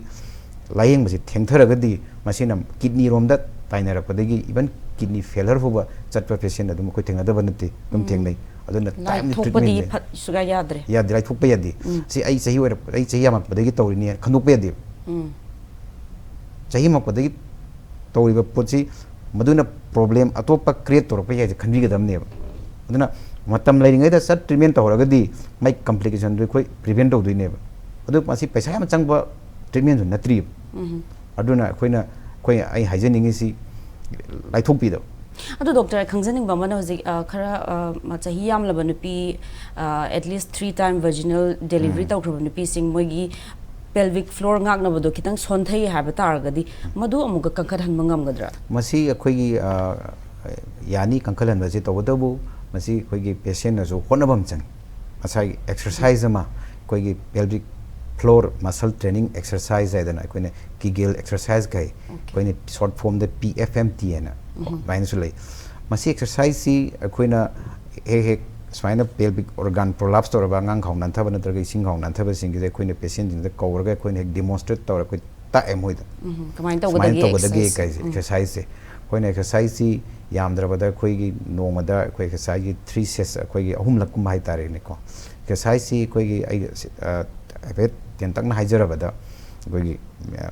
ꯂꯥꯏꯌꯦꯡꯕꯁꯤ ꯊꯦꯡꯊꯔꯒꯗꯤ ꯃꯁꯤꯅ ꯀꯤꯗꯅꯤ ꯔꯣꯝꯗ ꯇꯥꯏꯅꯔꯛꯄꯗꯒꯤ even ꯀꯤꯗꯅꯤ ꯐꯦꯂꯔ ꯐꯥꯎꯕ ꯆꯠꯄ ꯄꯦꯁꯦꯟ ꯑꯗꯨꯝ ꯑꯩꯈꯣꯏ ꯊꯦꯡꯅꯗꯕ ꯅꯠꯇꯦ, ꯑꯗꯨꯝ ꯊꯦꯡꯅꯩ꯫ ꯑꯗꯨꯅ ꯇꯥꯏꯝꯂꯤ ꯂꯥꯏꯊꯣꯛꯄꯗꯤ ꯇ꯭ꯔꯤꯠꯃꯦꯟꯁꯦ ꯐꯠ-, ꯁꯨꯡꯌꯥ ꯌꯥꯗ꯭ꯔꯦ꯫ ꯌꯥꯗꯦ, ꯂꯥꯏꯊꯣꯛꯄ ꯌꯥꯗꯦ꯫ ꯁꯤ ꯑꯩ ꯆꯍꯤ ꯑꯣꯏꯔꯛ ꯑꯩ ꯆꯍꯤ ꯌꯥꯝꯃꯛꯄꯗꯒꯤ ꯇꯧꯔꯤꯅꯤ ꯍꯥꯏꯅ ꯈꯟꯗꯣꯛꯄ ꯌꯥꯗꯦꯕ꯫ ꯆꯍꯤ ꯌꯥꯝꯃꯛꯄꯗꯒꯤ ꯇꯧꯔꯤꯕ ꯄꯣꯠꯁꯤ ꯃꯗꯨꯅ ꯄ꯭ꯔꯣꯕ꯭ꯂꯦꯝ ꯑꯇꯣꯞꯄ ꯀ꯭ꯔꯤꯌꯦꯠ ꯇꯧꯔꯛꯄ ꯌꯥꯏꯁꯦ ꯈꯟꯕꯤꯒꯗꯕꯅꯦꯕ꯫ ꯑꯗꯨꯅ ꯃꯇꯝ ꯂꯩꯔꯤꯉꯩꯗ ꯆꯠ ꯇ꯭ꯔꯤꯠꯃꯦꯟ ꯇꯧꯍꯧꯔꯒꯗꯤ ꯃꯥꯏ ꯀꯝꯄ꯭ꯂꯤꯀꯦꯁꯟꯗꯨ ꯑꯩꯈꯣꯏ ꯄ꯭ꯔꯤꯚꯦꯟ ꯇꯧꯗꯣꯏꯅꯦꯕ꯫ ꯑꯗꯨ ꯃꯁꯤ ꯄꯩꯁꯥ ꯌꯥꯝ ꯆꯪꯕ ꯇ꯭ꯔꯤꯠꯃꯦꯟꯁꯨ ꯅꯠꯇ꯭ꯔꯤꯕ꯫ ꯑꯗꯨꯅ ꯑꯩꯈꯣꯏꯅ ꯑꯩꯈꯣꯏ ꯑꯩ ꯍꯥꯏꯖꯅꯤꯡꯉꯤꯁꯤ ꯂꯥꯏꯊꯣꯛꯄꯤꯗꯕ꯫ ꯑꯗꯣ ꯗꯣꯛꯇꯔ, ꯑꯩ ꯈꯪꯖꯅꯤꯡꯕ ꯑꯃꯅ, ꯍꯧꯖꯤꯛ, ꯑ, ꯈꯔ, ꯑ, ꯃ-, ꯆꯍꯤ ꯌꯥꯝꯂꯕ ꯅꯨꯄꯤ, ꯑ, at least three time vaginal delivery ꯇꯧꯈ꯭ꯔꯕ ꯅꯨꯄꯤꯁꯤꯡ, ꯃꯣꯏꯒꯤ pelvic floor ꯉꯥꯛꯅꯕꯗꯣ ꯈꯤꯇꯪ ꯁꯣꯟꯊꯩ ꯍꯥꯏꯕ ꯇꯥꯔꯒꯗꯤ, ꯃꯗꯨ ꯑꯃꯨꯛꯀ ꯀꯟꯈꯠꯍꯟꯕ ꯉꯝꯒꯗ꯭ꯔꯥ? ꯃꯁꯤ ꯑꯩꯈꯣꯏꯒꯤ ꯑ, ꯌꯥꯅꯤ ꯀꯟꯈꯠꯍꯟꯕꯁꯤ꯫ ꯇꯧꯕꯇꯕꯨ ꯃꯁꯤ ꯑꯩꯈꯣꯏꯒꯤ ꯄꯦꯁꯦꯟꯅꯁꯨ ꯍꯣꯠꯅꯕ ꯑꯃ ꯆꯪꯉꯤ꯫ ꯉꯁꯥꯏꯒꯤ ꯑꯦꯛꯁꯔꯁꯥꯏꯖ ꯑꯃ, ꯑꯩꯈꯣꯏꯒꯤ pelvic floor muscle training exercise ꯍꯥꯏꯗꯅ ꯑꯩꯈꯣꯏꯅ ꯀꯤꯒꯦꯜ ꯑꯦꯛꯁꯔꯁꯥꯏꯖ ꯀꯩ, ꯑꯩꯈꯣꯏꯅ short ꯐꯣꯝꯗ P F M T ꯍꯥꯏꯅ ꯑꯗꯨꯃꯥꯏꯅꯁꯨ ꯂꯩ꯫ ꯃꯁꯤ ꯑꯦꯛꯁꯔꯁꯥꯏꯖꯁꯤ ꯑꯩꯈꯣꯏꯅ ꯍꯦꯛ ꯍꯦꯛ ꯁꯨꯃꯥꯏꯅ pelvic organ prolapse ꯇꯧꯔꯕ ꯑꯉꯥꯡ ꯈꯥꯎ ꯅꯥꯟꯊꯕ ꯅꯠꯇ꯭ꯔꯒ ꯏꯁꯤꯡ ꯈꯥꯎ ꯅꯥꯟꯊꯕꯁꯤꯡꯁꯤꯗ ꯑꯩꯈꯣꯏꯅ patientꯁꯤꯡꯁꯤꯗ ꯀꯧꯔꯒ ꯑꯩꯈꯣꯏꯅ ꯍꯦꯛ demonstrate ꯇꯧꯔ ꯑꯩꯈꯣꯏ ꯇꯥꯛꯑꯦ ꯃꯣꯏꯗ꯫ ꯎꯝ, ꯀꯃꯥꯏꯅ ꯁꯨꯃꯥꯏꯅ ꯇꯧꯒꯗꯒꯦ ꯇꯧꯒꯗꯒꯦ exercise? ꯀꯥꯏꯁꯦ ꯎꯝ. Exerciseꯁꯦ ꯑꯩꯈꯣꯏꯅ exerciseꯁꯤ ꯌꯥꯝꯗ꯭ꯔꯕꯗ ꯑꯩꯈꯣꯏꯒꯤ ꯅꯣꯡꯃꯗ ꯑꯩꯈꯣꯏ exerciseꯁꯤ three sets, ꯑꯩꯈꯣꯏꯒꯤ ꯑꯍꯨꯝꯂꯛꯀꯨꯝꯕ ꯍꯥꯏꯇꯥꯔꯦꯅꯦꯀꯣ꯫ Exerciseꯁꯤ ꯑꯩꯈꯣꯏꯒꯤ ꯑꯩ ꯑ, ꯍꯥꯏꯐꯦꯠ ꯇꯦꯟꯇꯛꯅ ꯍꯥꯏꯖꯔꯕꯗ ꯑꯩꯈꯣꯏꯒꯤ ꯑ,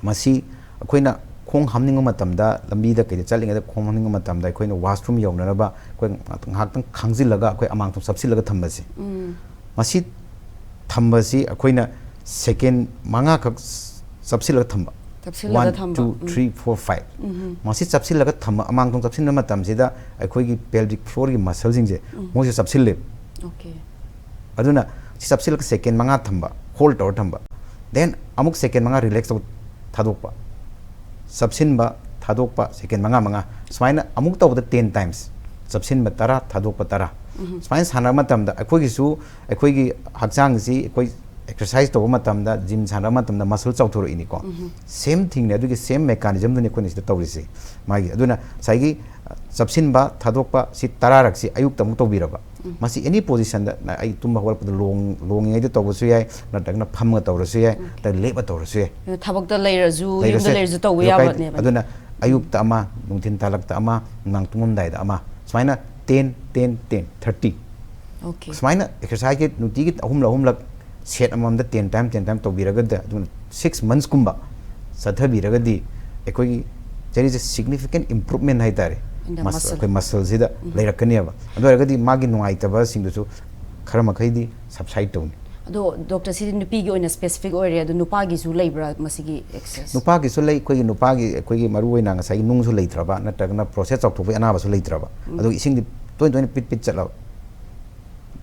ꯃꯁꯤ ꯑꯩꯈꯣꯏꯅ ꯈꯣꯡ ꯍꯥꯝꯅꯤꯡꯕ ꯃꯇꯝꯗ, ꯂꯝꯕꯤꯗ ꯀꯩꯗ ꯆꯠꯂꯤꯉꯩꯗ ꯈꯣꯡ ꯍꯥꯝꯅꯤꯡꯕ ꯃꯇꯝꯗ ꯑꯩꯈꯣꯏꯅ washroom ꯌꯧꯅꯅꯕ ꯑꯩꯈꯣꯏ ꯉꯥꯏꯍꯥꯛꯇꯪ ꯈꯥꯡꯖꯤꯜꯂꯒ ꯑꯩꯈꯣꯏ ꯑꯃꯥꯡꯊꯣꯡ ꯆꯞꯁꯤꯜꯂꯒ ꯊꯝꯕꯁꯦ, ꯎꯝ. ꯃꯁꯤ ꯊꯝꯕꯁꯤ ꯑꯩꯈꯣꯏꯅ second ꯃꯉꯥꯈꯛ ꯆꯞꯁꯤꯜꯂꯒ ꯊꯝꯕ꯫ ꯆꯞꯁꯤꯜꯂꯒ One, ꯊꯝꯕ. two, ꯎꯝ. three, four, five. ꯎꯝ. ꯃꯁꯤ ꯆꯞꯁꯤꯜꯂꯒ ꯊꯝꯕ, ꯑꯃꯥꯡꯊꯣꯡ ꯆꯞꯁꯤꯟꯕ ꯃꯇꯝꯁꯤꯗ ꯑꯩꯈꯣꯏꯒꯤ pelvic floorꯒꯤ muscleꯁꯤꯡꯁꯦ ꯎꯝ. ꯃꯣꯏꯁꯨ ꯆꯞꯁꯤꯜꯂꯦꯕ꯫ Okay. ꯑꯗꯨꯅ ꯁꯤ ꯆꯞꯁꯤꯜꯂꯒ second ꯃꯉꯥ ꯊꯝꯕ, hold ꯇꯧꯔ ꯊꯝꯕ, then ꯑꯃꯨꯛ second ꯃꯉꯥ relax ꯇꯧ, ꯊꯥꯗꯣꯛꯄ, ꯆꯞꯁꯤꯟꯕ, ꯊꯥꯗꯣꯛꯄ, second ꯃꯉꯥ ꯃꯉꯥ, ꯁꯨꯃꯥꯏꯅ ꯑꯃꯨꯛ ꯇꯧꯕꯗ ten times, ꯆꯞꯁꯤꯟꯕ ꯇꯔꯥ, ꯊꯥꯗꯣꯛꯄ ꯇꯔꯥ꯫ ꯎꯝ. ꯁꯨꯃꯥꯏꯅ ꯁꯥꯟꯅꯕ ꯃꯇꯝꯗ ꯑꯩꯈꯣꯏꯒꯤꯁꯨ, ꯑꯩꯈꯣꯏꯒꯤ ꯍꯛꯆꯥꯡꯁꯤ ꯑꯩꯈꯣꯏ exercise ꯇꯧꯕ ꯃꯇꯝꯗ, gym ꯁꯥꯟꯅꯕ ꯃꯇꯝꯗ muscle ꯆꯥꯎꯊꯣꯔꯛꯏꯅꯤꯀꯣ꯫ ꯎꯝ. Same thingꯅꯦ, ꯑꯗꯨꯒꯤ same mechanismꯗꯨꯅꯤ ꯑꯩꯈꯣꯏꯅ ꯁꯤꯗ ꯇꯧꯔꯤꯁꯦ꯫ ꯃꯥꯒꯤ, ꯑꯗꯨꯅ ꯉꯁꯥꯏꯒꯤ, ꯑ, ꯆꯞꯁꯤꯟꯕ, ꯊꯥꯗꯣꯛꯄ ꯁꯤ ꯇꯔꯥꯔꯛꯁꯤ ꯑꯌꯨꯛꯇ ꯑꯃꯨꯛ ꯇꯧꯕꯤꯔꯕ꯫ ꯎꯝ. ꯃꯁꯤ any positionꯗ, ꯅ-, ꯑꯩ ꯇꯨꯝꯕ ꯍꯧꯒꯠꯂꯛꯄꯗ ꯂꯣꯡ-, ꯂꯣꯡꯉꯤꯉꯩꯗ ꯇꯧꯕꯁꯨ ꯌꯥꯏ, ꯅꯠꯇ꯭ꯔꯒꯅ ꯐꯝꯃꯒ ꯇꯧꯔꯁꯨ ꯌꯥꯏ, Okay. ꯅꯠꯇ꯭ꯔꯒ ꯂꯦꯞꯄ ꯇꯧꯔꯁꯨ ꯌꯥꯏ꯫ ꯊꯕꯛꯇ ꯂꯩꯔꯁꯨ, ꯂꯩꯔꯁꯨ ꯌꯨꯝꯗ ꯌꯥꯏ꯫ ꯂꯩꯔꯁꯨ ꯇꯧꯕ ꯌꯣꯒꯥ ꯌꯥꯕꯅꯦꯕ꯫ ꯑꯗꯨꯅ ꯑꯌꯨꯛꯇ ꯑꯃ, ꯅꯨꯡꯊꯤꯟ ꯇꯥꯂꯛꯇ ꯑꯃ, ꯅꯨꯡꯗꯥꯡ ꯇꯨꯝꯃꯝꯗꯥꯏꯗ ꯑꯃ, ꯁꯨꯃꯥꯏꯅ ten, ten, ten, thirty꯫ Okay. ꯁꯨꯃꯥꯏꯅ exerciseꯁꯦ ꯅꯨꯡꯇꯤꯒꯤ ꯑꯍꯨꯝꯂꯛ ꯑꯍꯨꯝꯂꯛ set ꯑꯃꯃꯝꯗ ten time, ten time ꯇꯧꯕꯤꯔꯒꯗꯤ, ꯑꯗꯨꯅ six monthsꯀꯨꯝꯕ ꯆꯠꯊꯕꯤꯔꯒꯗꯤ ꯑꯩꯈꯣꯏꯒꯤ there is a significant improvement ꯍꯥꯏꯇꯥꯔꯦ꯫ In the Mus-, muscle. ꯑꯩꯈꯣꯏ muscleꯁꯤꯗ ꯎꯝ. ꯂꯩꯔꯛꯀꯅꯦꯕ꯫ ꯑꯗꯨ ꯑꯣꯏꯔꯒꯗꯤ ꯃꯥꯒꯤ ꯅꯨꯡꯉꯥꯏꯇꯕꯁꯤꯡꯗꯨꯁꯨ ꯈꯔ ꯃꯈꯩꯗꯤ subside ꯇꯧꯅꯤ꯫ ꯑꯗꯣ doctor, ꯁꯤꯗꯤ ꯅꯨꯄꯤꯒꯤ ꯑꯣꯏꯅ specific ꯑꯣꯏꯔꯦ, ꯑꯗꯣ ꯅꯨꯄꯥꯒꯤꯁꯨ ꯂꯩꯕ꯭ꯔꯥ ꯃꯁꯤꯒꯤ exercise? ꯅꯨꯄꯥꯒꯤꯁꯨ ꯂꯩ, ꯑꯩꯈꯣꯏꯒꯤ ꯅꯨꯄꯥꯒꯤ, ꯑꯩꯈꯣꯏꯒꯤ ꯃꯔꯨ ꯑꯣꯏꯅ ꯉꯁꯥꯏꯒꯤ ꯅꯨꯡꯁꯨ ꯂꯩꯇ꯭ꯔꯕ ꯅꯠꯇ꯭ꯔꯒꯅ prostate ꯆꯥꯎꯊꯣꯛꯄꯒꯤ ꯑꯅꯥꯕꯁꯨ ꯂꯩꯇ꯭ꯔꯕ, ꯎꯝ. ꯑꯗꯨꯒ ꯏꯁꯤꯡꯗꯤ ꯇꯣꯏꯅ ꯇꯣꯏꯅ ꯄꯤꯠ ꯄꯤꯠ ꯆꯠꯂꯕ,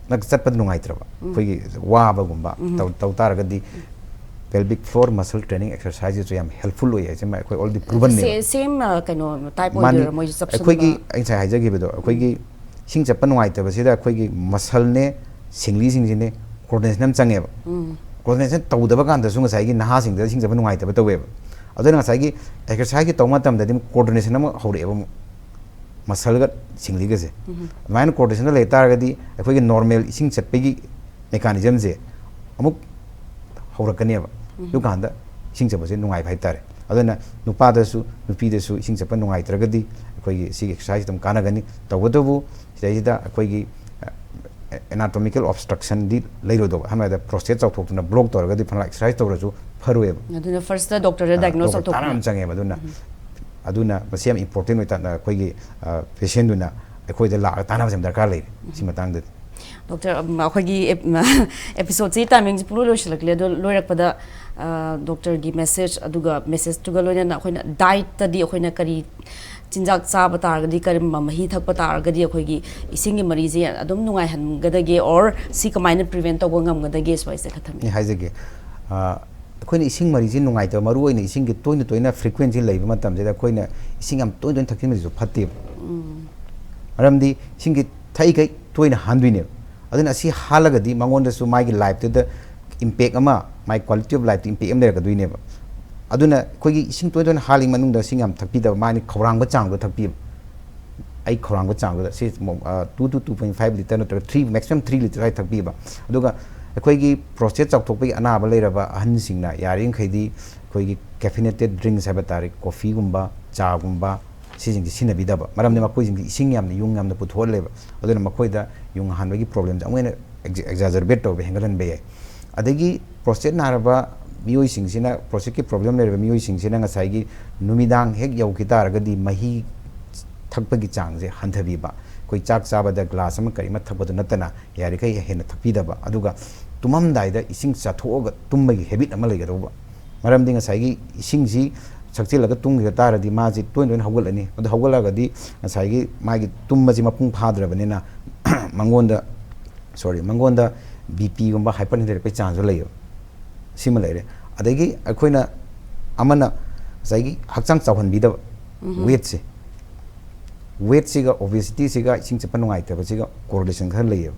ꯅꯪ ꯆꯠꯄꯗ ꯅꯨꯡꯉꯥꯏꯇ꯭ꯔꯕ, ꯎꯝ. ꯑꯩꯈꯣꯏꯒꯤ ꯋꯥꯕꯒꯨꯝꯕ ꯎꯝ. ꯇꯧ, ꯇꯧ ꯇꯥꯔꯒꯗꯤ pelvic floor muscle training exerciseꯁꯤꯁꯨ ꯌꯥꯝ helpful ꯑꯣꯏ ꯍꯥꯏꯁꯦ ꯑꯩꯈꯣꯏ already provenꯅꯦꯕ꯫ ꯁꯦ-, same, ꯑ, ꯀꯩꯅꯣ type ꯃꯥꯅꯤ, ꯑꯣꯏꯗꯣꯏꯔꯥ ꯃꯣꯏꯁꯨ ꯆꯞꯁꯤꯟꯕ? ꯑꯩꯈꯣꯏꯒꯤ ꯑꯩ ꯉꯁꯥꯏ ꯍꯥꯏꯖꯈꯤꯕꯗꯣ, ꯑꯩꯈꯣꯏꯒꯤ ꯏꯁꯤꯡ ꯆꯠꯄ ꯅꯨꯡꯉꯥꯏꯇꯕꯁꯤꯗ ꯑꯩꯈꯣꯏꯒꯤ muscleꯅꯦ, ꯁꯤꯡꯂꯤꯁꯤꯡꯁꯤꯅꯦ, coordination ꯑꯃ ꯆꯪꯉꯦꯕ꯫ ꯎꯝ. Coordination ꯇꯧꯗꯕ ꯀꯥꯟꯗꯁꯨ ꯉꯁꯥꯏꯒꯤ ꯅꯍꯥꯁꯤꯡꯗ ꯏꯁꯤꯡ ꯆꯠꯄ ꯅꯨꯡꯉꯥꯏꯇꯕ ꯇꯧꯋꯦꯕ꯫ ꯑꯗꯨꯅ ꯉꯁꯥꯏꯒꯤ exerciseꯀꯤ ꯇꯧꯕ ꯃꯇꯝꯗꯗꯤ ꯑꯃꯨꯛ coordination ꯑꯃ ꯍꯧꯔꯛꯑꯦꯕ ꯑꯃꯨꯛ꯫ ꯃꯁꯜꯒ ꯁꯤꯡꯂꯤꯒꯁꯦ ꯑꯗꯨꯃꯥꯏꯅ ꯀꯣꯑꯣꯔꯗꯤꯅꯦꯁꯟꯗ ꯂꯩ ꯇꯥꯔꯒꯗꯤ ꯑꯩꯈꯣꯏꯒꯤ ꯅꯣꯔꯃꯦꯜ ꯏꯁꯤꯡ ꯆꯠꯄꯒꯤ ꯃꯦꯀꯥꯅꯤꯖꯝꯁꯦ ꯑꯃꯨꯛ ꯍꯧꯔꯛꯀꯅꯦꯕ꯫ ꯑꯗꯨꯀꯥꯟꯗ ꯏꯁꯤꯡ ꯆꯠꯄꯁꯦ ꯅꯨꯡꯉꯥꯏꯕ ꯍꯥꯏꯇꯥꯔꯦ꯫ ꯑꯗꯨꯅ ꯅꯨꯄꯥꯗꯁꯨ ꯅꯨꯄꯤꯗꯁꯨ ꯏꯁꯤꯡ ꯆꯠꯄ ꯅꯨꯡꯉꯥꯏꯇ꯭ꯔꯒꯗꯤ ꯑꯩꯈꯣꯏꯒꯤ ꯁꯤꯒꯤ ꯑꯦꯛꯁꯔꯁꯥꯏꯁ ꯑꯗꯨꯝ ꯀꯥꯟꯅꯒꯅꯤ꯫ ꯇꯧꯕꯇꯕꯨ ꯁꯤꯗꯩꯁꯤꯗ ꯑꯩꯈꯣꯏꯒꯤ ꯑꯦꯅꯥꯇꯣꯃꯤꯀꯦꯜ ꯑꯣꯕꯁꯇ꯭ꯔꯛꯁꯟꯗꯤ ꯂꯩꯔꯣꯏꯗꯧꯕ꯫ ꯍꯥꯏꯕꯗ ꯄ꯭ꯔꯣꯁꯇꯦꯠ ꯆꯥꯎꯊꯣꯛꯇꯨꯅ ꯕ꯭ꯂꯣꯛ ꯇꯧꯔꯒꯗꯤ ꯐꯅ ꯑꯦꯛꯁꯔꯁꯥꯏꯁ ꯇꯧꯔꯁꯨ ꯐꯔꯣꯏꯕ꯫ ꯑꯗꯨꯅ ꯐꯥꯔꯁꯇ ꯗꯣꯛꯇꯔꯗ ꯗꯥꯏꯒꯅꯣꯁ ꯇꯥꯟꯅ ꯇꯧꯊꯣꯛꯄ꯫ ꯑꯃ ꯆꯪꯉꯦꯕ꯫ ꯑꯗꯨꯅ ꯑꯗꯨꯅ ꯃꯁꯤ ꯌꯥꯝ ꯏꯝꯄꯣꯔꯇꯦꯟ ꯑꯣꯏ ꯇꯥ-, ꯑꯩꯈꯣꯏꯒꯤ ꯄꯦꯁꯦꯟꯗꯨꯅ ꯑꯩꯈꯣꯏꯗ ꯂꯥꯛꯑꯒ ꯇꯥꯟꯅꯕꯁꯦ ꯌꯥꯝ ꯗꯔꯀꯥꯔ ꯂꯩꯔꯦ ꯁꯤ ꯃꯇꯥꯡꯗꯗꯤ꯫ ꯗꯣꯛꯇꯔ, ꯎꯝ, ꯑꯩꯈꯣꯏꯒꯤ ꯑꯦꯞ-, ꯎꯝ, ꯑꯦꯄꯤꯁꯣꯗꯁꯤ ꯇꯥꯏꯃꯤꯡꯁꯤ ꯄꯨꯡꯂꯣꯏ ꯂꯣꯏꯁꯤꯜꯂꯛꯂꯦ꯫ ꯑꯗꯣ ꯂꯣꯏꯔꯛꯄꯗ, ꯑ, ꯗꯣꯛꯇꯔꯒꯤ ꯃꯦꯁꯦꯖ, ꯑꯗꯨꯒ ꯃꯦꯁꯦꯖꯇꯨꯒ ꯂꯣꯏꯅꯅ ꯑꯩꯈꯣꯏꯅ ꯗꯥꯏꯠꯇꯗꯤ ꯑꯩꯈꯣꯏꯅ ꯀꯔꯤ ꯆꯤꯟꯖꯥꯛ ꯆꯥꯕ ꯇꯥꯔꯒꯗꯤ, ꯀꯔꯝꯕ ꯃꯍꯤ ꯊꯛꯄ ꯇꯥꯔꯒꯗꯤ ꯑꯩꯈꯣꯏꯒꯤ ꯏꯁꯤꯡꯒꯤ ꯃꯔꯤꯁꯦ ꯑꯗꯨꯝ ꯅꯨꯡꯉꯥꯏꯍꯟꯒꯗꯒꯦ, or ꯁꯤ ꯀꯃꯥꯏꯅ ꯄ꯭ꯔꯤꯚꯦꯟ ꯇꯧꯕ ꯉꯝꯒꯗꯒꯦ, ꯁ꯭ꯋꯥꯏꯁꯦ ꯈꯔ ꯊꯝꯕꯤꯌꯨ꯫ ꯑꯩ ꯍꯥꯏꯖꯒꯦ, ꯑ, ꯑꯩꯈꯣꯏꯅ ꯏꯁꯤꯡ ꯃꯔꯤꯁꯦ ꯅꯨꯡꯉꯥꯏꯇꯕ, ꯃꯔꯨ ꯑꯣꯏꯅ ꯏꯁꯤꯡꯒꯤ ꯇꯣꯏꯅ ꯇꯣꯏꯅ ꯐ꯭ꯔꯤꯀ꯭ꯋꯦꯟꯁꯤ ꯂꯩꯕ ꯃꯇꯝꯁꯤꯗ ꯑꯩꯈꯣꯏꯅ ꯏꯁꯤꯡ ꯌꯥꯝ ꯇꯣꯏꯅ ꯇꯣꯏꯅ ꯊꯛꯆꯤꯟꯕꯁꯤꯁꯨ ꯐꯠꯇꯦꯕ꯫ ꯃꯔꯝꯗꯤ ꯏꯁꯤꯡꯒꯤ ꯊꯛꯏꯈꯩ ꯇꯣꯏꯅ ꯍꯥꯟꯗꯣꯏꯅꯦꯕ꯫ ꯑꯗꯨꯅ ꯑꯁꯤ ꯍꯥꯜꯂꯒꯗꯤ ꯃꯉꯣꯟꯗꯁꯨ ꯃꯥꯒꯤ ꯂꯥꯏꯐꯇꯨꯗ ꯏꯝꯄꯦꯛ ꯑꯃ, ꯃꯥꯒꯤ ꯀ꯭ꯋꯥꯂꯤꯇꯤ ꯑꯣꯐ ꯂꯥꯏꯐꯇ ꯏꯝꯄꯦꯛ ꯑꯃ ꯂꯩꯔꯛꯀꯗꯣꯏꯅꯦꯕ꯫ ꯑꯗꯨꯅ ꯑꯩꯈꯣꯏꯒꯤ ꯏꯁꯤꯡ ꯇꯣꯏ ꯇꯣꯏꯅ ꯍꯥꯜꯂꯤ ꯃꯅꯨꯡꯗ ꯏꯁꯤꯡ ꯌꯥꯝ ꯊꯛꯄꯤꯗꯕ, ꯃꯥꯒꯤ ꯈꯧꯔꯥꯡꯕ ꯆꯥꯡꯗꯣ ꯊꯛꯄꯤꯕ꯫ ꯑꯩ ꯈꯧꯔꯥꯡꯕ ꯆꯥꯡꯗꯨꯗ ꯁꯤ, ꯑ, two to two point five litre ꯅꯠꯇ꯭ꯔꯒ three, maximum three litre ꯍꯥꯏ ꯊꯛꯄꯤꯕ꯫ ꯑꯗꯨꯒ ꯑꯩꯈꯣꯏꯒꯤ ꯄ꯭ꯔꯣꯁꯇꯦꯠ ꯆꯥꯎꯊꯣꯛꯄꯒꯤ ꯑꯅꯥꯕ ꯂꯩꯔꯕ ꯑꯍꯟꯁꯤꯡꯅ ꯌꯥꯔꯤꯃꯈꯩꯗꯤ ꯑꯩꯈꯣꯏꯒꯤ caffeinated drinks ꯍꯥꯏꯕ ꯇꯥꯔꯦ, ꯀꯣꯐꯤꯒꯨꯝꯕ, ꯆꯥꯒꯨꯝꯕ, ꯁꯤꯁꯤꯡꯁꯦ ꯁꯤꯖꯤꯟꯅꯕꯤꯗꯕ꯫ ꯃꯔꯝꯗꯤ ꯃꯈꯣꯏꯁꯤꯡꯁꯤ ꯏꯁꯤꯡ ꯌꯥꯝꯅ, ꯌꯨꯡ ꯌꯥꯝꯅ ꯄꯨꯊꯣꯛꯍꯜꯂꯦꯕ꯫ ꯑꯗꯨꯅ ꯃꯈꯣꯏꯗ ꯌꯨꯡ ꯍꯥꯟꯕꯒꯤ ꯄ꯭ꯔꯣꯕ꯭ꯂꯦꯝꯁꯦ ꯑꯃꯨꯛ ꯍꯦꯟꯅ ꯑꯦꯛꯖ-, ꯑꯦꯛꯖꯥꯖꯔꯕꯦꯠ ꯇꯧꯕ, ꯍꯦꯟꯒꯠꯍꯟꯕ ꯌꯥꯏ꯫ ꯑꯗꯒꯤ ꯄ꯭ꯔꯣꯁꯇꯦꯠ ꯅꯥꯔꯕ ꯃꯤꯑꯣꯏꯁꯤꯡꯁꯤꯅ, ꯄ꯭ꯔꯣꯁꯇꯦꯠꯀꯤ ꯄ꯭ꯔꯣꯕ꯭ꯂꯦꯝ ꯂꯩꯔꯕ ꯃꯤꯑꯣꯏꯁꯤꯡꯁꯤꯅ ꯉꯁꯥꯏꯒꯤ ꯅꯨꯃꯤꯗꯥꯡ ꯍꯦꯛ ꯌꯧꯈꯤ ꯇꯥꯔꯒꯗꯤ ꯃꯍꯤ ꯊꯛꯄꯒꯤ ꯆꯥꯡꯁꯦ ꯍꯟꯊꯕꯤꯕ꯫ ꯑꯩꯈꯣꯏ ꯆꯥꯛ ꯆꯥꯕꯗ ꯒ꯭ꯂꯥꯁ ꯑꯃ ꯀꯔꯤ ꯑꯃ ꯊꯛꯄꯗꯨ ꯅꯠꯇꯅ ꯌꯥꯔꯤꯈꯩ ꯍꯦꯟꯅ ꯊꯛꯄꯤꯗꯕ꯫ ꯑꯗꯨꯒ ꯇꯨꯝꯃꯝꯗꯥꯏꯗ ꯏꯁꯤꯡ ꯆꯥꯊꯣꯛꯑꯒ ꯇꯨꯝꯕꯒꯤ ꯍꯦꯕꯤꯠ ꯑꯃ ꯂꯩꯒꯗꯧꯕ꯫ ꯃꯔꯝꯗꯤ ꯉꯁꯥꯏꯒꯤ ꯏꯁꯤꯡꯁꯤ ꯊꯛꯆꯤꯜꯂꯒ ꯇꯨꯝꯈꯤꯕ ꯇꯥꯔꯗꯤ ꯃꯥꯁꯤ ꯇꯣꯏꯅ ꯇꯣꯏꯅ ꯍꯧꯒꯠꯂꯅꯤ꯫ ꯑꯗꯨ ꯍꯧꯒꯠꯂꯒꯗꯤ ꯉꯁꯥꯏꯒꯤ ꯃꯥꯒꯤ ꯇꯨꯝꯕꯁꯤ ꯃꯄꯨꯡ ꯐꯥꯗ꯭ꯔꯕꯅꯤꯅ ꯃꯉꯣꯟꯗ, ꯁꯣꯔꯤ, ꯃꯉꯣꯟꯗ ꯕꯤ ꯄꯤꯒꯨꯝꯕ ꯍꯥꯏꯄꯔ ꯂꯩꯔꯛꯄꯩ ꯆꯥꯟꯁꯁꯨ ꯂꯩꯌꯦꯕ꯫ ꯁꯤꯃ ꯂꯩꯔꯦ꯫ ꯑꯗꯒꯤ ꯑꯩꯈꯣꯏꯅ ꯑꯃꯅ ꯉꯁꯥꯏꯒꯤ ꯍꯛꯆꯥꯡ ꯆꯥꯎꯍꯟꯕꯤꯗꯕ, ꯋꯦꯠꯁꯦ, ꯋꯦꯠꯁꯤꯒ ꯑꯣꯕꯦꯁꯤꯇꯤꯁꯤꯒ ꯏꯁꯤꯡ ꯆꯠꯄ ꯅꯨꯡꯉꯥꯏꯇꯕꯁꯤꯒ ꯀꯣꯔꯤꯂꯦꯁꯟ ꯈꯔ ꯂꯩꯌꯦꯕ꯫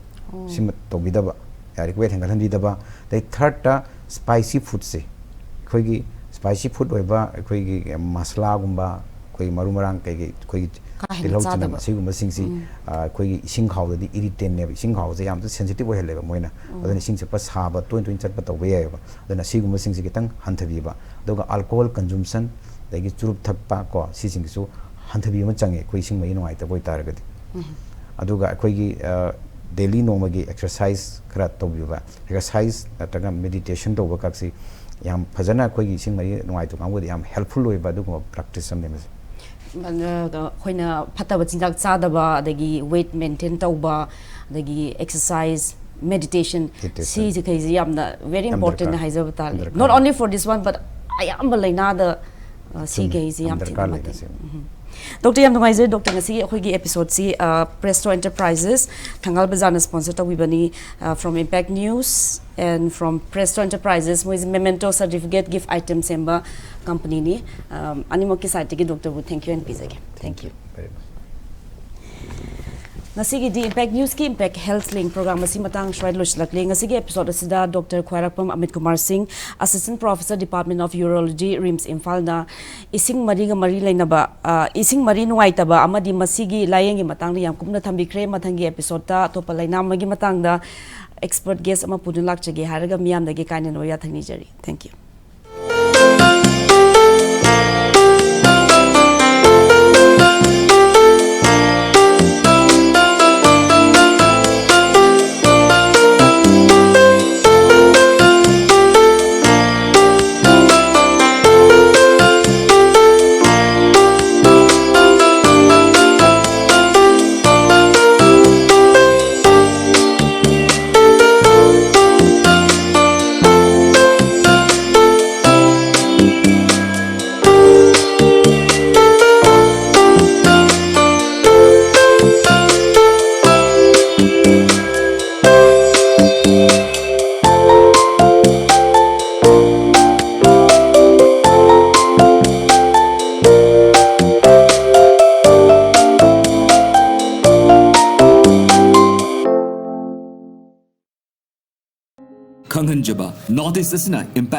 ꯁꯤꯃ ꯇꯧꯕꯤꯗꯕ, ꯌꯥꯔꯤꯈꯩ ꯋꯦꯠ ꯍꯦꯟꯒꯠꯍꯟꯕꯤꯗꯕ꯫ ꯑꯗꯩ ꯊꯥꯔꯠꯇ ꯁ꯭ꯄꯥꯏꯁꯤ ꯐꯨꯗꯁꯦ, ꯑꯩꯈꯣꯏꯒꯤ ꯁ꯭ꯄꯥꯏꯁꯤ ꯐꯨꯗ ꯑꯣꯏꯕ ꯑꯩꯈꯣꯏꯒꯤ ꯃꯁꯂꯥꯒꯨꯝꯕ, ꯑꯩꯈꯣꯏ ꯃꯔꯨ ꯃꯔꯥꯡ ꯀꯩꯀꯩ ꯑꯩꯈꯣꯏꯒꯤ ꯀꯥ ꯍꯦꯟꯅ ꯇꯤꯜꯍꯧ ꯆꯅꯝ ꯆꯥꯗꯕ꯫ ꯑꯁꯤꯒꯨꯝꯕꯁꯤꯡꯁꯤ, ꯑ, ꯑꯩꯈꯣꯏꯒꯤ ꯏꯁꯤꯡ ꯈꯥꯎꯗꯗꯤ ꯏꯔꯤꯇꯦꯟꯅꯦꯕ, ꯏꯁꯤꯡ ꯈꯥꯎꯁꯦ ꯌꯥꯝꯅ ꯁꯦꯟꯁꯤꯇꯤꯚ ꯑꯣꯏꯍꯜꯂꯦꯕ ꯃꯣꯏꯅ꯫ ꯑꯗꯨꯅ ꯏꯁꯤꯡ ꯆꯠꯄ ꯁꯥꯕ, ꯇꯣꯏ ꯇꯣꯏꯅ ꯆꯠꯄ ꯇꯧꯕ ꯌꯥꯏꯑꯕ꯫ ꯑꯗꯨꯅ ꯁꯤꯒꯨꯝꯕꯁꯤꯡꯁꯦ ꯈꯤꯇꯪ ꯍꯟꯊꯕꯤꯕ, ꯑꯗꯨꯒ ꯑꯜꯀꯣꯍꯣꯜ ꯀꯟꯖꯨꯝꯁꯟ, ꯑꯗꯒꯤ ꯆꯨꯔꯨꯞ ꯊꯛꯄ ꯀꯣ, ꯁꯤꯁꯤꯡꯁꯤꯁꯨ ꯍꯟꯊꯕꯤꯕ ꯑꯃ ꯆꯪꯉꯦ ꯑꯩꯈꯣꯏ ꯏꯁꯤꯡ ꯃꯔꯤ ꯅꯨꯡꯉꯥꯏꯇꯕ ꯑꯣꯏꯇꯥꯔꯒꯗꯤ꯫ ꯑꯗꯨꯒ ꯑꯩꯈꯣꯏꯒꯤ, ꯑ, ꯗꯦꯂꯤ ꯅꯣꯡꯃꯒꯤ ꯑꯦꯛꯁꯔꯁꯥꯏꯁ ꯈꯔ ꯇꯧꯕꯤꯕ, ꯑꯦꯛꯁꯔꯁꯥꯏꯁ ꯅꯠꯇ꯭ꯔꯒ ꯃꯦꯗꯤꯇꯦꯁꯟ ꯇꯧꯕ ꯀꯛꯁꯤ ꯌꯥꯝ ꯐꯖꯅ ꯑꯩꯈꯣꯏꯒꯤ ꯏꯁꯤꯡ ꯃꯔꯤ ꯅꯨꯡꯉꯥꯏꯇꯕ ꯀꯥꯡꯕꯨꯗ ꯌꯥꯝ ꯍꯦꯜꯞꯐꯨꯜ ꯑꯣꯏꯕ ꯑꯗꯨꯒꯨꯝꯕ ꯄ꯭ꯔꯦꯛꯇꯤꯁ ꯑꯃꯅꯤ ꯃꯁꯤ꯫ ꯑꯗ ꯑꯩꯈꯣꯏꯅ ꯐꯠꯇꯕ ꯆꯤꯟꯖꯥꯛ ꯆꯥꯗꯕ, ꯑꯗꯒꯤ ꯋꯦꯠ ꯃꯦꯟꯇꯦꯟ ꯇꯧꯕ, ꯑꯗꯒꯤ ꯑꯦꯛꯁꯔꯁꯥꯏꯁ, ꯃꯦꯗꯤꯇꯦꯁꯟ, Meditation. ꯁꯤꯁꯦ ꯈꯩꯁꯦ ꯌꯥꯝꯅ ꯚꯦꯔꯤ ꯌꯥꯝ ꯏꯝꯄꯣꯔꯇꯦꯟ ꯗꯔꯀꯥꯔ꯫ ꯍꯥꯏꯖꯕ ꯇꯥꯔꯦ꯫ ꯌꯥꯝ ꯗꯔꯀꯥꯔ Not ꯑꯣꯏ꯫ only for this one, but ꯑꯌꯥꯝꯕ ꯂꯥꯏꯅꯥꯗ, ꯑ, ꯁꯤ ꯆꯨꯝꯃꯤ꯫ ꯈꯩꯁꯦ ꯌꯥꯝ ꯌꯥꯝ ꯊꯤꯅ ꯗꯔꯀꯥꯔ ꯂꯩ ꯃꯇꯦꯡ ꯃꯁꯤ꯫ ꯎꯝ꯫ ꯗꯣꯛꯇꯔ, ꯌꯥꯝ ꯅꯨꯡꯉꯥꯏꯖꯔꯦ, ꯗꯣꯛꯇꯔ, ꯉꯁꯤꯒꯤ ꯑꯩꯈꯣꯏꯒꯤ ꯑꯦꯄꯤꯁꯣꯗꯁꯤ, ꯑ, ꯄ꯭ꯔꯦꯁꯇꯣ ꯑꯦꯟꯇꯔꯄ꯭ꯔꯥꯏꯖꯦꯁ, ꯊꯪꯒꯥꯜ ꯕꯖꯥꯔꯅ ꯁ꯭ꯄꯣꯟꯁꯔ ꯇꯧꯕꯤꯕꯅꯤ꯫ ꯑ, from Impact News and from Presto Enterprises, ꯃꯣꯏꯁꯦ ꯃꯦꯃꯦꯟꯇꯣ ꯁꯔꯇꯤꯐꯤꯀꯦꯠ ꯒꯤꯐ ꯑꯥꯏꯇꯦꯝ ꯁꯦꯝꯕ ꯀꯝꯄꯅꯤꯅꯤ꯫ ꯑ, ꯑꯅꯤꯃꯛꯀꯤ ꯁꯥꯏꯠꯇꯒꯤ ꯗꯣꯛꯇꯔꯕꯨ thank you and ꯄꯤꯖꯒꯦ꯫ Thank you. Very much. ꯉꯁꯤꯒꯤꯗꯤ ꯏꯝꯄꯦꯛ ꯅ꯭ꯌꯨꯁꯀꯤ ꯏꯝꯄꯦꯛ ꯍꯦꯜꯊ ꯂꯤꯡ ꯄ꯭ꯔꯣꯒ꯭ꯔꯥꯝ ꯑꯁꯤ ꯃꯇꯥꯡ ꯁ꯭ꯋꯥꯏꯗ ꯂꯣꯏꯁꯤꯜꯂꯛꯂꯦ꯫ ꯉꯁꯤꯒꯤ ꯑꯦꯄꯤꯁꯣꯗ ꯑꯁꯤꯗ ꯗꯣꯛꯇꯔ ꯈ꯭ꯋꯥꯏꯔꯥꯛꯄꯝ ꯑꯃꯤꯠ ꯀꯨꯃꯥꯔ ꯁꯤꯡ, Assistant Professor, Department of Urology, RIMS ꯏꯝꯐꯥꯜꯅ ꯏꯁꯤꯡ ꯃꯔꯤꯒ ꯃꯔꯤ ꯂꯩꯅꯕ, ꯑ, ꯏꯁꯤꯡ ꯃꯔꯤ ꯅꯨꯡꯉꯥꯏꯇꯕ ꯑꯃꯗꯤ ꯃꯁꯤꯒꯤ ꯂꯥꯌꯦꯡꯒꯤ ꯃꯇꯥꯡꯗ ꯌꯥꯝ ꯀꯨꯞꯅ ꯊꯝꯕꯤꯈ꯭ꯔꯦ꯫ ꯃꯊꯪꯒꯤ ꯑꯦꯄꯤꯁꯣꯗꯇ ꯑꯇꯣꯞꯄ ꯂꯥꯏꯅꯥ ꯑꯃꯒꯤ ꯃꯇꯥꯡꯗ ꯑꯦꯛꯁꯄꯔꯠ ꯒꯦꯁ ꯑꯃ ꯄꯨꯗꯨꯅ ꯂꯥꯛꯆꯒꯦ ꯍꯥꯏꯔꯒ ꯃꯤꯌꯥꯝꯗꯒꯤ ꯀꯥꯏꯅꯅꯕ ꯌꯥꯊꯪ ꯅꯤꯖꯔꯤ꯫ Thank you. ꯈꯪꯍꯟꯖꯕ, North East ꯑꯁꯤꯅ Impact